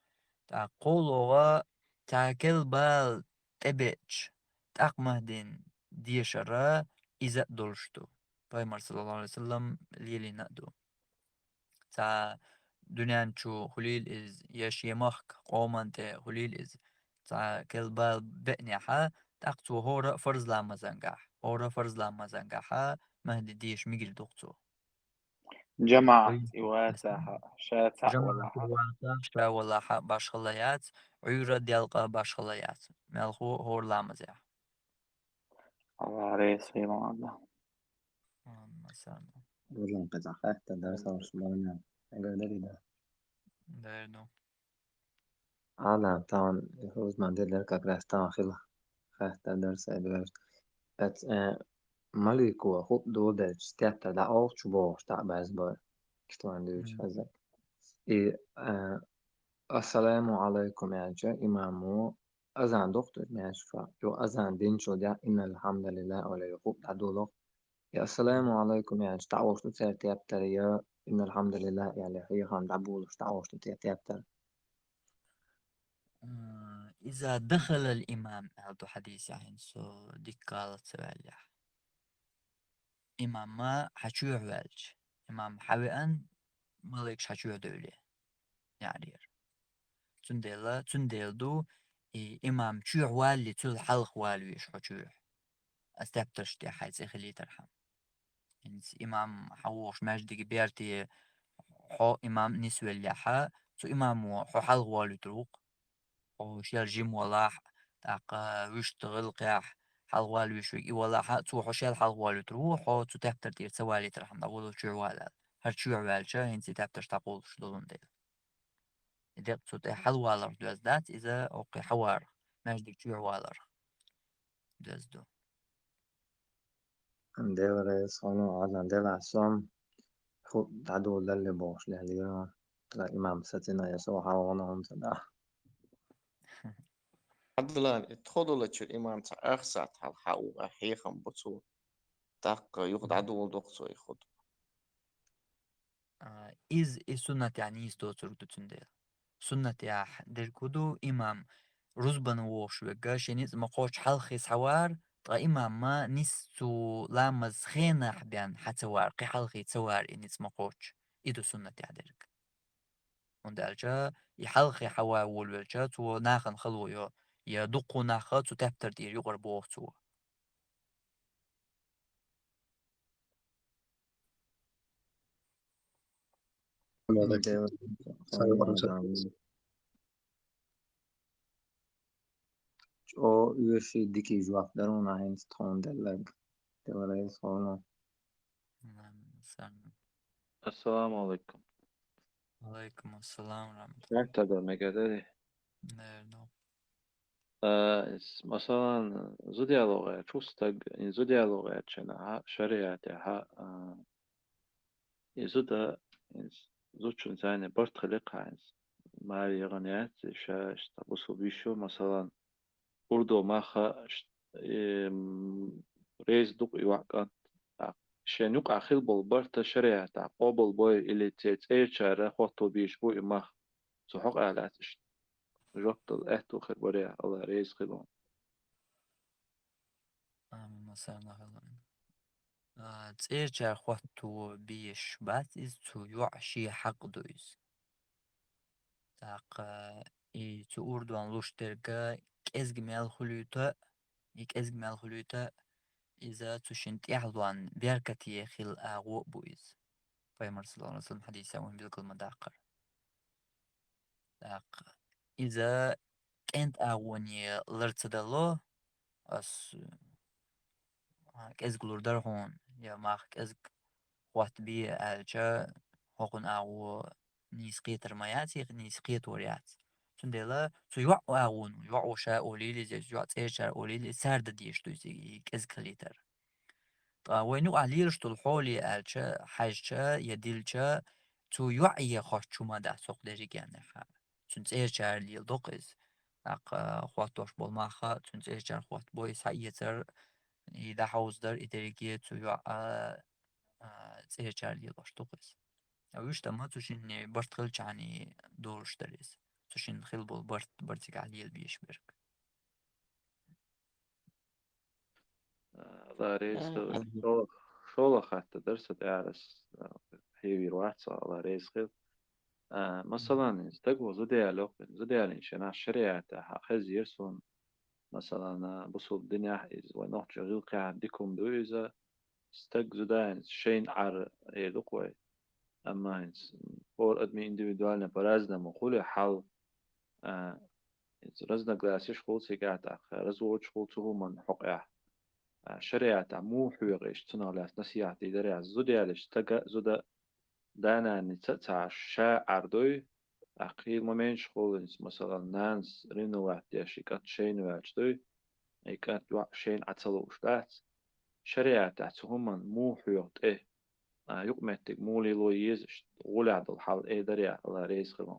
ТӀаккха кхоалгӀа цхьа керла бала тӀебеача, тӀаккха мехь дина дешар, иза а долуш ду. Пайхамар, саллаллаху Ӏалайхи ва саллам, лелийна а ду. Цхьа дуьнен чу хуьлийла иза, я шен махка, къоман тӀе хуьлийла иза, цхьа керла бала беънехь, тӀаккха цо хӀора а фарз ламазангахь, хӀора а фарз ламазангахь мехь дина деша мегар ду-кх цо. ЖамаӀат и вацахь, ша цхьаъ валахь. ЖамаӀат вацахь, ша валахь башхалла яц, Ӏуьйра, делкъа башхалла яц. Мелхо хӀора ламазехь. Аллах реза хуьлда. Амин, сан. Гурлан кхидӀа хатта дарс алуш бахьана. Эгер дарида. Дер ду. Адам, тахана хӀузман де дер как раз тахана хила. Хатта дарс а дер. Эц, э, малико хӀуъ доладелча, тептар дӀаолхучу бохуш дӀа а баьзна бара. Китван дуьйцуш хеза. И, э, «Ассаламу Ӏалайкум» аьлча, имамо азан доккху тӀе маьждигехь, юха азан динчул тӀаьхьа «Иннал хьамдалиллахӀ» олий, юха хӀуъ дӀадолу. И «Ассаламу Ӏалайкум» аьлча, дӀаолуш ду церан тептар, я «Иннал хьамдалиллахӀ» аьлла, хьехам дӀаболуш дӀаолуш ду те-, тептар? М, «Иза дахалал имам» аьлла ду хьадисехь, хӀинца со дика гӀалат ца ваьллехь. Имам хьан чоьхьа ваьлча, имам хьан веана, маликаш хьан чоьхьа девлла, яӀни яра. Цундела, цундела ду, и имам чоьхьа валале, цул хьалха вала везаш хьо чоьхьа. Ас тептарш тӀехь хьайн цӀе хилийтархьама. ХӀинца имам хьан вогӀуш маьждиге берте, хьо имам нисвеллехьа, цу имамо хьо хьалха волуьйтур ву-кх. Хьо шел жима валахь, тӀаккха вуьшта гӀиллакхехь хьалха вала везаш верг и валахьа, цо хьо шел хьалха волуьйтур ву, хьо цу тептар тӀера ца валийтархьама, дӀаволла чоьхьа вала аьлла. ХӀара чоьхьа ваьлча, хӀинца и тептарш дӀакхуллуш долун дела. И декъ цу тӀе хьалваларх доьзна дац, иза оккхе хьаварах, маьждиг чоьхьа валарх доьзна ду. Дела реза хуьлда, Ӏазан делахь сом, хӀуъ дӀадоладалле бохуш лелийра, тхан имам сацина я со хьалгӀана хӀунда ца дахь. Ӏабдулла, и тхо долчуьра имам цхьа ах сахьт хьалха хьан ву, хьехам бу цо, тӀаккха юха дӀадоладо-кх цо и хутба. А, иза и суннатехь нийса доцург ду цундела. Суннатехь дерг хӀун ду, имам рузбана вогӀуш верг шен ницкъ ма кхоччу хьалххе схьавар, ткъа имам ма нисса цу ламаз хенахь бен хьан ца вар, кхин хьалхе ца вар и ницкъ ма кхоччу. И ду суннатехь дерг. ХӀунда аьлча и хьалххе хьан ван волавелча, цо нахана хало йо, я дуккха нах цу тептар тӀера юкъара боху цо. ЧӀогӀа оьший дикий жоп дара хьуна хӀинца тхуна делларг. Дела реза хуьлда. Ассаламу алайкум. Ва алайкум ассалам ва рахматуллах. Хатта дар мегар дарий? Дер ду. А, ис, масалан, зуда яло гӀерташ ву стаг, и зуда яло гӀертачу хенахь, шариатехь, а, и зуда, ис, зудчун цайна барт хили кхайнас. Маре яхана яц, и ша, иштта, бусулба йиш ю, масалан, урдо мах, ш-, эм, реза ду-кх и йоӀ кӀант. А, шен юкъахь хила болу барт шариатехь къобал бой или церан цӀерачара хӀотто безаш бу и мах? Цу хьокъехь лаьцна иштта жоп дала аьтту хир барий, Алла реза хуьлда. Амин, масарна хуьлда. А, цӀерачара хӀотто безаш бац иза, цу йоӀан шен хьакъ ду иза. ТӀаккха и цу урдонна луш дерг кӀезиг мел хуьлуьйту, и кӀезиг мел хуьлуьйту, иза цу шин тӀехьалонан беркате хила агӀо а бу иза. Пайхамар саллаллаху Ӏалайхи ва саллам хьадисехь вайна билгал ма даккхара. ТӀаккха иза кӀентӀа агӀоне лар ца дало, ас, а, кӀезига лур дара хьуна, я мах кӀезига хӀоттабе аьлча, хӀокхун агӀо нийса кхетар ма яц, и нийса кхетор яц. Цундела цу йоӀ агӀо, йоӀо ша олийла иза, йоӀ цӀерачара олийла иза, цара дан дезаш ду иза, и кӀезига хилийтар. Ткъа вайна юкъахь лелаш долу хьоле аьлча, хьаьжча я дилча, цу йоӀе хоттуш хӀума дац хӀокху дерригенехь. Цуьнан цӀерачара леладо-кх иза. ТӀаккха хоттош болу мах а цуьнан цӀерачара хоттабо, иза схьаэцар, и дӀахьовзадар, и дерриге цу йоӀа, а, цӀерачара лелош ду-кх иза. Вуьшта ма цу шинна барт хилчахьана долуш дара иза. Цу шинна хилла болу барт бара цигахь лелабеш берг. Алла реза хила. ШолгӀа, шолгӀа хаттар дара сан тӀехь, ас, а, хьевийр вац, Алла реза хила. А, масалан, стаг ву зуда яло, зуда ялийначу хенахь шариӀатехь хезира суна, масалан, а, бусулба динехь иза вайн нохчийн гӀиллакхехь дика хӀума ду иза, стаг зуда ялийна шайна Ӏар эр ду-кх вай. Амма хӀинца хӀора адамийн индивидуально по-разному хуьлу хьал, а, хӀинца разногласеш хуьлу цигахь, тӀаккха разводаш хуьлу цу хӀуманна хьокъехь. А, шариӀатехь муха хьоьху иштта цунах лаьцна насихьат дийр дара, зуда ялийча стага, зуда да-нанница а ца Ӏаш, ша Ӏар дуй, тӀаккха кхин моменташ хуьлу хӀинца, масалан, нанас ревновать деш и кӀант шайна ваьлча дуй, и кӀант йоӀ шайна Ӏа ца лууш дац. ШариӀатехь цу хӀуманна муха хьоьху тӀе, а, юкъаметтиг муха лело еза, иштта гӀолехь долу хьал эр дарий, Алла реза хила.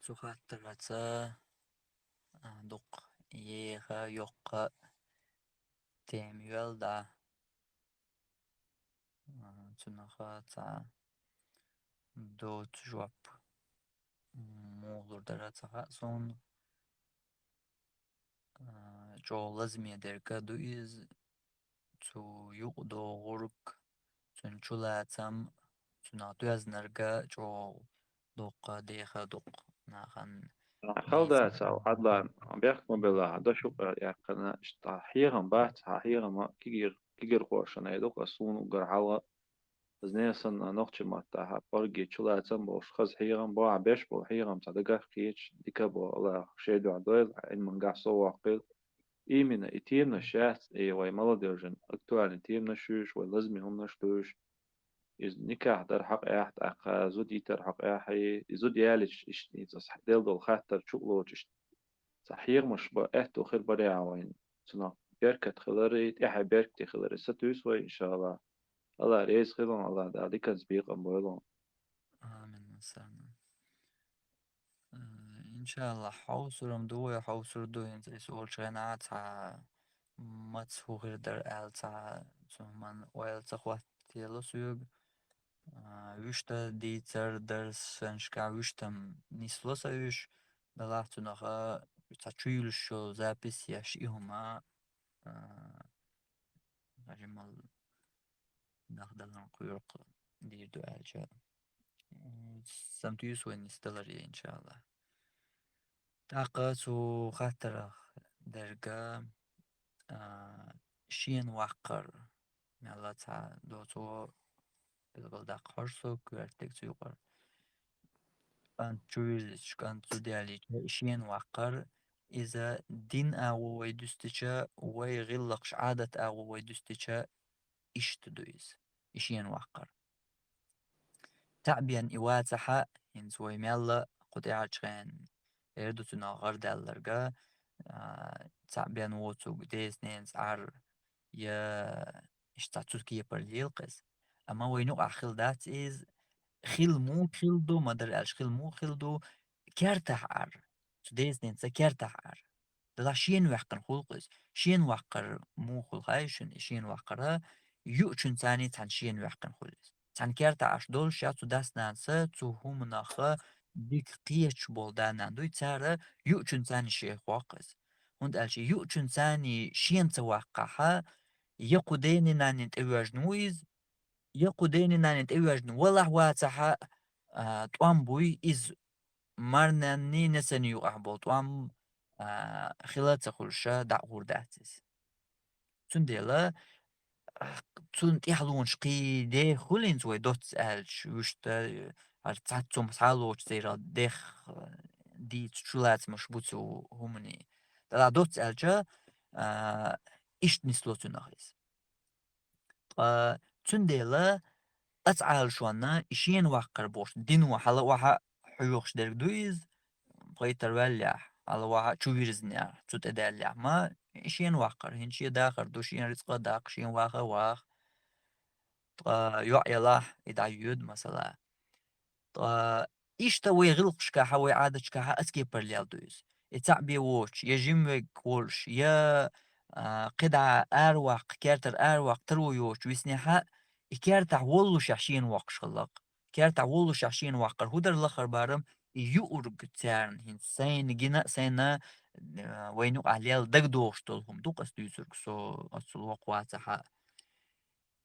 Цу хаттараца, а, дукха еха, йоккха тема йоьлла дӀа. А, цунах цхьа доцу жоп муха лур дара ца хаьа суна. А, чӀогӀа лазаме дерг а ду иза, цу юкъадогӀург, цуьнан чулацам, цунах доьзнарг а чӀогӀа дуккха, деха дуккха нахана. Хала дац, Ӏадла, бехк ма белахь, дашух а яьккхина, иштта хьехам бац, хьан хьехам а кегир-, кегирхошна айдукха, суна уггар хьалха, иза несан а нохчийн маттахь а, пӀоьргийн чулацам болуш, хаза хьехам бохь, беш болу хьехам цхьа дагах кхеташ, дика а боху, Аллах шен дуьхьа дойла, Ӏилманехь сов воккхийла. Именно и теманаш яц, и вай молодёжан актуальный теманаш ю уьш, вай лазаме хӀуманаш ду уьш. Иза никахь дар хьакъехь, тӀаккха зуда йитар хьакъехь, и зуда ялийча иштта, иза делла долу хаттар чу а лоцуш, иштта цхьа хьехамаш бан аьтту хир барехь вайна. Цунах беркат хилар, и тӀаьхье беркате хилар, и сатуьйсу вай, иншаллах. Алла реза хила, Алла Дала диканца бекъам бойла. Амин, Асан. Э, иншаллах, хьовсур-м ду вай, хьовсур ду, хӀинца иза олучу хенахь цхьа маца хӀун хир дара аьлла цхьа, цу хӀуманна ойла ца хӀоттаело соьга. А, вуьшта дийцар, дарсашкахь вуьшта-м нисло сан уьш, делахь цунах а цхьа чуйуьйлуш йолу запись еш и хӀума, а, хьажа мел дахдаларна кхоьру-кх дийр ду аьлча, м, сатуьйсу вай нисдаларе, иншаллах. ТӀаккха цу хаттарах дерг а, а, шена ваккхар, мелла цхьа доцо билгалдаккха хьожу со, коьртаниг цу юкъара. КӀант чу вирзича, кӀант зуда ялийча, шена ваккхар, иза дин агӀо вай дуьстича, вай гӀиллакхаш, Ӏадат агӀо вай дуьстича, иштта ду иза, и шена ваккхар. Цхьаъ бен и вацахь а, хӀинца вай мелла кху тӀаьхьарчу хенахь эр ду цунах гӀардаьлларг а, а, цхьаъ бен воцург деза-неназа Ӏар, я иштта цхьа цу кепара лела-кх иза. Амма вайна юкъахь хилла дац иза, хилла муха хилла ду, ма-дарра аьлча, хилла муха хилла ду, кертахь Ӏар. Цу деза-неназа кертахь Ӏар. Делахь шена ваьккхина хуьлу-кх иза. Шена ваккхар муха хуьлу хаий шуна, и шена ваккхар а, юучуьнца цхьаьна шена ваьккхина хуьлу иза. Цхьана кертахь Ӏаш долуш, я цу дас-нанас, цу хӀуманах дика кхеташ болу да-нана дуй, цара юучуьнца цхьаьна шен воккху иза. ХӀунда аьлча юучуьнца цхьаьна шена ца ваккхахь, я кху дена-нанна тӀевоьжна ву иза, я кху дена-нанна тӀевоьжна валахь вацахь а, а, тӀом буй иза, марнанний, несанний юкъахь болу тӀом, а, хила ца хуьлуш дӀа а гӀур дац иза. Цундела, а, цунна тӀаьхьалонаш кхин де хуьлинца вай доцца аьлча, вуьшта, хӀара цхьацца хӀума схьалоцуш церан дех, а, дийца чулацамаш бу цу хӀуманийн. ТӀаккха доцца аьлча, а, иштта нисло цунах иза. Ткъа цундела ацу Ӏалашонна и шена ваккхар бохуш, дино хьала охьа хьоьхуш дерг ду иза, пхийтар ваьллехь, хьала охьа чу вирзинехь, цу тӀе даьллехь. Ма и шена ваккхар, хӀинца шен дахар ду, шен рицкъа даккха, шен ваха а ваха. Ткъа йоӀ елахь, и дӀайоьду, масала. Ткъа иштта вай гӀиллакхашкахьа, вай Ӏадаташкахьа аса кепара лелла ду иза. И цхьаъ бен воцуш, я жима верг волуш, я, а, кхидӀа араваккха, кертара араваккха таро йоцуш виснехьа, и кертахь воллушехь шена воккхуш хилла-кх. Кертахь воллушехь шена ваккхар хӀун дара лахара барам, и юург царна хӀинца сайна гина а, сайна, а, вайна юкъахь лелла дагадогӀуш долу хӀума ду-кх ас дуьйцург, со оццул воккха вацахьа.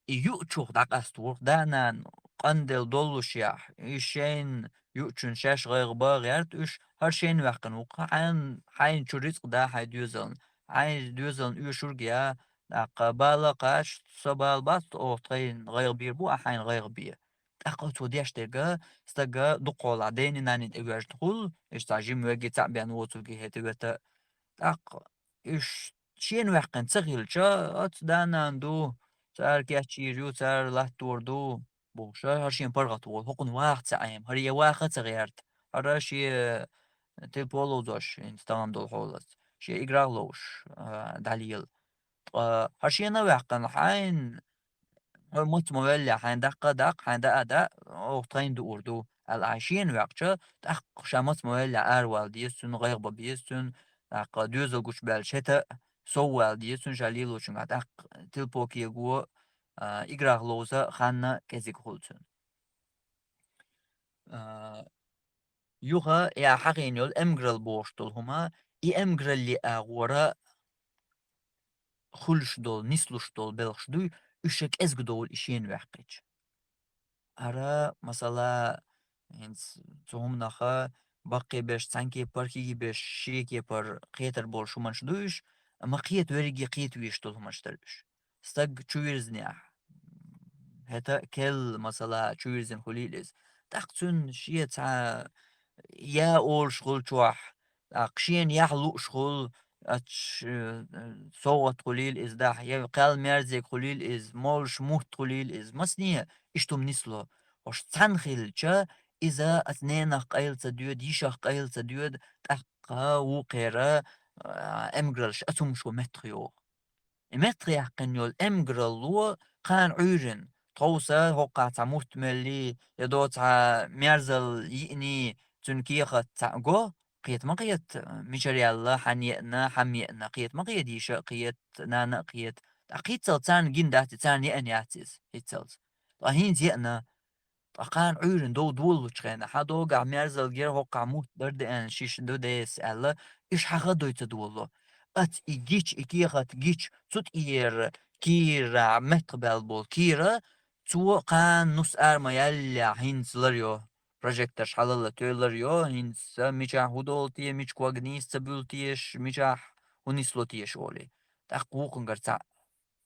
И юучух дӀакъаста ву-кх, да-нана къанделла доллушехь, и шайна юучун шаьш гӀайгӀа бан гӀерта уьш, хӀара шайна ваьккхина ву-кх, хьайн, хьайна чу рицкъ да хьайн доьзална, хьайн доьзална оьшург я, тӀаккха бала кхача, со бала бац, оха тхайна гӀайгӀа бийр бу, ахь хьайна гӀайгӀа бе. ТӀаккха цо деш дерг стага дукхахьолахь дена-нанна тӀе воьжна хуьлу, иштта цхьа жима верг а, цхьаъ бен воцург а хӀета вета. ТӀаккха уьш шена ваьккхина ца хилча, оцу да-нана ду, цара кечйийр ю, цара латтор ду, бохуш, хӀара шен паргӀат волу, хӀокхунна ваха ца Ӏема, хӀара я ваха ца гӀерта, хӀара шен тилпо ловзош, хӀинца тахана долу хьолаца, шен играх ловзуш, а, дӀалела. Ткъа хӀара шена ваьккхина, хьайн хьо маца ма ваьллехь, хьайн даккха а даккха, хьайн даа а даа, оха тхайна дуур ду, аьлла, ахь шена ваьккхича, тӀаккха ша маца ма ваьллехь, аравала деза цунна, гӀайгӀа бан беза цунна, тӀаккха доьзал гучубаьлча хӀета а соввала деза цунна, ша лелочуьнгахь тӀаккха тилпо кего, а, играх ловза хан а кӀезиг хуьлу цунна. А, юха я хьахийна йолу эмгаралла бохуш долу хӀума, и эмгаралле агӀора хуьлуш долу, нислуш долу белхаш дуй, уьш ша кӀезиг довла и шена ваьккхича. Ара, масала, хӀинца цу хӀуманах баккхий берш цхьаьна кепара, кегий берш шен кепара кхетар болуш хӀуманаш ду уьш, амма кхета верриге кхета везаш долу хӀуманаш дара уьш. Стаг чу вирзинехь, хӀета а кел, масала, чу вирзина хуьлийла иза. ТӀаккха цуьнан шен цхьа я олуш хуьлу чохь, тӀаккха шена яхь лууш хуьлу, ач, э, совгӀат хуьлийла иза дахь, я кхел мерзиг хуьлийла иза, молуш мутт хуьлийла иза. Масане иштта хӀума нисло. Ош цхьаьна хилча, иза аца ненах къайла ца доьду, йишах къайла ца доьду, тӀаккха вукхера, а, эмгараллаш аца хӀумаш ву меттах йогӀу. И меттах яьккхина йолу эмгаралло кхана Ӏуьйрина, тховса хӀоккхахь цхьа мутт меллий, я до цхьа мерзалла йиъний, цуьнан кехат цхьаъ го, кхета ма кхета, мичара яьлла, хьанна еана, хьан ма еана, кхета ма кхета, йиша а кхета, нана а кхета. ТӀаккха хӀинццалц царна гина дац и, царна еана яц иза, хӀинццалц. Ткъа хӀинца еана, ткъа кхана Ӏуьйрина дов долалучу хенахь, хьан догахь мерзалла гира, хӀоккхахь мутт дара деана, шиша ду деза аьлла, уьш хьан ха дой ца долало. Аца и гича, и кехат гича, цу тӀера кийра, меттах баьлла болу кийра, цо кхана нус ара ма яьллехь, хӀинца ларйо, прожекторш хьалалла тоьлла ларйо, хӀинца мичахь хӀун долу те, мича ког нийса ца буьлу теша, мичахь хӀун нисло теша олий. ТӀаккха вукхунгара цхьаъ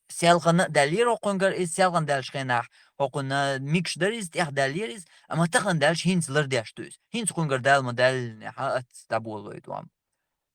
селхана а даьллера хӀокхунгара иза, селхана даьллачу хенахь хӀокхунна мигаш дара иза, тӀехдаьллера иза, амма тахана даьлча хӀинца лардаьш ду иза. ХӀинца кхунгара Дала ма даьллинехь, аца дӀаболалой тӀом.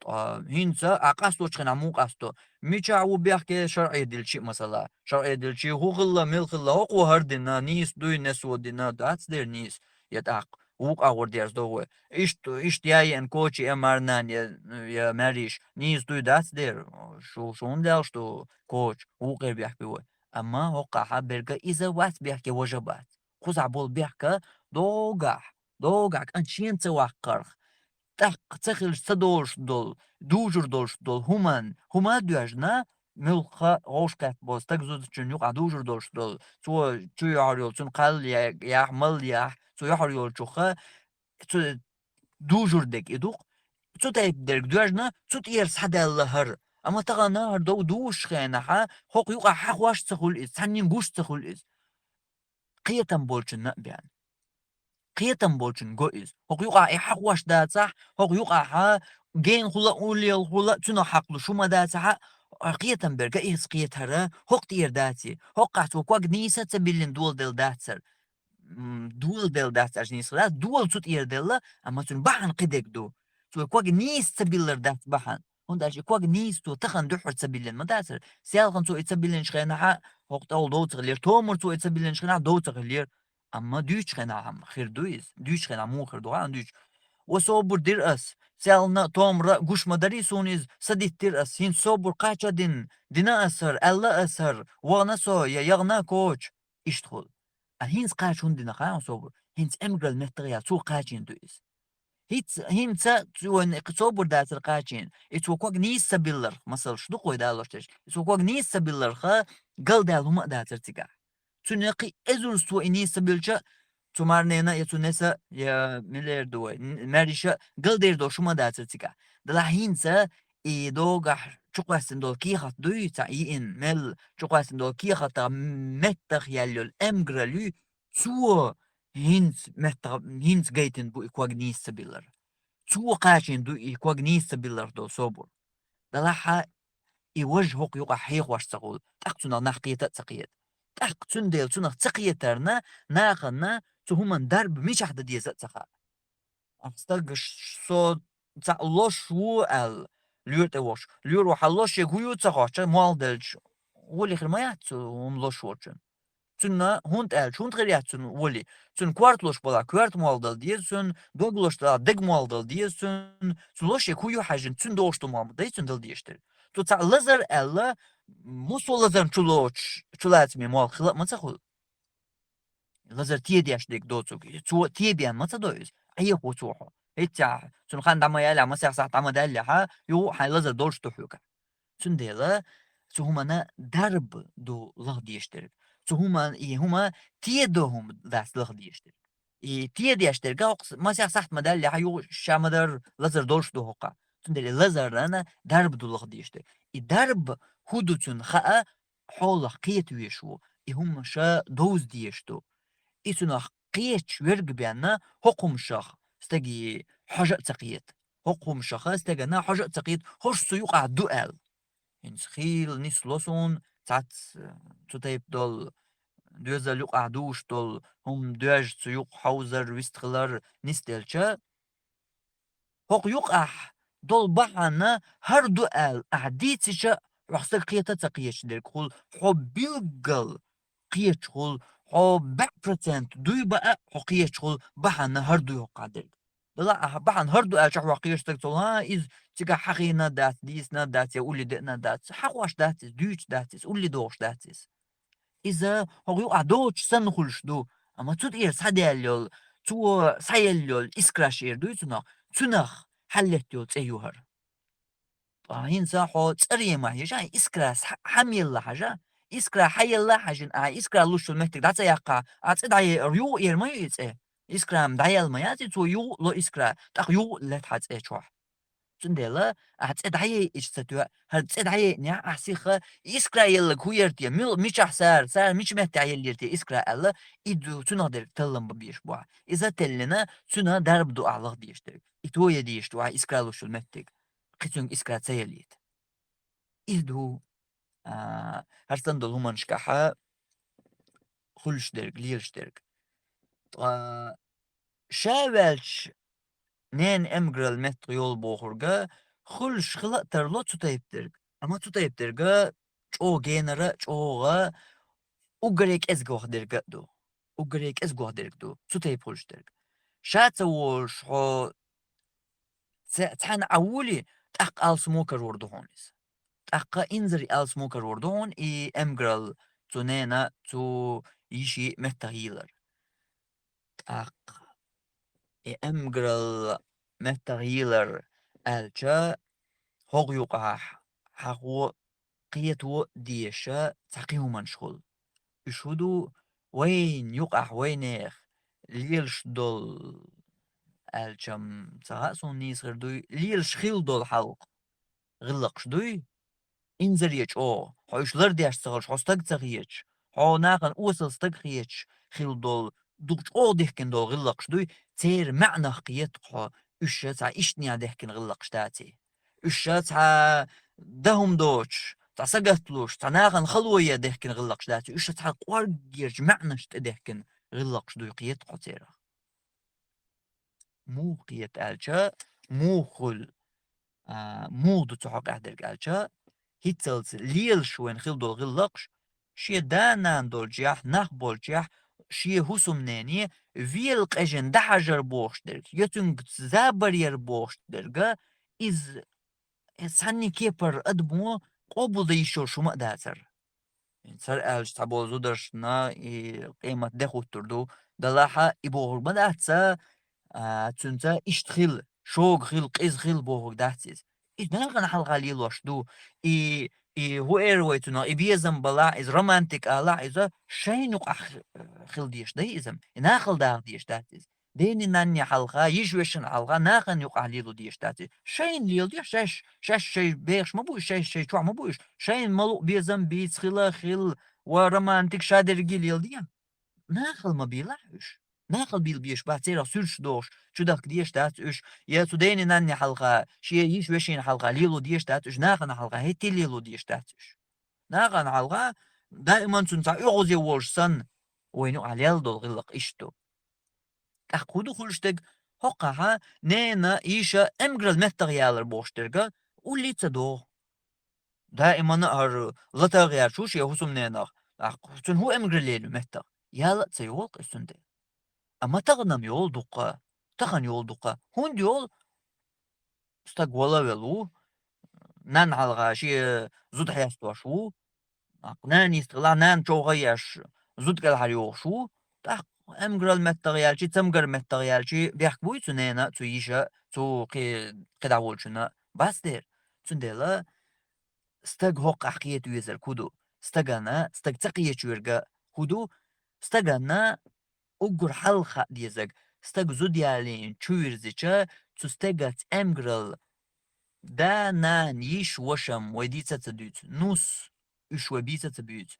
Ткъа хӀинца а къасточу хенахь муха къасто? Мичахь ву бехке шарӀе дилчи а масала? ШарӀе дилчи хӀун хилла, мила хилла, хӀокхо хӀара дина, нийса дуй, несо дина, дац дера нийса? Я тӀаккха вукху агӀор дерзадо вай. Иштта, иштта я еана коча, я марнана, я, я маьрйиша, нийса дуй, дац дера? Шу, шуна лелаш ду коча, вукхера бехке вай. Амма хӀоккхахьа берга иза вац бехке, важа бац. Кхузахь болу бехка догахь, догахь кӀант шена ца ваккхарх, тӀаккха ца хилча ца долуш долу, дужур долуш долу хӀуман, хӀума а доьжна, муьлхха вовшахкхетта болу стаг зудчун юкъахь дужур долуш долу, цо чу йохьур йолу, цуьнан кхал я-, яхь, мал яхь, цо йохьур йолчуха, цу дужур дерг и ду-кх. Цу тайпа дерг доьжна, цу тӀера схьадаьлла хӀара. Амма тахана хӀара дов дузучу хенахьа, хӀокху юкъахь хьахош ца хуьлу иза, цхьаннен гуш ца хуьлу иза. Кхетам болчунна а бен. Кхетам болчун го иза. ХӀокху юкъахь и хьахош дацахь, хӀокху юкъахьа гена хула, уллел хула, цунах хьакхалуш хӀума дацахьа, кхетам берга, из кхетара, хӀокху тӀера даций, хӀокхахь цо ког нийса ца биллина доладелла дацара. М, доладелла дац аьлча нийса хир дац, дола цу тӀера делла, амма цуьнан бахьана кхидерг ду. Цо ког нийса ца биллар дац бахьана. ХӀунда аьлча и ког нийса цо тахана дуьххьара ца биллина ма дацара. Селхана цо и ца биллинчу хенахьа, хӀокху тӀехула дов ца хилира, томара цо и ца биллинчу хенахь дов ца хилира. Амма дуьйцучу хенахь хир ду иза. Дуьйцучу хенахь муха хир ду, хан дуьйцу. Ва собар дира ас. Селхана а, томара а гуш ма дарий суна иза, садиттира ас. ХӀинца собар кхача а дина, дина ас хӀара, аьлла ас хӀара, вахана со я яхана коча. Иштта хуьлу. А хӀинца кхача хӀунда дина хан собар? ХӀинца эмгаралла меттах ял, цо кхачийна ду иза. ХӀинца, хӀинца цо вайна собар дацара кхачийна. И цо ког нийса ца билларх, масалш ду кхой далош дерш. И цо ког нийса ца билларха, галдаьлла хӀума а дацара цигахь. Цуьнан кхин эзарза цо и нийса ца билча, цу марнена я цу неса, я милер ду вай, н-, маьрриша галдер долуш хӀума дацара цигахь. Делахь хӀинца и догахь чукхоьссина долу кехат дуй, цхьа йиъина, мел чукхоьссина долу кехатах меттах яьлла йолу эмгаралла юй, цо хӀинца меттах, хӀинца гайтина бу и ког нийса ца биллар. Цо кхачийна ду и ког нийса ца билларх долу собар. Делахь и важа хӀокху юкъахь хьехош ца хуьлу, тӀаккха цунах нах кхета а ца кхета. ТӀаккха цундела цунах ца кхетарна, нахана цу хӀуманна дарба мичахь дан деза а ца хаьа. Ахь стаг ш-, со цхьаъ лош ву аьлла, лоьра тӀе вахча, лоьро хьан лошега хӀун ю ца хоттуш, молла делча, гӀоли хир ма яц цу хӀума лош волчун. Цунна хӀунда аьлча, хӀунда хир яц цунна гӀоли? Цунна корта лош балахь, корта молла дала деза цунна, дог лош далахь, дог молла дала деза цунна, цу лошега хӀун ю хьаьжжина, цуьнан догӀуш ду молла ма дай цунна дала дезаш дерг. Цо цхьаъ лазар аьлла, массо а лазарна чу лоцуш, чулацаме молла хила а ма ца хуьлу. Лазар тедеш дерг доцург. Цо теден ма ца до иза. Ӏехо цо хьо. ХӀетте а, цуьнан хан дӀа ма яьллехь, масех сахьт дӀа ма даьллехьа, юха а хьайн лазар долуш ду хьоьгахь. Цундела цу хӀуманна дарба ду лаха дезаш дерг. Цу хӀуманна, и хӀума тедо хӀума дац лаха дезаш дерг. И тедеш дерг, хӀокху с-, масех сахьт ма даьллехьа, юха ша ма-дарра лазар долуш ду хӀокхахь. Цундела лазарна дарба ду лаха дезаш дерг. И дарба хӀун ду цуьнан хаа, хьолах кхета везаш ву, и хӀума ша довза дезаш ду. И цунах кхеташ верг бен, хӀокху хӀуманах стаге хьожа а ца кхета. ХӀокху хӀуманах стегана хьожа а ца кхета, хӀорш цу юкъахь ду аьлла. ХӀинца хийла нисло суна цхьацца цу тайпа долу, доьзал юкъахь дуьйш долу хӀума доьжна цу юкъа хьовзар, вистхилар нисделча, хӀокху юкъахь долу бахьана хӀара ду аьлла ахь дийцича, хьох стаг кхета а ца кхеташ дерг хуьлу, хьо билггал кхеташ хуьлу, хьо бӀе процент дуй баа, хьо кхеташ хуьлу, бахьана хӀара дуй хӀокхахь дерг. Делахь ахь бахьана хӀара ду аьлча, хьох кхеташ стаг ца хуьлу, иза цигахь хьахийна дац, дийцина дац, я улле деана дац, хьахош дац иза, дуьйцуш дац иза, улле догӀуш дац иза. Иза хӀокху юкъахь доцуш санна хуьлуш ду, амма цу тӀера схьадаьлла йолу, цо схьаелла йолу искра шера дуй цунах, цунах хьаллетта йолу цӀе ю хӀара. Ткъа хӀинца хьо цӀаре ма хьежа, искра схьа-, хьамелла хьажа, искра хьаелла хьаьжина, ахь искра луш йолу меттиг дӀа ца яккха, ахь цӀе дӀае-, юха эр ма ю и цӀе. Искра-м дӀаелла ма яц и, цо юха ло искра, тӀаккха юха летта хьан цӀе чохь. Цундела ахь цӀе дӀаяйича ца тоьа, хӀара цӀе дӀаяйинехь ахь сиха, искра елларг хӀун яра те, мил-, мичахь сара, сара мича меттехь еллера те искра аьлла, и ду, цунах дерг таллам бан безаш бу ахь. Иза теллина, цуьнан дарба ду ахь лаха дезаш дерг. И тоя дезаш ду ахь искра луш йолу меттиг. Кхин цуьнга искра ца ялийта. Иза ду, а, хӀара санна долу хӀуманашкахьа хуьлуш дерг, лелаш дерг. Ткъа ша ваьлча, ненан эмгаралла меттах йолу бохурга, хуьлуш хила а тарло цу тайпа дерг. Амма цу тайпа дерга чӀогӀа генара, чӀогӀа уггаре кӀезгох дерг а ду. Уггаре кӀезгох дерг ду, цу тайпа хуьлуш дерг. Ша ца волуш хьо ца-, цхьаьна Ӏа волий, тӀаккха алсамо карор ду хьуна иза. ТӀаккха инзаре алсамо карор ду хьуна и эмгаралла цу ненан, цу йишин меттах йийлар. ТӀаккха и эмгаралла меттах йийлар аьлча, хӀокху юкъахь хьахо, кхето дезаш цхьа кхин хӀуманаш хуьлу. Уьш хӀун ду, вайна юкъахь вайнех лелаш долу аьлчам ца хаьа суна нийса хир дуй, лелаш хилла долу хьал. ГӀиллакхаш дуй? Инзаре чӀогӀа. Хьо уьш лардеш ца хилча, хьо стаг ца хеташ, хьо нахана осал стаг хеташ хилла долу, дукха чӀогӀа дихкина долу гӀиллакхаш дуй, церан маьӀнах кхета хьо, уьш цхьа иштта дехкина гӀиллакхаш дац. Уьш цхьа даа хӀума доцуш, цхьа сагатлуш, цхьа нахана хало е дехкина гӀиллакхаш дац. Уьш цхьа кӀорггерчу маьӀнаш тӀе дехкина гӀиллакхаш дуй кхета хьо церах. Муха кхета аьлча, муха хуьлу, а, муха ду цу хьокъехь дерг аьлча, хӀинццалц лелаш вайна хила долу гӀиллакхаш, шен да-нана долчехь, нах болчехь, шен хӀусамнене вела къежина дӀахьажар бохуш дерг, я цуьнга забар яр бохуш дерг, иза, э, цхьанна кепара адамо къобал дан йиш йолуш хӀума а дацара. Цара аьлча, цхьаболу зударшна и къемат де хӀуттур ду. Далахьа, и бохург ма дац, а, цуьнца иштта хила, шога хила, къиза хила бохург дац иза. И нахана хьалха лелош ду. И, и хӀу эр вай цунах, и безам балахь, иза романтика алахь, иза шайна юкъахь хила дезаш дай иза. И нахала даха дезаш дац иза. Дени-нанни хьалха, йиш-вешина хьалха, нахана юкъахь лело дезаш дац иза. Шайна леладе, шаьш, шаьш шайн бехаш ма бу уьш, шаьш шайн чохь ма бу уьш. Шайна ма-луъу безам бийца хила, хила, ва романтика шадерриге леладе. Нахала ма бийлахь уьш. Нахала бийла безаш бац, церах суьрташ дохуш, чудахка дезаш дац уьш. Я цу дени-нанни хьалха, шен йиш-вешина хьалха лело дезаш дац уьш, нахана хьалха хӀетте лело дезаш дац уьш. Нахана хьалха даиман цуьнан цхьа оьгӀазе волуш санна, вайна юкъахь лелла долу гӀиллакх иштта ду. ТӀаккха хӀун ду хуьлуш дерг? ХӀокхахьа нена, йиша эмгаралла меттах ялар бохуш дерг уллий ца догӀу. Даимана а хӀара лата а гӀерташ ву шен хӀусамненах. ТӀаккха цуьнан хӀун эмгаралла лелла ю меттах? Яла а ца йолу-кх иза цуьнан тӀе. Амма тахана-м йолу дуккха, тахана йолу дуккха. ХӀунда йолу? Стаг вала а велла ву, нанна хьалха шен зуда хьестош ву, нана йистхилахь, нана човха а еш, зуда кӀелхьара йохуш ву, тӀаккха эмгаралла меттах яьлчи, цамгар меттах яьлчи, бехк буй цу нена а, цу йиша а, цу кхи-, кхидӀа волчунна а? Бац дера. Цундела стаг хӀокхахь кхета везарг хӀун ду? Стагана, стаг ца кхечуьнга хӀун ду? Стагана уггар хьалха хаа дезаг, стаг зуда ялийна чу вирзича, цу стегаца эмгаралла да, нана, йиш, вашам вай дийца а ца дуьйцу, нус, уьш вай бийца а ца буьйцу.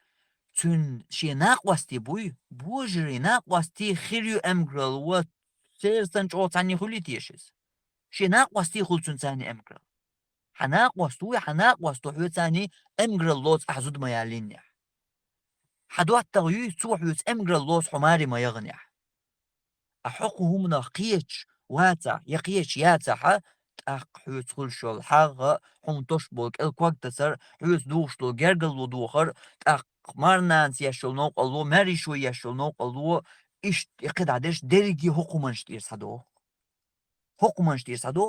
Цуьнан шен накъостий буй, божарий накъостий хир ю эмгаралла, ва церан санна чӀогӀа цхьанне хуьлий теша иза? Шен накъостий хуьлу цуьнан царна эмгаралла. Хьан накъост вуй, хьан накъост ву хьоьца царна эмгаралла лоцу ахь зуда ма ялийнехь. Хьан доттагӀа юй, цо хьоьца эмгаралла лоцу хьо маре ма яханехь. Ахь хӀокху хӀуманах кхеташ вацахь, я кхеташ яцахьа, тӀаккха хьоьца хуьлуш йолу хьагӀ а, хьуна тосуш болу кӀел ког тасар, хьоьца духуш долу гергарло дохар, тӀаккха марнанас еш йолу новкъарло, маьрйишо еш йолу новкъарло, иштта и кхидӀа дерш дерриге хӀокху хӀуманаш тӀера схьадоху. ХӀокху хӀуманаш тӀера схьадо,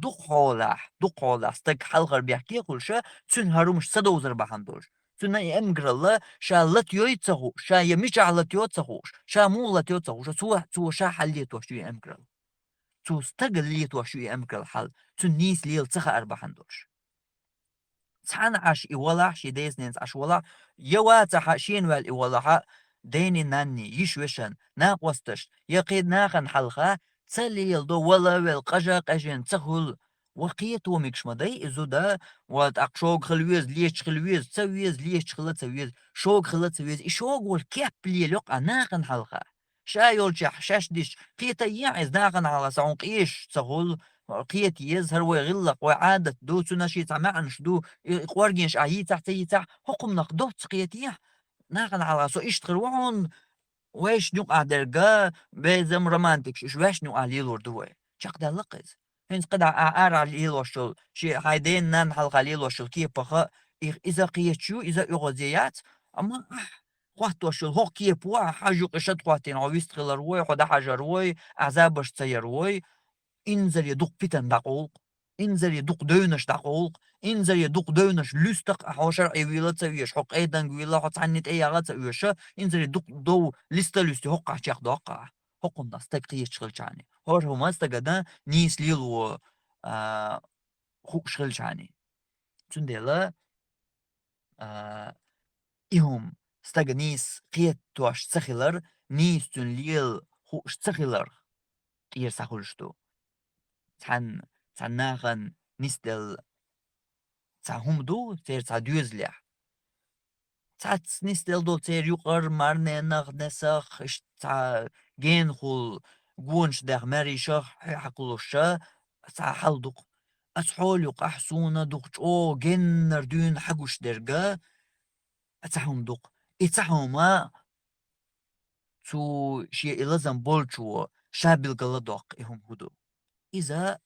дукха хьолахь, дукха хьолахь стаг хьалхара бехке а хуьлуш, цуьнан хӀара хӀумаш ца довзар бахьана долуш. Цуьнан и эмгаралла ша латайой ца хууш, ша я мичахь латайо ца хууш, ша муха латайо ца хууш, цо, цо ша хьаллетош ю и эмгаралла. Цо стага летош ю и эмгаралла хьал, цуьнан нийса лела ца хаар бахьана долуш. Цхьана Ӏаш и валахь, шен деза-ненца Ӏаш валахь, я вацахьа, шена ваьлла и валахьа, дени-нанни, йиш-вешан, накъосташна, я кхин нахана хьалха ца леладо, вала а велла, къажа а къежина ца хуьлу. Ва кхето мегаш ма дай и зуда, ва тӀаккха шога хила веза, леташ хила веза, ца веза, леташ хила ца веза, шога хила ца веза. И шога волу кеп лелайо-кх ахь нахана хьалха. Ша йолчехь шаьш дисча, кхета а ехьа иза нахана хьалха, сан хьуна къеша ца хуьлу, кхета еза, хӀара вай гӀиллакх, вай Ӏадат ду, цуьнан шен цхьа маьӀнаш ду, и къоргенаш ахь йийцахь, ца йийцахь, хӀокху хӀуманах доцца кхета ехьа, нахана хьалха со иштта хир ву хьуна, вешан юкъахь дерг, безам, романтикаш, уьш вешан юкъахь лелор ду вай. Чекхдаьлла-кх иза. ХӀинца кхидӀа ахь арахь лелош йолу, шен хьайн ден-нанна хьалха лелош йолу кепаха, и-, иза кхеташ ю, иза оьгӀазе яц, амма ахь хӀоттош йолу хӀокху кепо ахь хьажа юкъе шад хӀоттийна хьо вистхилар вой, хьо дӀахьажар вой, ахь забарш ца яр вой, инзаре дукха питана дӀакъовлу-кх, инзаре дукха девнаш дӀакъовлу-кх, инзаре дукха девнаш луьста-кх ахь, хьо шарӀе вийла ца везаш, хьо къайданга вийла, хьо цхьанне тӀе яха ца оьшу, инзаре дукха дов листа луьсти хӀоккхахь чекхдоккху ахь, хӀокху хӀуманах стаг кхеташ хилчахьана. ХӀара хӀума стагана нийса лело, а, хууш хилчахьана. Цундела, а, и хӀума стага нийса кхетош ца хилар, нийса цуьнан лела хууш ца хилар тӀера схьахуьлуш ду. Цхьан, цхьан нахана нисделла цхьа хӀума ду, церан цхьа доьзалехь. Цхьацца нисделла долу церан юкъара марненах, несах, иштта цхьа генахула гонаш даьхна маьрйишах хьакхуллуш, цхьа хьал ду-кх. Аса хьола юкъахь суна ду-кх чӀогӀа геннара дуьйна хьагуш дерг а цхьа хӀума ду-кх. И цхьа хӀума цу шен и лазам болчо ша билгала доккху и хӀума хӀу ду. Иза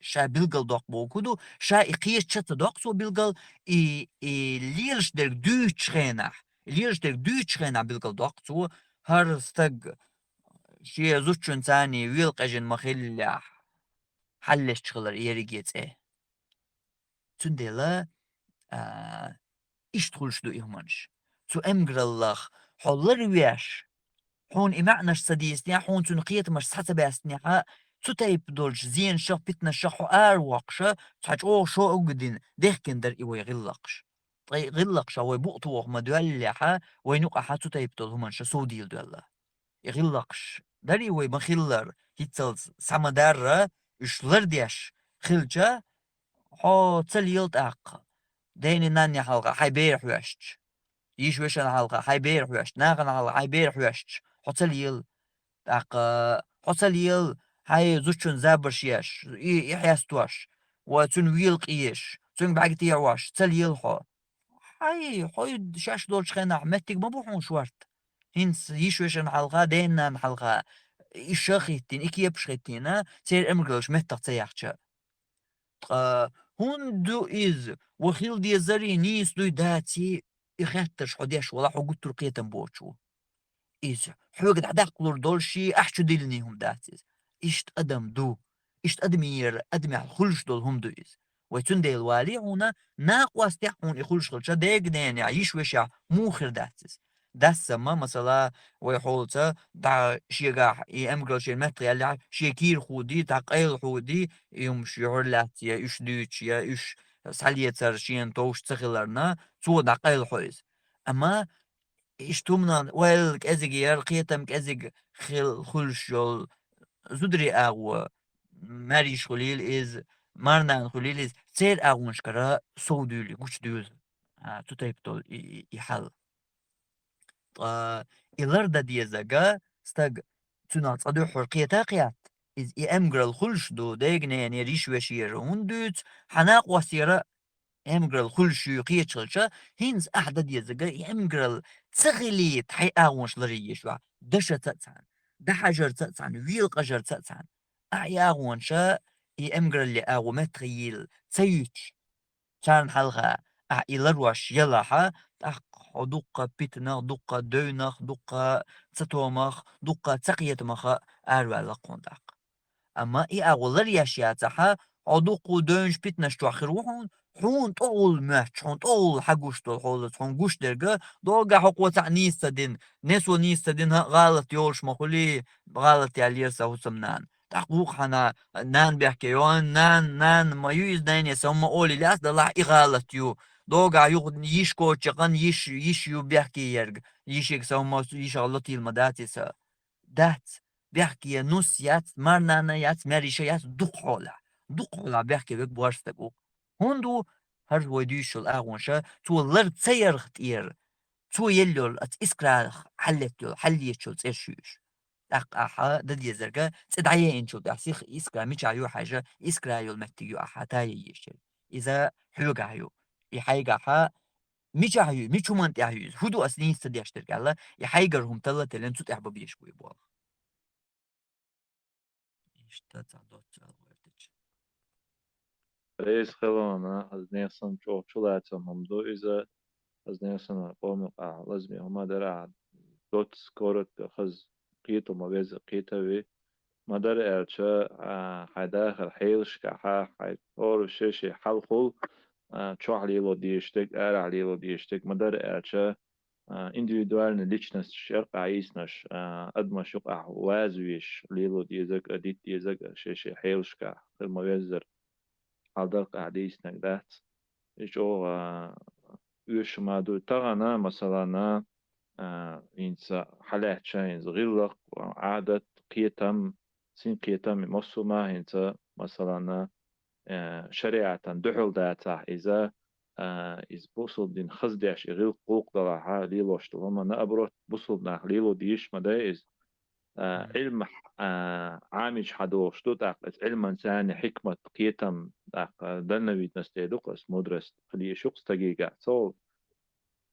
ша билгал доккху боху хӀу ду, ша и кхеча ца доккху цо билгал, и, и лелаш дерг дуьйцучу хенахь, и лелаш дерг дуьйцучу хенахь билгал доккху цо, хӀара стаг шен зудчуьнца велакъежина ма-хиллехь, хьаллечхилар ерриге цӀе. Цундела, а, иштта хуьлуш ду и хӀуманаш. Цу эмгараллах хьо ларвеш, хьуна и маьӀнаш ца дийцинехь, хьуна цуьнан кхетамаш схьа ца баьстинехь, цу тайпа долчу зенашах, питанашах хьо аравоккхуша, цхьа чӀогӀа шо уггар дина, дехкина дара и вай гӀиллакхаш. Ткъа и гӀиллакхаш вай букъ тоху ма доьллехьа, вайна юкъахьа цу тайпа долу хӀуманаш сов дийла доьлла. И гӀиллакхаш дарий вай ма-хиллара, хӀинццалц схьа ма-дарра, уьш лардеш хилча, хьо ца лела тӀаккха. Дена-нанна хьалха хьайн бер хьоьстуш, йиш-вешана хьалха хьайн бер хьоьстуш, нахана хьалха хьайн бер хьоьстуш, хьо ца лела. ТӀаккха хьо ца лела, хьайн зудчун забарш еш, и, и хьестош, ва цуьнан велакъеш, цуьнга бӀаьрг тӀехьош, ца лела хьо. Хьай, хьо шаьш долчу хенахь меттиг ма бу хьуна шорта. ХӀинца йиш-вешана хьалха, дена-нанна хьалха, и ша хӀиттийна, и кепаш хӀиттийна, церан эмгараллаш меттах ца яхча. Ткъа хӀунда ду иза, ва хила дезарий, нийса дуй, даций, и хеттарш хьо деш валахь, хьо гуттар а кхетам боцуш ву. Иза хьоьга дӀадаккхалур долуш и ахь чу диллиний хӀума дац иза. Иштта адам ду. Иштта адамера, адамехь хуьлуш долу хӀума ду иза. Вай цундела валий хьуна, накъостехь хьуна и хуьлуш хилча, дега-ненехь, йиш-вешехь муха хир дац иза. Дас-ма, масала, вай хьолаца, дӀа шегахь и эмгарал шен меттах яьллехь, шен кийра хӀу ди, дӀа къайла хӀу ди, и хӀумаш юьхьар лаьцна я уьш дуьйцуш, я уьш схьалецар шена товш ца хиларна, цо дӀа къайла хьо иза. Амма иштта хӀуманан ойла кӀезиг яра, кхетам кӀезиг хил-, хуьлуш йолу зударий агӀо, маьрйиш хуьлийла иза, марнана хуьлийла иза, церан агӀонашкара сов дуьйлий, гучудуьйлу, а, цу тайпа долу и, и, и хьал. Ткъа и лардан дезарг стаг цуьнах цкъа дуьххьара кхета а кхетта, иза и эмгарал хуьлуш ду, дега-ненера, йиш-вешера хӀунда дуьйцу, хьан накъостера эмгарал хуьлуш юй кхеташ хилча, хӀинца ахь дан дезарг и эмгарал ца хилийта хьайн агӀонаш ларъеш вац, дашаца а цхьаьна, дӀахьажарца а цхьаьна, велакъажарца а цхьаьна. Ахь и агӀонаш, и эмгараллин агӀо меттах йийла ца юьтуш, царна хьалха ахь и ларъеш елахь, тӀаккха хьо дуккха питанах, дуккха девнах, дуккха цатоьмах, дуккха цакхетамах араваьлла-кх хьуна тӀаккха. Амма и агӀо ларъеш яцахь, хьо дуккха девнаш, питанаш чохь хир ву хьуна, хьуна тӀехула моьттуш, хьуна тӀехула хьагуш долу хьолаца, хьуна гуш дерг, догахь хӀокхо цхьаъ нийса ца дина, несо нийса ца дина, хӀаъ, гӀалат йолуш ма хуьлий, гӀалат яьллера сан хӀусамнана. ТӀаккха вукху хьан нана бехке йо, нана, нана ма ю иза, нане сан хӀума олий лаьцна далахь, и гӀалат ю. Догахь юха йиш коча яккхана, йиш, йиш ю бехке ерг, йишига сан хӀума, йишах латийла ма дац иза. Дац, бехке нус яц, марнана яц, маьрйиша яц, дукха хьолахь. Дукха хьолахь бехке верг боьрша стаг ву. ХӀунда ву? ХӀара вай дуьйцуш йолу агӀонаш, цо лар ца ярх тӀера, цо елла йолу, оцу искрах хьаллетта йолу, хьаллеташ йолу цӀерш ю уьш. ТӀаккха ахьа дан дезарг, цӀе дӀаяйинчул тӀаьхьа сиха искра мичахь ю хьаьжа, искра йолу меттиг ю ахьа тае езаш. Иза хьоьгахь ю. И хьайгахьа мичахь ю, мича хӀуманна тӀехь ю иза? ХӀун ду ас нийса ца деш дерг аьлла, и хьайгара хӀума талла теллина цу тӀехь бан безаш бу и болх. Иштта цхьа доццал гӀоьртича. Реза хиларна, хаза нехан санна чӀогӀа чулацам хӀума ду иза, хаза нехан санна къоман юкъахь лазаме хӀума дара ахьа, доцца коротко хаза кхета ма веза, кхетаве. Ма-дарра аьлча, а, хьайн дахар хьелашкахьа, хьайн хӀора шен-шен хьал хуьлу, а, чохь лело дезаш дерг, арахь лело дезаш дерг, ма-дарра аьлча, а, индивидуальный личносташ, шаркъахь йийцинарш, а, адамаш юкъахь ваза везаш, лело дезарг а, дита дезарг а, шен-шен хьелашкахь хир ма-веззара, хьалдаккхахь дийцинарг дац. И чӀогӀа оьшуш хӀума ду. Тахана, масалана, а, хӀинца хьалаьцча хӀинца гӀиллакх, Ӏадат, кхетам, синкхетам, и массо а хӀинца, масалана, а, шариӀатана дуьхьал дацахь иза, а, иза бусулба дин хаза деш, и гӀиллакх гӀуллакх далахьа, лелош долу хӀума, наоборот, бусулба нах лело дезаш ма дай иза. а, Мгм. Ӏилма, а, Ӏамийча хьадогӀуш ду, тӀаккха иза Ӏилманца цхьана хьикмат, кхетам, тӀаккха дальновидность ду-кх иза, мудрость хила йиш ю-кх стагийга. Цул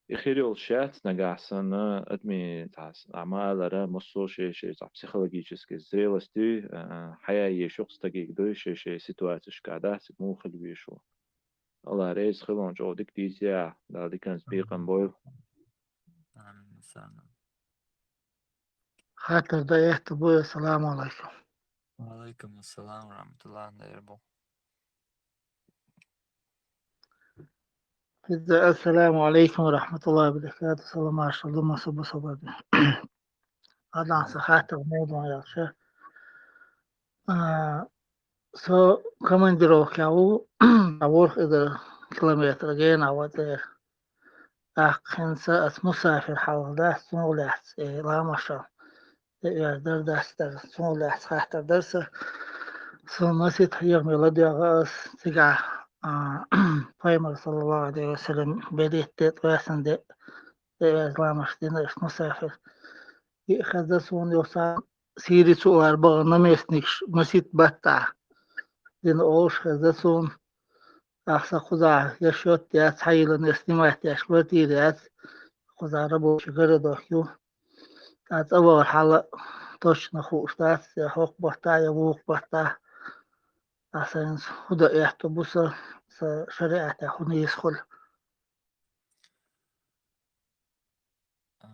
и хир йолуш яц нагахь санна, адамийн цхьа с-, а, ма-аллара, массо а шен-шен цхьа психологический зрелость, а, хьаян йиш ю-кх стагийга, дуй шен-шен ситуацешка, дац, муха хила везаш ву. АллахӀ реза хуьлда, чӀогӀа дика дийци ахь, Дала диканца бекхам бойла. Амин, амин. Хаттар дан аьтту бу, ассаламу Ӏалайкум. Ва Ӏалайкум ассалам ва рахьматуллахӀ, дан аьтту бу. Иза, ассаламу Ӏалайкум ва рахьматуллахӀи ва баракатухӀ. Салам-маршалла ду массо а бусалба. Ва Ӏалайкум. Сан хаттар муха ду аьлча, а, со командировке ву, а, ворхӀ эзар километр гена вацара. ТӀаккха хӀинца ас мусафир хьалха дац, цунах лаьцна, э, ламаша тӀеоьздар дац дара, цунах лаьцна хаттар дара сан. Сан масех хьехаме ладоьгӀна ас цигахь, а, Пайхамар, саллаллахӀу Ӏалайхи ва саллам, берхӀитта де, ткъоьсна де, тӀеоьзна ламаш дина ас мусафир. И хезна суна, юха цхьана Сири чу лар бахана наместникаш масех баттахь дина олуш хезна суна. Ахьа сан кхузахь я счёт яц, хьайиллина я снимать деш квартира яц, кхузахь рабочий городок ю. Ткъа цӀа вахар хьала точно хууш дац, я хӀокху баттахь, я вукху баттахь. Ткъа сайна хӀун дан аьтту бу сан, сан шариӀатехь хӀун нийса хуьлу? А,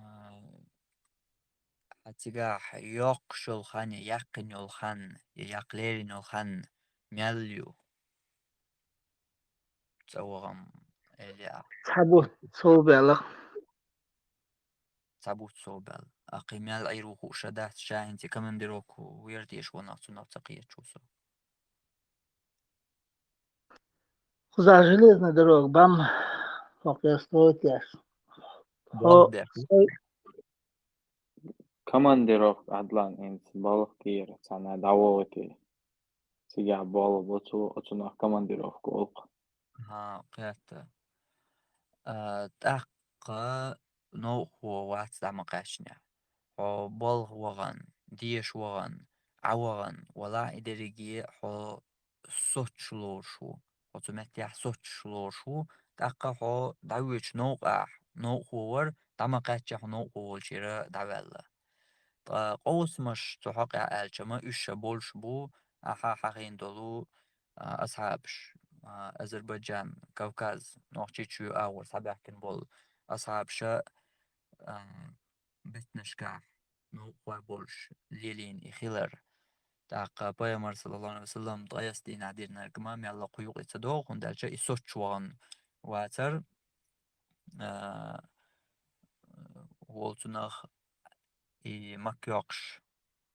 хьан цигахь йоккхуш йолу хан, я яьккхина йолу хан, я яккха лерина йолу хан мел ю? ЦӀа вахам, эли а. Цхьа бутт сов баьлла. Цхьа бутт сов баьлла. Ахь кхин мел Ӏийр ву хууш дац, ша хӀинца командировку вер теша ванах, цунах ца кхеташ ву со. Кхузахь железная дорога бан, хӀокху строить еш. Хьо-, Бан деш. Командировка Ӏадлан инца балха кийра, цхьана дӀавогӀуьйтий. Цигахь болх бу цо, оцунах командировка олу-кх. ХӀан, кхетта. А, тӀаккха новкъахо вац дӀа ма кхаьчнехь. Хьо болх вахана, деша вахана, Ӏа вахана, валахь, и дерриге хьо соцуш лоруш ву. Хьо цу меттехь соцуш лоруш ву. ТӀаккха хьо дӀавоьдучу новкъахь новкъахо вара, дӀа ма кхаьчча хьо новкъахо волчуьра дӀаваьлла. Ткъа къовсамаш цу хьокъехь аьлча ма уьш ша болуш бу, ахьа хьахийна долу, а, асхьабаш, а, Азербайджан, Кавказ, Нохчийчоь агӀор схьабаьхкина болу асхьабаша, а, беттанашкахь новкъахой болуш лелийна и хилар. ТӀаккха Пайхамар, саллаллаху Ӏалайхи ва саллам, ткъайесна дийнахь динарг ма мелла кху юкъе ца догӀу, хӀунда аьлча и соцуш вахана вацара, а, волу цунах и Макка йоккхуш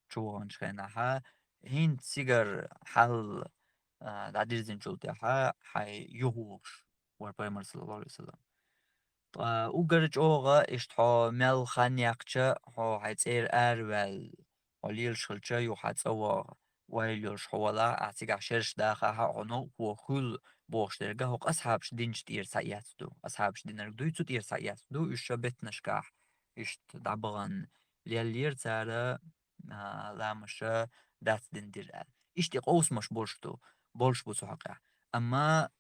чу ваханчу хенахьа, хӀинца цигара хьал, а, дӀадирзинчул тӀаьхьа хьайн юхавогӀуш вара Пайхамар, саллаллаху Ӏалайхи ва саллам. Ткъа уггар чӀогӀа иштта хьо мел хан яьккхича, хьо хьайн цӀера араваьлла, хьо лелаш хилча, юха хьан цӀа ваха, ойла йолуш хьо валахь, ахьа цигахь шераш дахахьа, хьо новкъахо хуьлу бохуш дерг, хӀокху асхьабаш динчу тӀера схьаэцна ду. Асхьабаш динарг дуй, цу тӀера схьаэцна ду, уьш ша беттанашкахь иштта дӀабахана леллера цара, а, ламаша дац дина дира аьлла. Иштта и къовсамаш болуш ду, болуш бу цу хьокъехь. Амма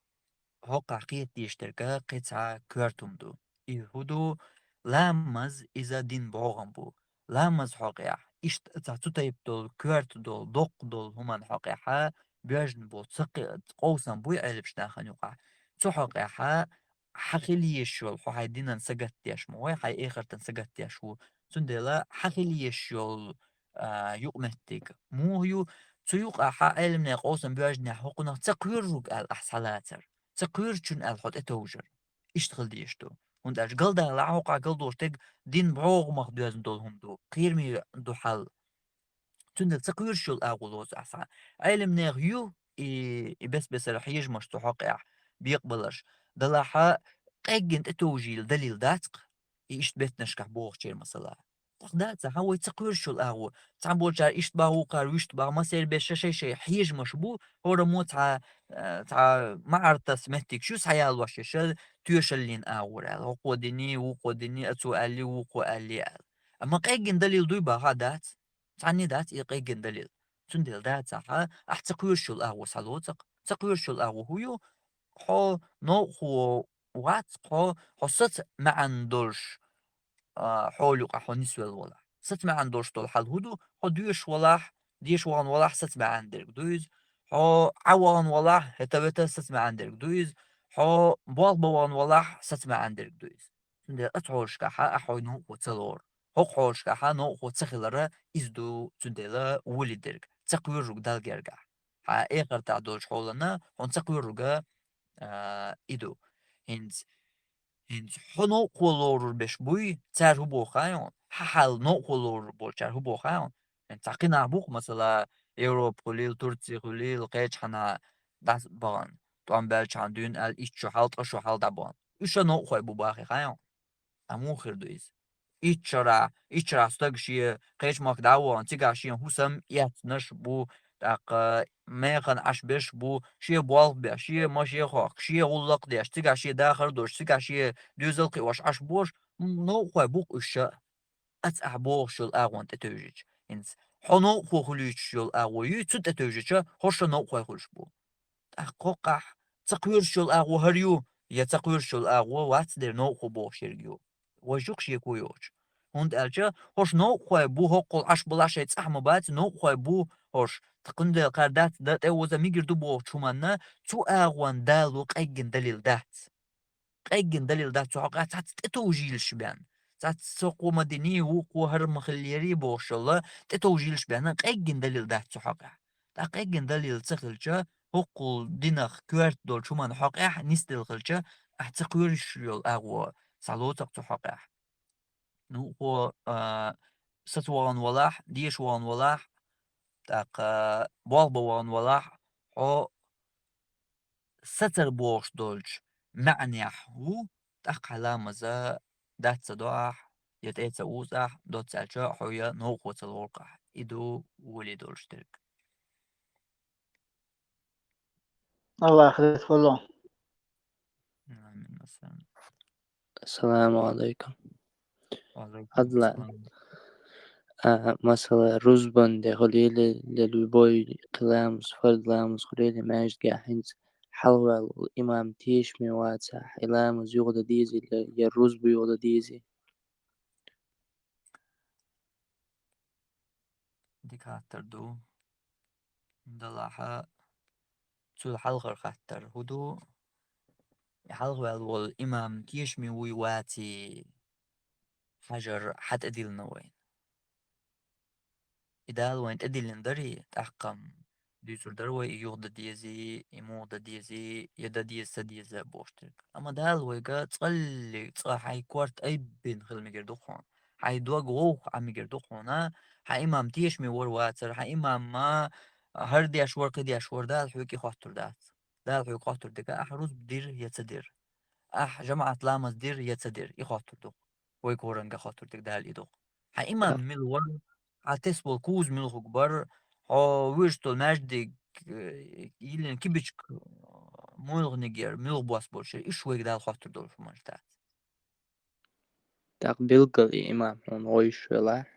хӀокхахь кхета дезаш дерг кхин цхьа коьрта хӀума ду. И хӀун ду? Ламаз иза дин бӀогӀам бу. Ламаз хьокъехь, иштта цхьа цу тайпа долу, коьрта долу, доккха долу хӀуманна хьокъехьа, боьжна болу ца кхи-, къовсам буй Ӏелапаш нахана юкъахь. Цу хьокъехьа хьан хила езаш йолу, хьо хьайн динан сагатдеш ма вай, хьайн эхартан сагатдеш ву. Цундела хьан хила езаш йолу, а, юкъаметтиг муха ю? Цу юкъахьа Ӏеламнехан къовсам боьжнехь хӀокхунах ца кхоьрург аьлла ахь схьалацар. Ца кхоьручун аьлла хьо тӀетовжар. Иштта хила дезаш ду. ХӀунда аьлча галдалахь хӀокхахь галдолуш дерг дин бӀогӀамах доьзна долу хӀума ду, кхераме ду хьал. Цундела ца кхоьруш йолу агӀо лоцу ахьа схьа. Ӏеламнехан ю и, и бес-бесара хьежамаш цу хьокъехь бекъабаларш. Далахьа къеггина тӀетовжийла далил дац-кх, и иштта беттанашкахь бохучеран масала. ТӀаккха дац, хьан вай ца кхоьруш йолу агӀо? Цхьаболчара иштта боху, вукхара вуьшта боху, массеран беш ша шай-шай хьежамаш бу, хӀораммо цхьа, э, цхьа маӀартас меттигаш ю схьаялош, ша тоьшаллин агӀора аьлла. ХӀокхо дини, вукхо дини, ацо аьлли, вукхо аьлли аьлла. Амма къеггина далил дуй боху, дац? Цхьанне дац и къеггина далил. Цундела дацахьа, ахь ца кхоьруш йолу агӀо схьало цӀаккха. Ца кхоьруш йолу агӀо хӀун ю? Хьо новкъахо вац, хьо, хьо саца маьӀна долуш, а, хьола юкъа хьо нисвелла валахь. Саца маьӀна долуш долу хьал хӀун ду? Хьо доьшуш валахь, деша вахана валахь, саца маьӀна дерг ду иза. Хьо Ӏа вахана валахь, хӀета-вета, саца маьӀна дерг ду иза. Хьо болх бан вахана валахь, саца маьӀна дерг ду иза. Цундела оцу хьолашкахьа ахь хьо новкъахо ца лору. ХӀокху хьолашкахьа новкъахо ца хилара иза ду, цундела вули дерг, ца кхоьруг Далла гергахь. Хьан эхартахь долчу хьолана хьуна ца кхоьруга, а, и ду. ХӀинца, хӀинца хьо новкъахо лорур беш буй, цара хӀун боху хаьий хьуна? Хьан хьал новкъахо лорур болчара хӀун боху хаьий хьуна? ХӀинца цхьа кхин нах бу-кх, масала, Европа хуьлийла, Турция хуьлийла, кхечу хьана дӀа бахана, тӀом баьлча хьана дуьйна аьлла, итт шо хьал, ткъа шо хьал дӀабахана. Уьш а новкъахой бу бахий хаьий хьуна? Амма муха хир ду иза? Итт шарахь, итт шарахь стаг шен кхечу махка дӀа а вахана, цигахь шен хӀусам эцнарш бу, тӀаккха механа Ӏаш берш бу, шен болх беш, шен машен хоккхуш, шен гӀуллакх деш, цигахь шен дахар долуш, цигахь шен доьзал кхиош Ӏаш болуш, м, новкъахой бу-кх уьш а. Аса ахь бохуш йолу агӀонна тӀетевжича, хӀинца хьо новкъахо хуьлуьйтуш йолу агӀо юй, цу тӀетевжича, хӀорш а новкъахой хуьлуш бу. ТӀаккха хӀокхахь ца кхоьруш йолу агӀо хӀара ю, я ца кхоьруш йолу агӀо вац дера новкъахо бохуш ерг ю. Вайша юкъа шеко йоцуш. ХӀунда аьлча хӀорш новкъахой бу, хӀоккхул Ӏаш балахь шайн цӀахь ма бац, новкъахой бу хӀорш. Цундела кхара дац, дан тӀе а воза мегар ду бохучу хӀуманна, цу агӀонна далу къеггина далил дац. Къеггина далил дац цу хьокъехь, цхьацца тӀетовжийлаш бен. Цхьацца со кхо ма диний, вукхо хӀара ма хиллерий бохуш йолла, тӀетовжийлаш бен, къеггина далил дац цу хьокъехь. ТӀаккха къеггина далил ца хилча, хӀоккхул динах коьрта долчу хӀуманна хьокъехь нисделла хилча, ахь ца кхоьруш йолу агӀо схьало цӀаккха цу хьокъехь. Ну, хьо, а, саца вахана валахь, деша вахана валахь, тӀаккха болх бан вахана валахь, хьо сацар бохуш долчу маьӀнехь ву, тӀаккха хьан ламаза дац ца до ахь, я тӀе ца уза ахь, доцца аьлча хьо я новкъахо ца лору ахь. И ду вули долуш дерг. Аллах реза хуьлда. Амин, ассалам. Ассаламу алайкум. Ва алайкум Адла. Ассалам. А, масала, рузбан де хуьлийла, я любой кхин ламаз, фард ламаз хуьлийла, маьждигехь хӀинца хьалхаваьлла волу имам тешаме вацахь, и ламаз юха дан дезийла, я рузба юха дан дезий? Дика хаттар ду. Далахьа, цул хьалхара хаттар хӀун ду? И хьалхаваьлла волу имам тешаме вуй, ваций хьажар хьан тӀедиллина вайна? И Дала вайна тӀедиллина дарий, тӀаккха-м дуьйцур дара вай, и юха дан дезий, и муха дан дезий, я дан деза, ца деза бохуш дерг. Амма Дала вайга цкъа-, цкъа хьайн корта айбина хила мегар ду хьуна. Хьайн дог вовха Ӏа мегар ду хьуна, хьан имам тешаме вара, вацара, хьан имам ма хӀара деш вара, кхин деш вара, Дала хьоьга и хоттур дац. Дала хьоьга хоттур дерг, ахь рузба дира я ца дира? Ахь жамаӀат ламаз дира я ца дира? И хоттур ду. Вай коранга хоттур дерг Дала и ду. Хьан имам мила вара, хьан тесна болу куза муьлхарг бара, хьо вуьйш долу маьждиг, э, йиллина кибичка, э, муьлханиг яра, муьлха бос болуш яра, уьш вайга Дала хоттур долуш хӀуманаш дац. ТӀаккха билггал и имам хьуна вевзаш велахь?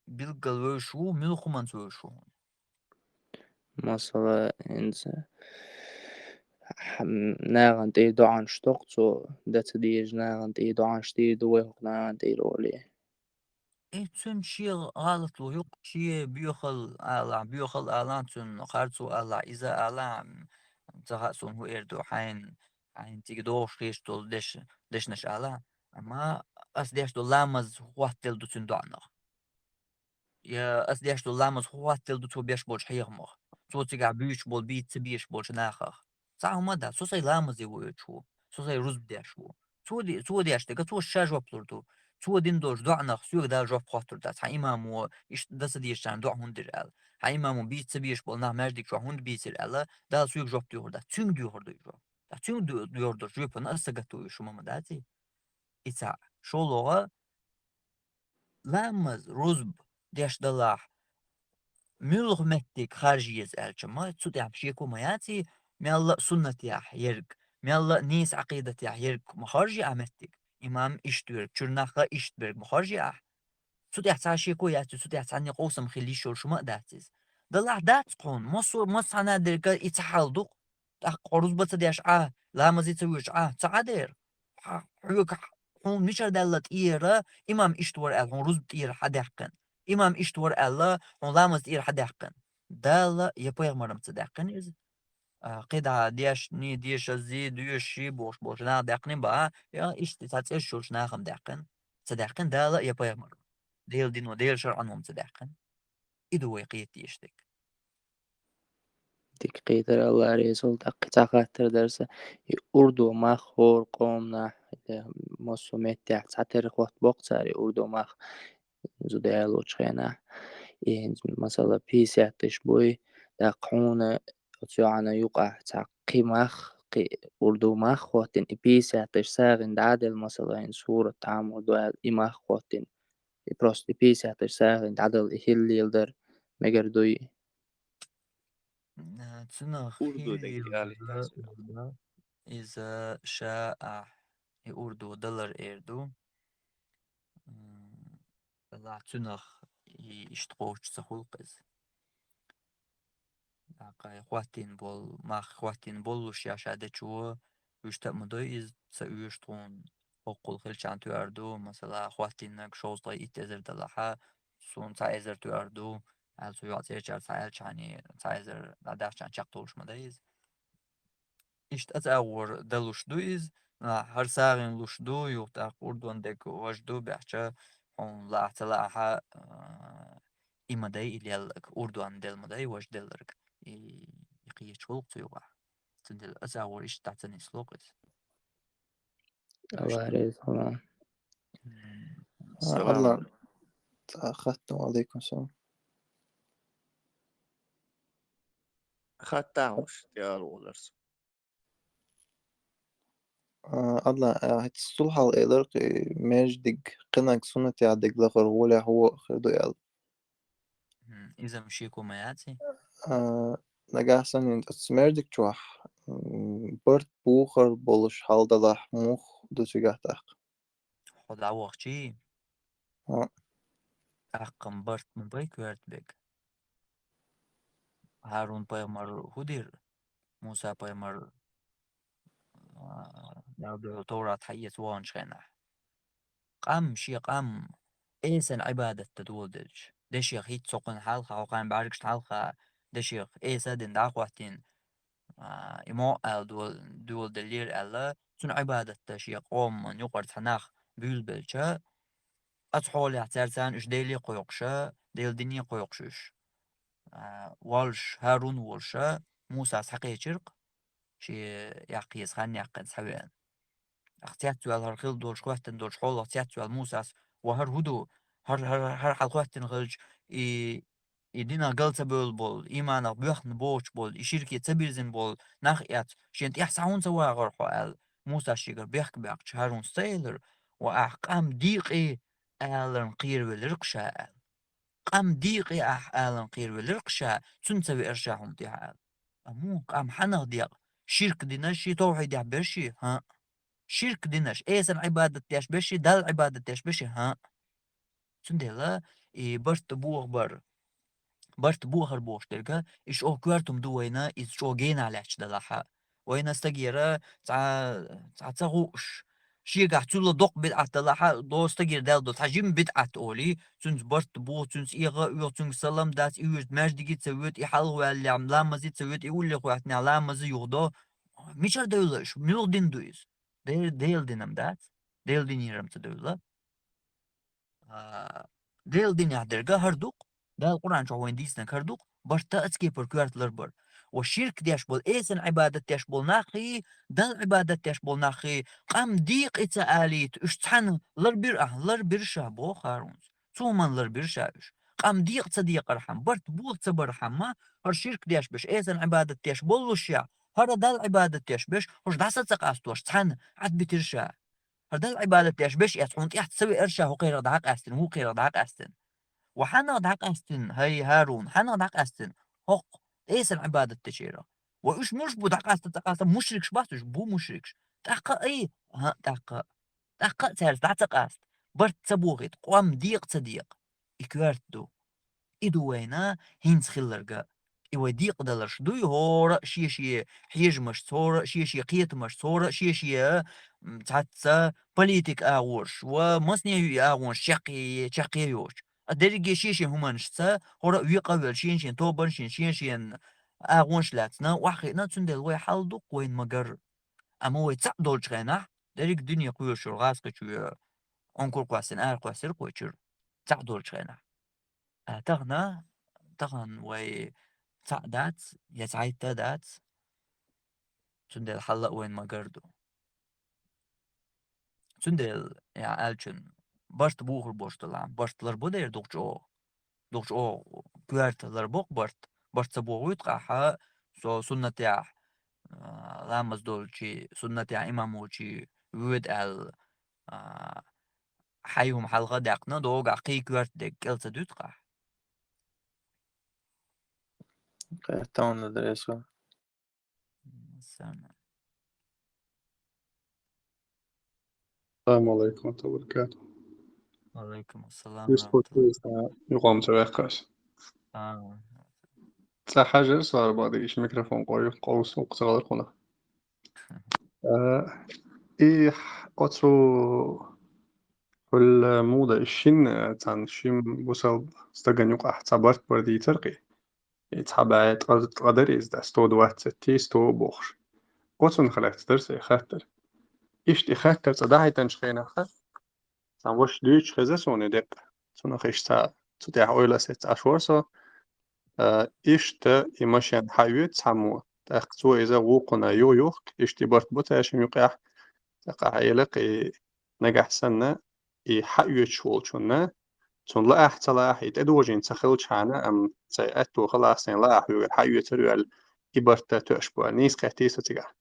Билггал вевзаш ву, муьлха хӀуманца вевзаш ву хьуна? Масала, хӀинца, хьан, нахана тӀе доӀанаш доккху цо, дан ца дезаш нахана тӀе доӀанаш дийр ду вай хӀокху нахана тӀера олий? Э, цуьнан шен гӀалатло юкъа, шен боьхал алахь, боьхал алахь цуьнан, харцо алахь, иза алахь, м, ца хаьа суна хӀун эр ду, хьайн, хьайн цига догӀуш хеташ долу деш-, дешнаш алахь. Амма ас деш долу ламаз хӀоттаделла ду цуьнан доӀанах. Я ас деш долу ламаз хӀоттаделла ду цо беш болчу хьехамах. Цо цигахь буьйцуш болу, бийца ца безаш болчу нахах. Цхьа хӀума а дац, со сайн ламазе воьдуш ву, со сайн рузба деш ву. Цо де-, цо деш дерг, цо ша жоп лур ду. Цо дина долчу доӀанах соьга Дала жоп хоттур дац. Хьан имамо иштта дан ца дезачарна доӀа хӀунда дира аьлла? Хьан имамо бийца ца безаш болу нах маьждиг чохь хӀунда бийцира аьлла? Дала соьга жоп доьхур дац. Цуьнга доьхур ду и жоп. Ткъа цуьнга до-, доьхур долчу жоьпана аса гатуьйш хӀума ма дац и? И цхьаъ. ШолгӀа, ламаз, рузба деш далахь, муьлха меттиг харжа еза аьлча, ма, цу тӀехь шеко ма яций, мелла а суннатехь ерг, мелла а нийса Ӏакъидатехь ерг ма харжа а меттиг. Имам иштта верг, чуьра нах а иштта берг ма харжа ахь. Цу тӀехь цхьа шеко яц, цу тӀехь цхьанне къовсам хила йиш йолуш хӀума а дац иза. Далахь дац хьуна, массо-, массо а цхьана дерг а и ца хьал ду-кх. ТӀаккха хьо рузба ца деш Ӏа, ламазе ца воьдуш Ӏа, ца Ӏа дера. Хьа-, хьоьга хьуна мичара даьлла тӀера, имам иштта вара аьлла, хьуна рузба тӀера хьадаьккхина. Имам иштта вара аьлла, хьуна ламаз тӀера хьадаьккхина. Дала я пайхамарам ца даьккхина иза. А, кхидӀа дешний, дешазий, доьший бохуш болчу наха даьккхина бан, я иштта цхьа цӀераш йолчу нахам даьккхина. Ца даьккхина Дала я пайхамарам. Делан дино, Делан шарӀано ца даьккхина. И ду вай кхета дезаш дерг. Дика кхетар, Алла реза хуьлда. ТӀаккха цхьа хаттар дара сан. И урдо мах хӀора къомнахь, э, массо а меттехь цхьатерра хӀоттабо-кх цара и урдо мах зуда ялочу хенахь. И, масала, пятьдесят тысяч буй, тӀаккха хьуна оцу йоӀана юкъахь цхьа кхин мах, кхин урдо мах хӀоттийна, и пятьдесят тысяч сагӀина дӀа а делла, масала, хӀинца сурат тӀамурдо аьлла, и мах хӀоттийна. И просто и пятьдесят тысяч сагӀина дӀадала и хӀилла леладар мегар дуй? Э, цунах урдо хӀилла дерг леладар, алийтар цунах. Иза ша ахь и урдо далар эр ду. М, Аллахь цунах и иштта кхочуш ца хуьлу-кх иза. ТӀаккха и хӀоттийна болу, мах хӀоттийна боллуш я ша дечо, уьш та а ма дой иза, ца оьшу тхуна, хӀоккхул хилчахьана тоьар ду, масала, хӀоттийнарг шовзткъе итт эзар далахьа, суна цхьа эзар тоьар ду, аьлла цу йоӀ цӀерачара цхьа аьлчахьана, цхьа эзар дӀадахчахьана чекхдолуш ма дай иза. Иштта ацу агӀор далуш ду иза, а, хӀара сагӀина луш ду, юха тӀаккха урдон дерг важа ду, баьхча, хьуна лаахь ца лаахьа, а, и ма дай и лелларг, урдон дел ма дай важа делларг, и, и кхечу гӀуллакх ца юкъахь. Цундела ацу агӀор иштта дӀа ца нисло-кх иза. Алла реза хуьлда. М. А, салам. Алла. Ца хаттам, алейкум салам. Хаттам уьш, тӀе ала воларца. А, Алла, а, хӀинца цул хьалха элира-кх, и маьждиг кхинарг суннатехь дерг лахара гӀолехь вон хир ду аьлла. М, иза-м шеко ма яц и? А, нагахь санна оцу маьждиг чохь, м, барт бохар болуш хьал далахь, муха ду цигахь тӀаккха? Хьо дӀавахчий? ХӀаъ. ТӀаккха-м барт ма бай коьрта берг. ХӀарун-пайхамар хӀун дира? Муса-пайхамар, а, Дала дуьхьал Товрат хьаэца ваханчу хенахь. Къам, шен къам, эсан Ӏибадат дан доладелча, дешех хӀитта цо кхуьнан хьалха, хьо кхарна бӀаьргашна хьалха, дешех эса а дина дӀа а хӀоттийна, а, и мо аьлла дола-, доладеллера аьлла, цуьнан Ӏибадат дан шен къоман юкъара цхьа нах буьйлабелча, оцу хьолехь цаьрца уьш Деле а кхойкхуша, Делан дине а кхойкхуш уьш, а, воллуш, ХӀарун волуша, Мусас схьакхечира-кх, шен яккха еза хан яьккхина схьавеана. Ахь цецваьлла хӀара хилла долуш, хӀоьттина долуш хьолах цецваьлла Мусас: «Ва хӀара хӀун ду? ХӀара, хӀара, хӀара хьалха хӀоьттина хилча, и, и динах гал ца бевлла болу, ийманах боьхна боцуш болу, и ширке ца бирзина болу нах эцна, шена тӀехь схьа хӀунда ца вагӀара хьо?» — аьлла, Мусас шегара бехк баьккхича, ХӀарунас ца элира: «Ва ахь къам дийкъе аларна кхеравелира-кх ша», — аьлла. «Къам дийкъе ахь аларна кхеравелира-кх ша, цуьнан ца веара ша хьуна тӀехь», — аьлла. Амма къам хьанах декъа? Ширк динарш и, тавхьидехь берш и? ХӀаъ. Ширк динарш, эсан Ӏибадат деш берш и, Далла Ӏибадат деш берш и? ХӀаъ. Цундела и барт бохабар, барт бохар бохуш дерг, и чӀогӀа коьртам ду вайна, иза чӀогӀа генахь лаьтташ далахьа. Вайна стагера цхьа, цхьа ца хууш, шегахь цул доккха бидӀат далахьа, до стагера даьлла долу цхьа жима бидӀат олий, цуьнца барт бу, цуьнца эгӀа а оьху, цуьнга салам дац, и вуьжда маьждиге ца воьду, и хьалха ваьллехь ламазе ца воьду, и уллехь хӀоьттинехь ламаза юхадо. Мичара девлла уьш? Муьлха дин ду иза? Де-, Делан динам дац? Делан динера-м ца девлла? А, Делан динехь дерг хӀара ду-кх, Дала Къуръан чохь вайна дийцинарг хӀара ду-кх, барт а цу кепара коьрта ларбар. Ва ширк деш болу, эсан Ӏибадат деш болу наххий, Далла Ӏибадат деш болу наххий, къам дийкъе ца алийта, уьш цхьаьна ларбира ахьа, ларбира ша, боху ХӀарунас. Цу хӀуманна ларбира ша уьш. Къам дийкъа ца декъархьама, барт боха ца бархьама, хӀара ширк деш берш, эсан Ӏибадат деш боллушехь, хӀара Далла Ӏибадат деш берш, хӀорш дӀаса ца къастош, цхьаьна Ӏадбитира ша. ХӀара Далла Ӏибадат деш берш эцна, хьуна тӀехь ца веара ша хӀокхерах дӀакъаьстина, вукхерах дӀакъаьстина. Ва хьанах дӀакъаьстина, хӀай ХӀарун, хьанах дӀакъаьстина? ХӀокху эсан Ӏибадат дечерах. Ва уьш муьлш бу дӀакъаста, ца къаста? Мушрикаш бац уьш, бу мушрикаш. ТӀаккха а ай, хӀаъ, тӀаккха а. ТӀаккха а цаьрца дӀа ца къаста. Барт ца бохийта, къом декъа ца декъа. и коьрта ду. И ду вайна хӀинца хилларг. И вай декъадаларш дуй, хӀора а шен-шен хьежамашца, хӀора а шен-шен кхетамашца, хӀора а шен-шен, м, цхьацца политика агӀонаш, ва масане а агӀонаш чаккхе, чаккхе йоцуш. А дерриге шен-шен хӀуманашца, хӀора а векъа а велла, шен-шен тобанаш йина, шен-шен агӀонаш лаьцна, охьахиъна, цундела вай хьал дукха вайна ма-гарра. Амма вай цхьаъ долчу хенахь, дерриг дуьне кхоьруш йолу гӀазкхичо Ӏункар кхоьссина, ара кхоьссира кхочуьра, цхьаъ долчу хенахь. А тахана, тахана вай цхьаъ дац, я цхьайтта дац, цундела хьал а вайна ма-гарра ду. Цундела, я аьллачун, барт бухур бош делахь, барт ларбо дера дукха чӀогӀа. Дукха чӀогӀа коьрта ларбо-кх барт. Барт ца бохуьйту-кх ахь, со суннатехь, а, ламаз долчий, суннатехь имам волчий воьду аьлла, а, хьайн хӀума хьалха а даьккхина, догахь кхин коьрта дерг кӀел ца дуьту-кх ахь. Кхетта хӀунда дара аса? Массарна. Ассаламу алайкум ва рахматуллахи ва баракатух. Ва алайкум ассалам ва рахматуллахи. Юкъам ца ваьккхаш. А. Цхьа хьажар со арбади иш микрофон къой, къовса укх ца гӀалар хьуна. А, и оцу хӀуьлла муда и шин, а, цхьана шин бусалба стагана юкъахь цхьа барт бар дийцар кхин. И цхьа бӀе ткъа, ткъа дара иза, да, сто двадцать, сто бохуш. Оцунах лаьцна дара сайн хаттар. Иштта и хаттар цкъа дӀахьийтинчу хенахь, сан ваша дуьйцуш хеза суна и деккъа. Цунах иштта цу тӀехь ойла а сецна Ӏаш вара со. А, иштта и машен хьаоьцу цхьаммо, тӀаккха цо иза вукхунна юха юхку, иштта и барт бу цаьршимма юкъехь, тӀаккха хьаелакх и нагахь санна, и хьаоьцуш волчунна, цунна лаахь ца лаахь, и тӀедожийна ца хилчхьана, амма сайн аьтто халахь, сайн лаахь хьоьгара хьаоьцур ваьлла, и барт тоьаш бу аьлла, нийса кхеттий со цигахь.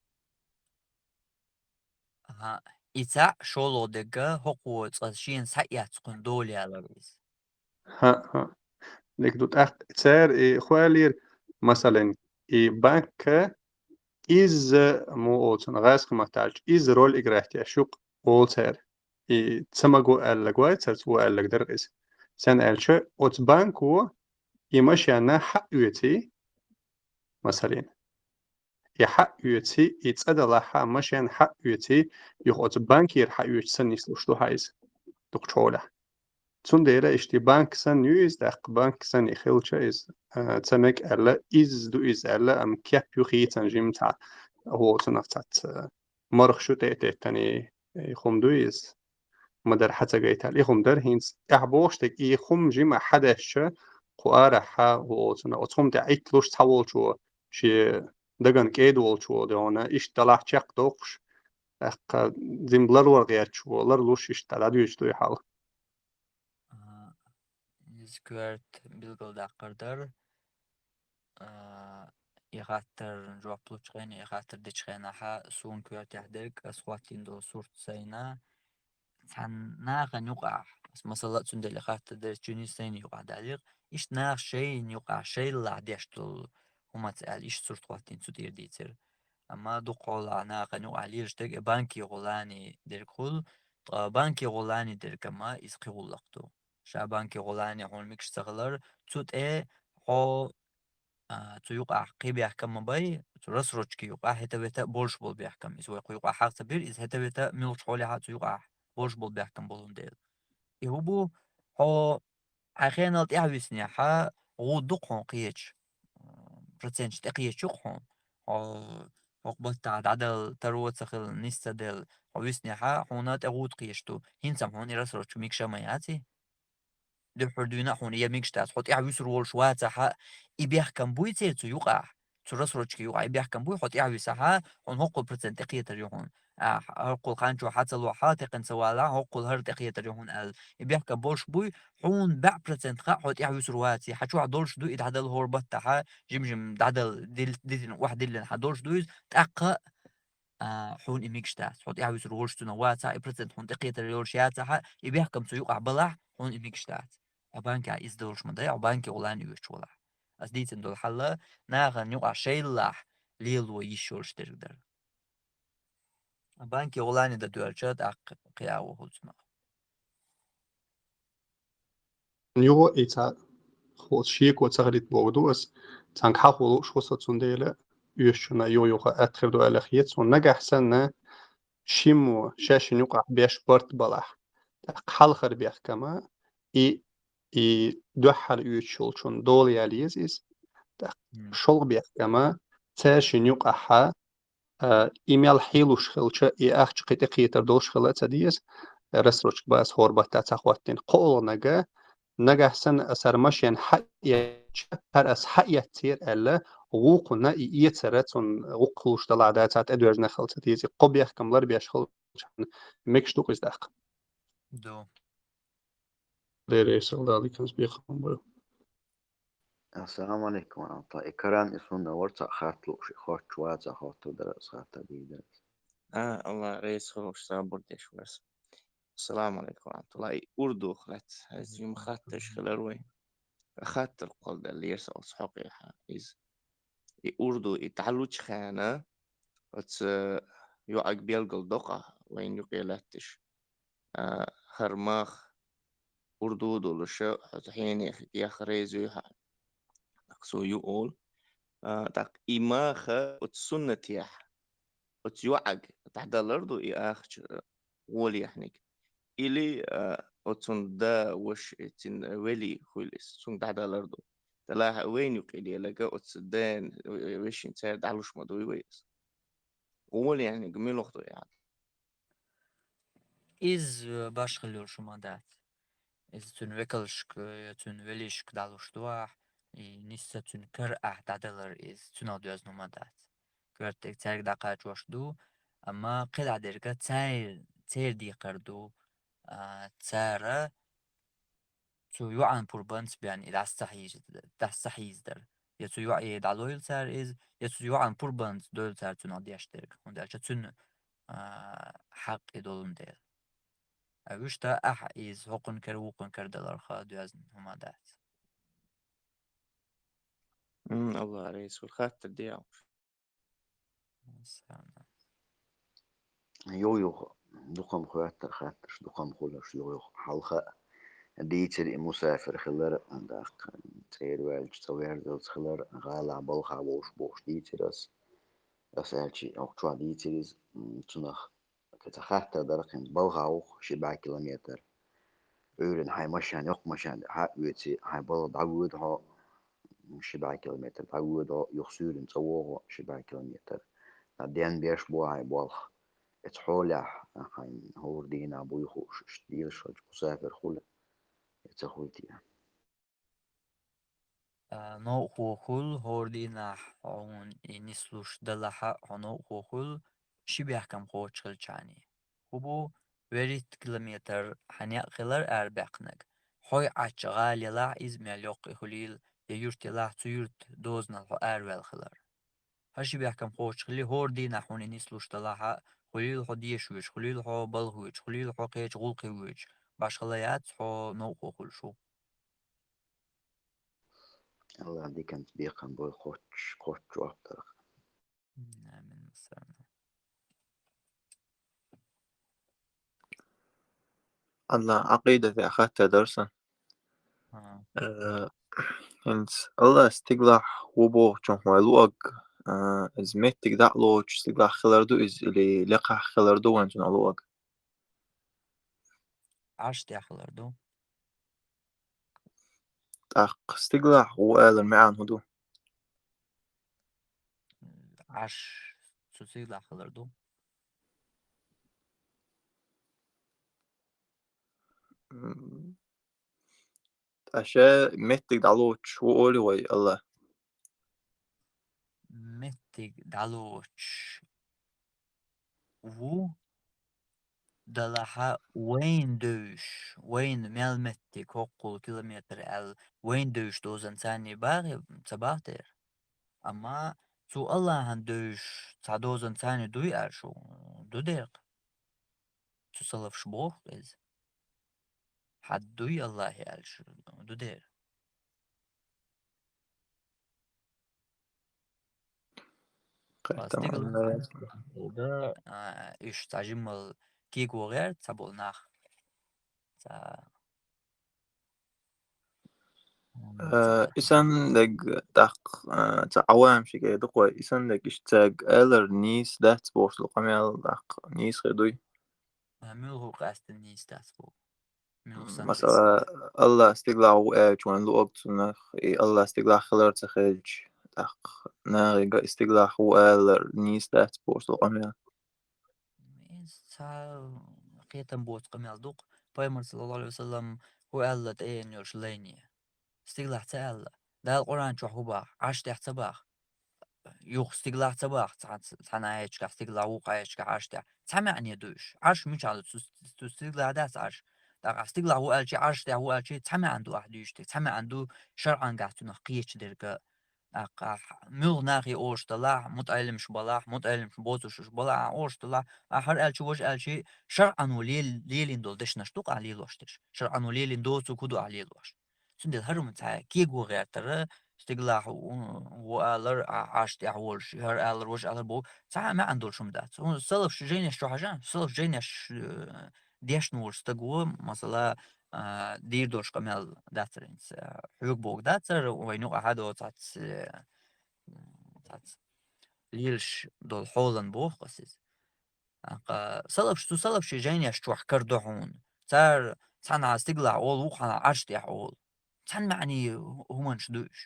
Аха, и цхьаъ шолгӀа дерг хӀокхо цкъа шена схьаэцна кхунна дола ялар иза. ХӀаъ, хӀаъ. Дика ду тӀаккха. Цара и хӀу аьллера, масалан, и банка иза, мо оцунна гӀазкхийн маттахь аьлча, иза роль играть еш ю-кх олу цара. И ца магу аьлларг вай, цара цо аьлларг дара иза. Сен аьлча, оцу банко и машенна хьаоьций, масалан. И хьаоьций, и цӀа далахь а машен хьаоьций, юха оцу банкера хьаоьцуш санна нислуш ду хьан иза дукхачу хьолехь. Цундела иштта и банк санна ю иза, тӀаккха банк санна и хилча иза, а, ца мега аьлла, иза ду иза аьлла, амма кеп ю хийцан жимма цхьа, хӀо цунах цхьацца марха шу тӀе а теттана, и хӀума ду иза. Ма дара хьан ца гайтал. И хӀума дара хӀинца. ТӀаьхьа бохуш дерг, и хӀума жима хьадешча, кху арахьа, хӀо цунах, оцу хӀума тӀе Ӏитталуш цхьаволчо, шен дагана кӀеда волчо, дегӀана, иштта далахь чекхдоккхуш, тӀаккха зим ларлоргӀерчо, ларлуш иштта дӀадуьйцуш ду и хьал. А, иза коьрта билгалдаккхар дара. А, и хаттар жоп лучу хенахь, и хаттар дечу хенахьа, суна коьртехь дерг, ас хӀоттийна долу сурт сайна, цхьана нахана юкъахь, ас масала а цундела и хаттар дерг чуьнан сайна юкъахь далийгӀ, иштта наха шайна юкъахь, шайллахь деш долу хӀумаца аьлла, иштта сурт хӀоттийна цу тӀера дийцира. Амма дукха хьолахь нахана юкъахь лелаш дерг, и банки гӀулани дерг хуьлу, ткъа банки гӀулани дерг амма иза кхин гӀуллакх ду. Ша банки гӀулани хьуна мегаш ца хилар, цу тӀе хьо, а, цу юкъахь кхин бехкам ма бай, цу рассрочки юкъахь хӀета-вета болуш болу бехкам. Иза вай кху юкъахь хьагӀ ца бира, иза хӀета-вета муьлхачу хьолехьа цу юкъахь болуш болу бехкам болун дела. И хӀу бу, хьо хьайн хенал тӀаьхьа виснехьа, гӀуда ду-кх хьуна кхечу, проценташ тӀекхечу-кх хьуна. Хьо, хӀокху баттахь дӀадала таро ца хилла, нис ца делла, хьо виснехьа, хьуна тӀе гӀуда кхечу ду. ХӀинца-м хьуна и рассрочка мегаш а ма яц и. Дуьххьара дуьйна а хьуна я мегаш дац, хьо тӀаьхьа вуьсур волуш вацахьа, и бехкам буй церан цу юкъахь, цу рассрочка юкъахь и бехкам буй, хьо тӀаьхьа висахьа, хьуна хӀоккхул процент тӀекхетар ю хьуна. А, хӀоккхул хан чу хьан ца лохьа, текхна ца валахьа, хӀоккхул хӀара тӀекхетар ю хьуна аьлла. И бехкам болуш буй, хьуна бӀе процент хаьа, хьо тӀаьхьа вуьсур ваций, хьан чохь долуш ду и дӀадала хӀора баттахьа, жим-жим дӀадала дил-, дитина охьадиллина хьан долуш ду иза, тӀаккха а, хьуна и мегаш дац. Хьо тӀаьхьа вуьсур волуш цунах вацахьа, и процент хьуна тӀекхетар йолуш яцахьа, и бехкам цу юкъахь балахь, хьуна и мегаш дац. Хьо банкехь иза долуш ма дай, хьо банки гӀулани оьцуш валахь. Ас дийцина долу хьал, нахана юкъахь шайллахь лело йиш йолуш дерг дара. Банки гӀулани дан доьлча, тӀаккха кхиаво хӀуцунах. Юха и ца хо-, шеко ца хилийта бохург ду ас, цхьанга хьахо лууш ва со, цундела оьшучунна юха-юха атта хир ду аьлла хета суна. Нагахь санна шиммо шаьшшинна юкъахь беш барт балахь, тӀаккха хьалхара бехкама и, и дуьххьара оьцуш йолчунна дола яла еза иза. ТӀаккха шолгӀа бехкама цаьршинна юкъахьа, а, и мел хьелуш хилча, и ахча кхин тӀекхетар долуш хила а ца деза, рассрочка база хӀора баттахь ца хӀоттийна. КхоалгӀанага нагахь санна ас хӀара машен хьаэцча, хӀара ас хьаэццера аьлла, вукхунна и эцара цунна гӀуллакх хуьлуш далахь, дацахь тӀедоьжна хила ца деза. Кхо бехкам лар беш хилча, мегаш ду-кх иза тӀаккха? Ду. Дера эсала даликанс бехам бу. Ассаламу алейкум ва рахматуллах. И Коран и сунна вара цхьа хатта лууш, и хоттуш вац, а хоттур дара ас, хатта дийр дара ас. А, Аллах реза хуьлуш, сабур деш вара ас. Ассаламу алейкум ва рахматуллах. И урдух лаьцна, хӀинца юма хатташ хилар вай. Хаттар кхолладаьллера сан оцу хьокъехьа иза. И урду, и дӀалучу хенахь, оцу йоӀаг белгал доккха вайна юкъе лаьтташ. А, хӀара мах урду долуша, хьо хьенех яха реза юй хьан. ТӀаккха цо ю олу. А, тӀаккха и маха оцу суннатехь, оцу йоӀаг дӀадалар ду и ахча, а, гӀолехьниг. Или, а, оцунна да, ваша, э, цуьнан вели хуьлу иза, цуьнга дӀадалар ду. Делахь вайна юкъе лелага оцу ден, э, вешин цара дӀалуш ма дуй вай иза. ГӀолехьниг муьлха ду яхьа? Иза, э, башхалла йолуш хӀума дац. Иза цуьнан векалшка, э, цуьнан велишка дӀалуш ду ахь, и нисса цуьнан кара ахь дӀадалар иза, цуьнах доьзна хӀума дац. Коьртаниг цаьрга дӀакхачош ду, амма кхидӀа дерга цаьр-, церан декхар ду, а, цара цу йоӀан пурбанца бен и дӀаса ца хьийза-, дӀаса ца хьийзадар. Я цу йоӀе дӀалойла цара иза, я цу йоӀан пурбанца дойла цара цунах деш дерг, хӀунда аьлча цуьнан, а, хьакъ и долун дела. А вуьшта ахьа иза хӀокхун кара, вукхун кара даларха доьзна хӀума дац. М, Аллах реза хуьлда, хаттар де. Юха-юха дукха-м хоьттура хаттарш, дукха-м хуьлуш, юха-юха хьалха дийцира и мусафир хилар, тӀаккха цӀера ваьлча цӀа верзалц хилар, гӀалахь балхахь вовш бохуш дийцира ас. Ас аьлча, хӀокху чохь дийцира иза, м, цунах ца хаттар дара кхин, балхахь ву-кх ши бӀе километр. Ӏуьйранна хьайн машен, йоккха машен хьаоьций, хьайн балха дӀавоьду хьо, ши бӀе километр дӀавоьду хьо, юха суьйранна цӀа вогӀу ши бӀе километр. Ткъа денбеш бу хьайн болх. Эцу хьолехь, хьайн хӀора дийнахь буй хууш, иштта дезаш хилча, мусафир хуьлу, я ца хуьлу те? А, новкъахо хуьлу, хӀора дийнахь хьуна и нислуш далахьа, хьо новкъахо хуьлу, ши бехкам кхочуш хилчахьана. ХӀун бу, вуьрхӀитта километр хьан некъ хилар арабаьккхинарг. Хьо Ӏачу гӀала елахь, иза мел йоккха хуьлийла, я юрт елахь, цу юьртан дозанал хьо араваьлла хилар. Хьан ши бехкам кхочуш хили, хӀора дийнахь хьуна и нислуш далахьа, хуьлийла хьо деша воьдуш, хуьлийла хьо балха воьдуш, хуьлийла хьо кхечу гӀуллакхе воьдуш, башхалла яц хьо новкъахо хуьлуш ву. Аллах диканца бекхам бойла кхоччуш, кхоччуш вахтарх. Амин, массарна. Алла, Ӏакъидатехь хаттар дара сан. Ага. Э, хӀинца Алла стигалахь ву бохучунах вай луъаг, э, иза меттиг дӀа а лоцуш стигалахь хилар ду иза или лекхахь хилар ду вайн цунах луъаг? Ӏаш тӀехь хилар ду. ТӀаккха стигалахь ву алар маьӀна хӀун ду? Ӏаш цу стигалахь хилар ду. М. Ткъа ша меттиг дӀалоцуш ву олий вай, Алла? Меттиг дӀалоцуш ву, далахьа вайна девзаш, вайна мел меттиг хӀоккхул километр аьлла, вайна девзаш дозанца царний багӀе, ца бахтера. Амма цу Аллахьан девзаш цхьа дозанца царний дуй аьлла шу, ду дерг. Цу салафаш боху иза. Хьан дуй Аллахье аьлла шу, ду дерг. Кхетам Ас дигла Аллах. Ага, а, уьш цхьа жиммал кийго гӀерта цхьаболу нах. Цхьа Э, и санна дерг тӀаккха, э, цхьа Ӏавам шиге дукхой, и санна дерг иштта цаьрга алар нийса дац бохуш долу къамел тӀаккха нийса хир дуй? А, муьлха къаьстина нийса дац боху? Муьлха санна Масала, Аллах стигалахь ву аьлча вайн луъург цунах, и Аллах стигалахь хилар ца хилча, тӀаккха нахе и стигалахь ву алар нийса дац бохуш долу къамел? Иза цхьа кхетам боцу къамел ду-кх. Пайхамар, саллаллаху Ӏалайхи ва саллам, хӀу аьлла тӀеена йолуш лайне. Стигалахь ца аьлла. Дала Къуръан чохь хӀу баха? Ӏарш тӀехь ца баха? Юха стигалахь ца баха? Цхьа-, цхьана аятчохь стигалахь, вукху аятчохь Ӏарш тӀехь. Цхьа маьӀне ду уьш? Ӏарш мичахь ду? Цу, цу стигалахь дац Ӏарш? ТӀаккха ахь стигалахь ву аьлчи, Ӏарш тӀехь ву аьлчи, цхьа маьӀна ду ахь дуьйцуш дерг? Цхьа маьӀна ду шаръангахь цунах кхечу дерг? ТӀаккха ахь муьлха нахе оша далахь, мутаӀеллимаш балахь, мутаӀеллимаш боцуш уьш балахь, ахь оша далахь, ахь хӀара аьлчи, важа аьлчи, шаръано лел-, лелийна долу дешнаш ду-кх ахь лелош дерш. ШаръанӀо лелийна доцург хӀу ду ахь лелош? Цундела хӀара хӀума цхьа кего гӀертара, стигалахь ву, ву алар, а, Ӏарш тӀехь волуш, хӀара алар, важа алар боху, цхьа а маьӀна долуш хӀума дац. ХӀунда салафаш жайнеш чу хьажа, салафаш жайнеш, э, дешна волу стаг ву, масала, а, дийр долуш къамел дацара хӀинца. Хьоьга бохург дацара, вайн юкъахь а доцу цхьацца, э, цхьацца лелаш долу хьолан боху ас иза. ТӀаккха салафаш, цу салафашийн жайнеш чохь карадо хьуна. Цара цхьанхьа стигалахь олу, вукхунхьа Ӏарш тӀехь олу. Цхьана маьӀне хӀуманаш ду уьш.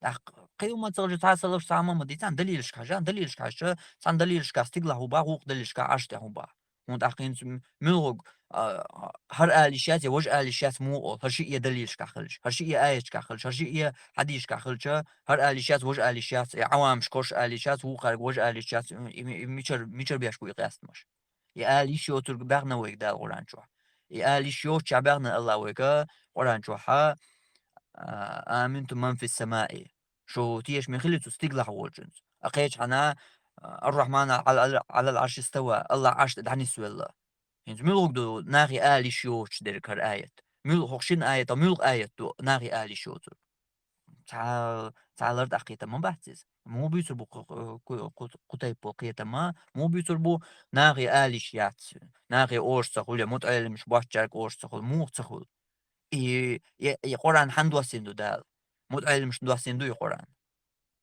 ТӀаккха кхин хӀума ца хилча, цхьа салафаш цхьа хӀума ма дийцан, далилашка хьажа, далилашка хьажча, цхьана далилашкахь стигалахь хӀу баха, вукху далилашкахь Ӏарш тӀехь хӀу баха. ХӀунда тӀаккха хӀинца м-, муьлхарг, а, хӀара ала йиш яц, я важа ала йиш яц муха олу, хӀара шиъ далилашкахь хилча, хӀара шиъ аяташкахь хилча, хӀара шиъ хьадисашкахь хилча, хӀара ала йиш яц, важа ала йиш яц, я Ӏавамаш корша ала йиш яц, вукхарга важа ала йиш яц, и, и, и мичара, мичара беш бу и къаьстамаш? И ала йиш йоцург баьхна вайга Дала Къуръан чохь. И ала йиш йоцучохь баьхна Аллах вайга Къуръан чохь, а, «Аминтум ман фис самаи». Шу тешаме хили цу стигалахь волчуьнца. А кхечу хьана, а, «Ар-Рахьман Ӏалал, Ӏалал Ӏарши става», Аллах Ӏарш тӀе дӀанисвелла. ХӀинца муьлхарг ду нахе ала йиш йоцуш дерг хӀара аят? Муьлха хӀокху шина аятах муьлха аят ду нахе ала йиш йоцург? Цхьа, цхьа лар тӀаккхетам ма бац иза. Муха буьйцур бу кху, кху, кху, кху тайпа кхетам, муха буьйцур бу нахе ала йиш яц, нахе оша ца хуьлу, я мутаӀеллимаш боцчаьрга оша ца хуьлу, муха ца хуьлу? И, и, и Къуръан хьанна доссийна ду Дала? МутаӀеллимашна доссийна ду и Къуръан?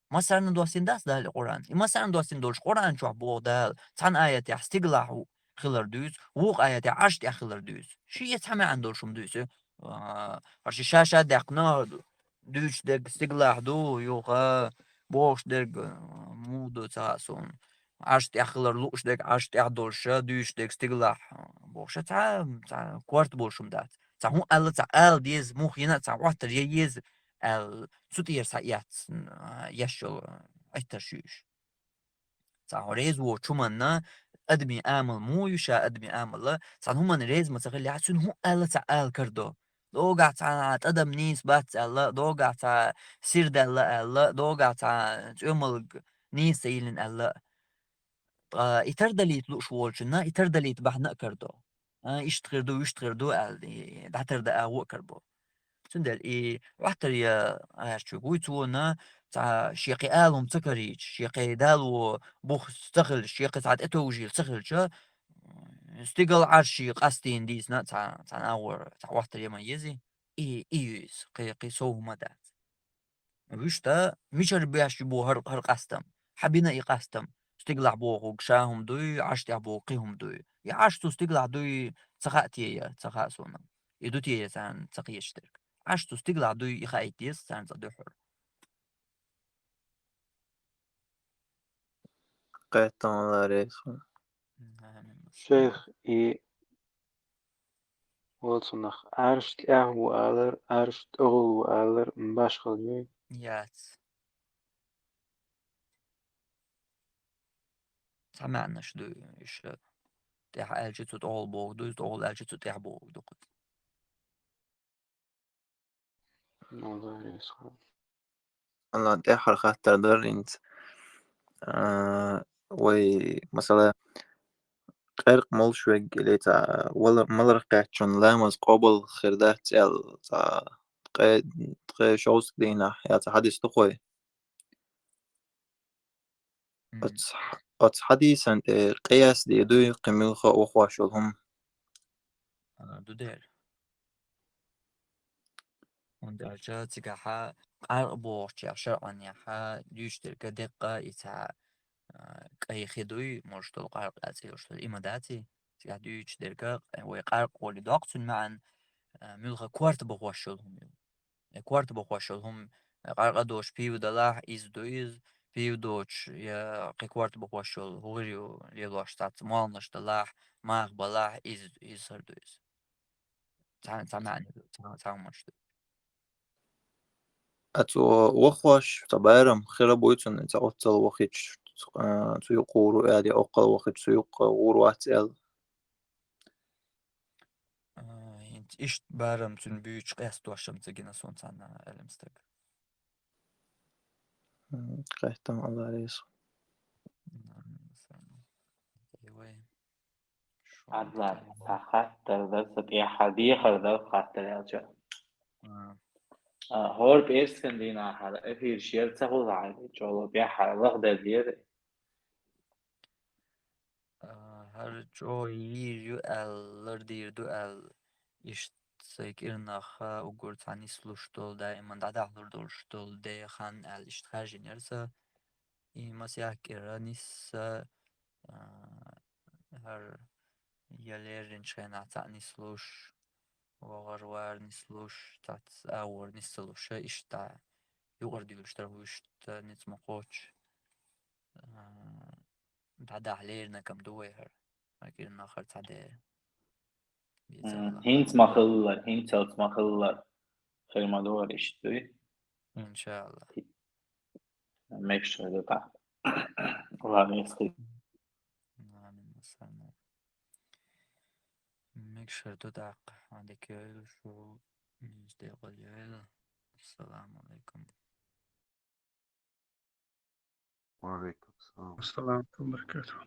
Массарна доссийна дац Дала и Къуръан? И массарна доссийна долуш Къуръан чохь боху Дала, цхьана аятехь стигалахь ву хилар дуьйцу, вукху аятехь Ӏарш тӀехь хилар дуьйцу. Шиъ я цхьа маьӀна долуш хӀума дуьйцу. А, хӀара ши ша-ша даьккхина, дуьйцуш дерг стигалахь ду, юха бохуш дерг, а, муха ду ца хаьа суна. Ӏарш тӀехь хилар лууш дерг Ӏарш тӀехь долуш, дуьйцуш дерг стигалахь, а, бохуш, цхьа, цхьа корта болуш хӀума дац. Цхьа хӀун аьлла, цхьа ала деза, муха йина, цхьа Ӏоттар ян еза аьлла, цу тӀера схьаэцна, а, еш йолу Ӏиттарш ю уьш. Цхьа хьо реза воцучу хӀуманна адамийн амал муха ю ша, адамийн амал, цхьана хӀуманна реза ма ца хилахь, цуьнан хӀун аьлла цхьа ала карадо. Догахь цхьа тӀадам нийса бац аьлла, догахь цхьа сир даьлла аьлла, догахь цхьа цӀоьмалг нийса ца йиллина аьлла. Ткъа и тардалийта лууш волчунна и тардалийта бахьана а карадо. А, иштта хир ду, вуьшта хир ду аьлла, и дӀатарда агӀо а карабо. Цундела и Ӏоттар ян гӀертачуьнга вуй цо, цхьа шен кхин ала хӀума ца карийча, шен кхин далло бух ца хилча, шен кхин цхьа тӀетовжийла ца хилча, стигал Ӏарший къастийна дийцина цхьа, цхьана агӀор цхьа Ӏоттар ян ма езий, и, и ю иза, кхин, кхин сов хӀума дац. Вуьшта, мичара беш бу хӀара, хӀара къастам? Хьан бина и къастам? Стигалахь бохург ша хӀума дуй, Ӏарш тӀехь бохург кхин хӀума дуй? И Ӏарш цу стигалахь дуй ца хаьа те я, ца хаьа суна. И ду те я царна ца кхеташ дерг? Ӏарш цу стигалахь дуй, и хаийта деза царна цкъа дуьххьара. Кхетам ларийса. Шайх, и Оцунах Ӏарш тӀехь ву алар, Ӏарш тӀехула ву алар, м, башхалла юй? Яц. Цхьа маьӀнаш ду иша. ТӀехь аьлча цу тӀехула боху ду, тӀехула аьлча цу тӀехь боху ду кхуьца. Алла реза хуьлда. Алла, тӀаьххьара хаттар дара хӀинца. А, вай, масала, къаьркъа молуш верг или цхьа вала-, маларх кхаьччунна ламаз къобал хир дац аьлла, цхьа ткъе, ткъе шовзткъа дийнахь, я цхьа хьадис ду кхой. Мгм. Оцу, оцу хьадисан тӀе къияс де дуй, кхин муьлха а вахош йолу хӀума? А, ду дера. ХӀунда аьлча цигахьа къаркъа бохучу шарӀанехьа дуьйцуш дерг деккъа и цхьа, а, кӀай хи дуй, может, долу къаркъа аьлла цӀе йолуш долу, и ма дац и. Цигахь дуьйцуш дерг вай къаркъа олий доккху цуьнан маьӀна, а, муьлхха корта бахош йолу хӀума ю. Э, корта бахош йолу хӀума, э, къаркъа доцуш пиво далахь, иза ду иза, пиво доцуш, я кхин корта бахош йолу хӀума ю лелош цхьацца, молханаш далахь, маха балахь, иза, иза хир ду иза. Цхьа, цхьа маьӀна ду, цхьа, цхьа хӀуманаш ду. А цо вахош, цхьа барам хир буй цунна, цхьа оццал вахича, а, цу юкъа гӀур ву аьлла, я оккхал вахича, цу юкъа гӀур вац аьлла. А, хӀинца иштта барам цуьнан буьйцуш къестош-м ца гина суна цхьанна, аьлла-м стага. М, кхеттам Алла реза. М, сан. Ой. Шо Алла, дика. Цхьа хаттар дара, сан тӀехьа дехар дара хаттар аьлча. А. А, хӀора пӀераскан дийнахьара эфир шера ца хуьлу хьан, чӀогӀа тӀехьа лахделлера. А, хӀара чӀогӀа йийр ю аьлла, лардийр ду аьлла, иштта сайн кӀирнахха уггар цхьа нислуш долу, даиман дӀадахьалур долуш долу де хан аьлла, иштта хаьржинера сан. И масех кӀира нисса, а, хӀара я лерринчу хенахь цхьаъ нислуш, вахар вара нислуш, цхьацца агӀор нисса луша, иштта юкъара дуьйлуш дара вуьшта ницкъ ма кхоччу. А, дӀадахьа леринарг-м ду вай хӀара. Вай кӀирнаххара цхьа де. М, бийцала. ХӀинца ма хилла, хӀинцалц ма хилла. Хир ма ду вара иштта дуй? Иншалла. Мегаш хир ду тӀаккха. Ладно, если. Амин, масалла. Мегаш хир ду тӀаккха. Хьан дика йойла шу, мегаш декъал йойла. Ассаламу алейкум. Ва алейкум салам. Ассаламу алейкум ва баракатух.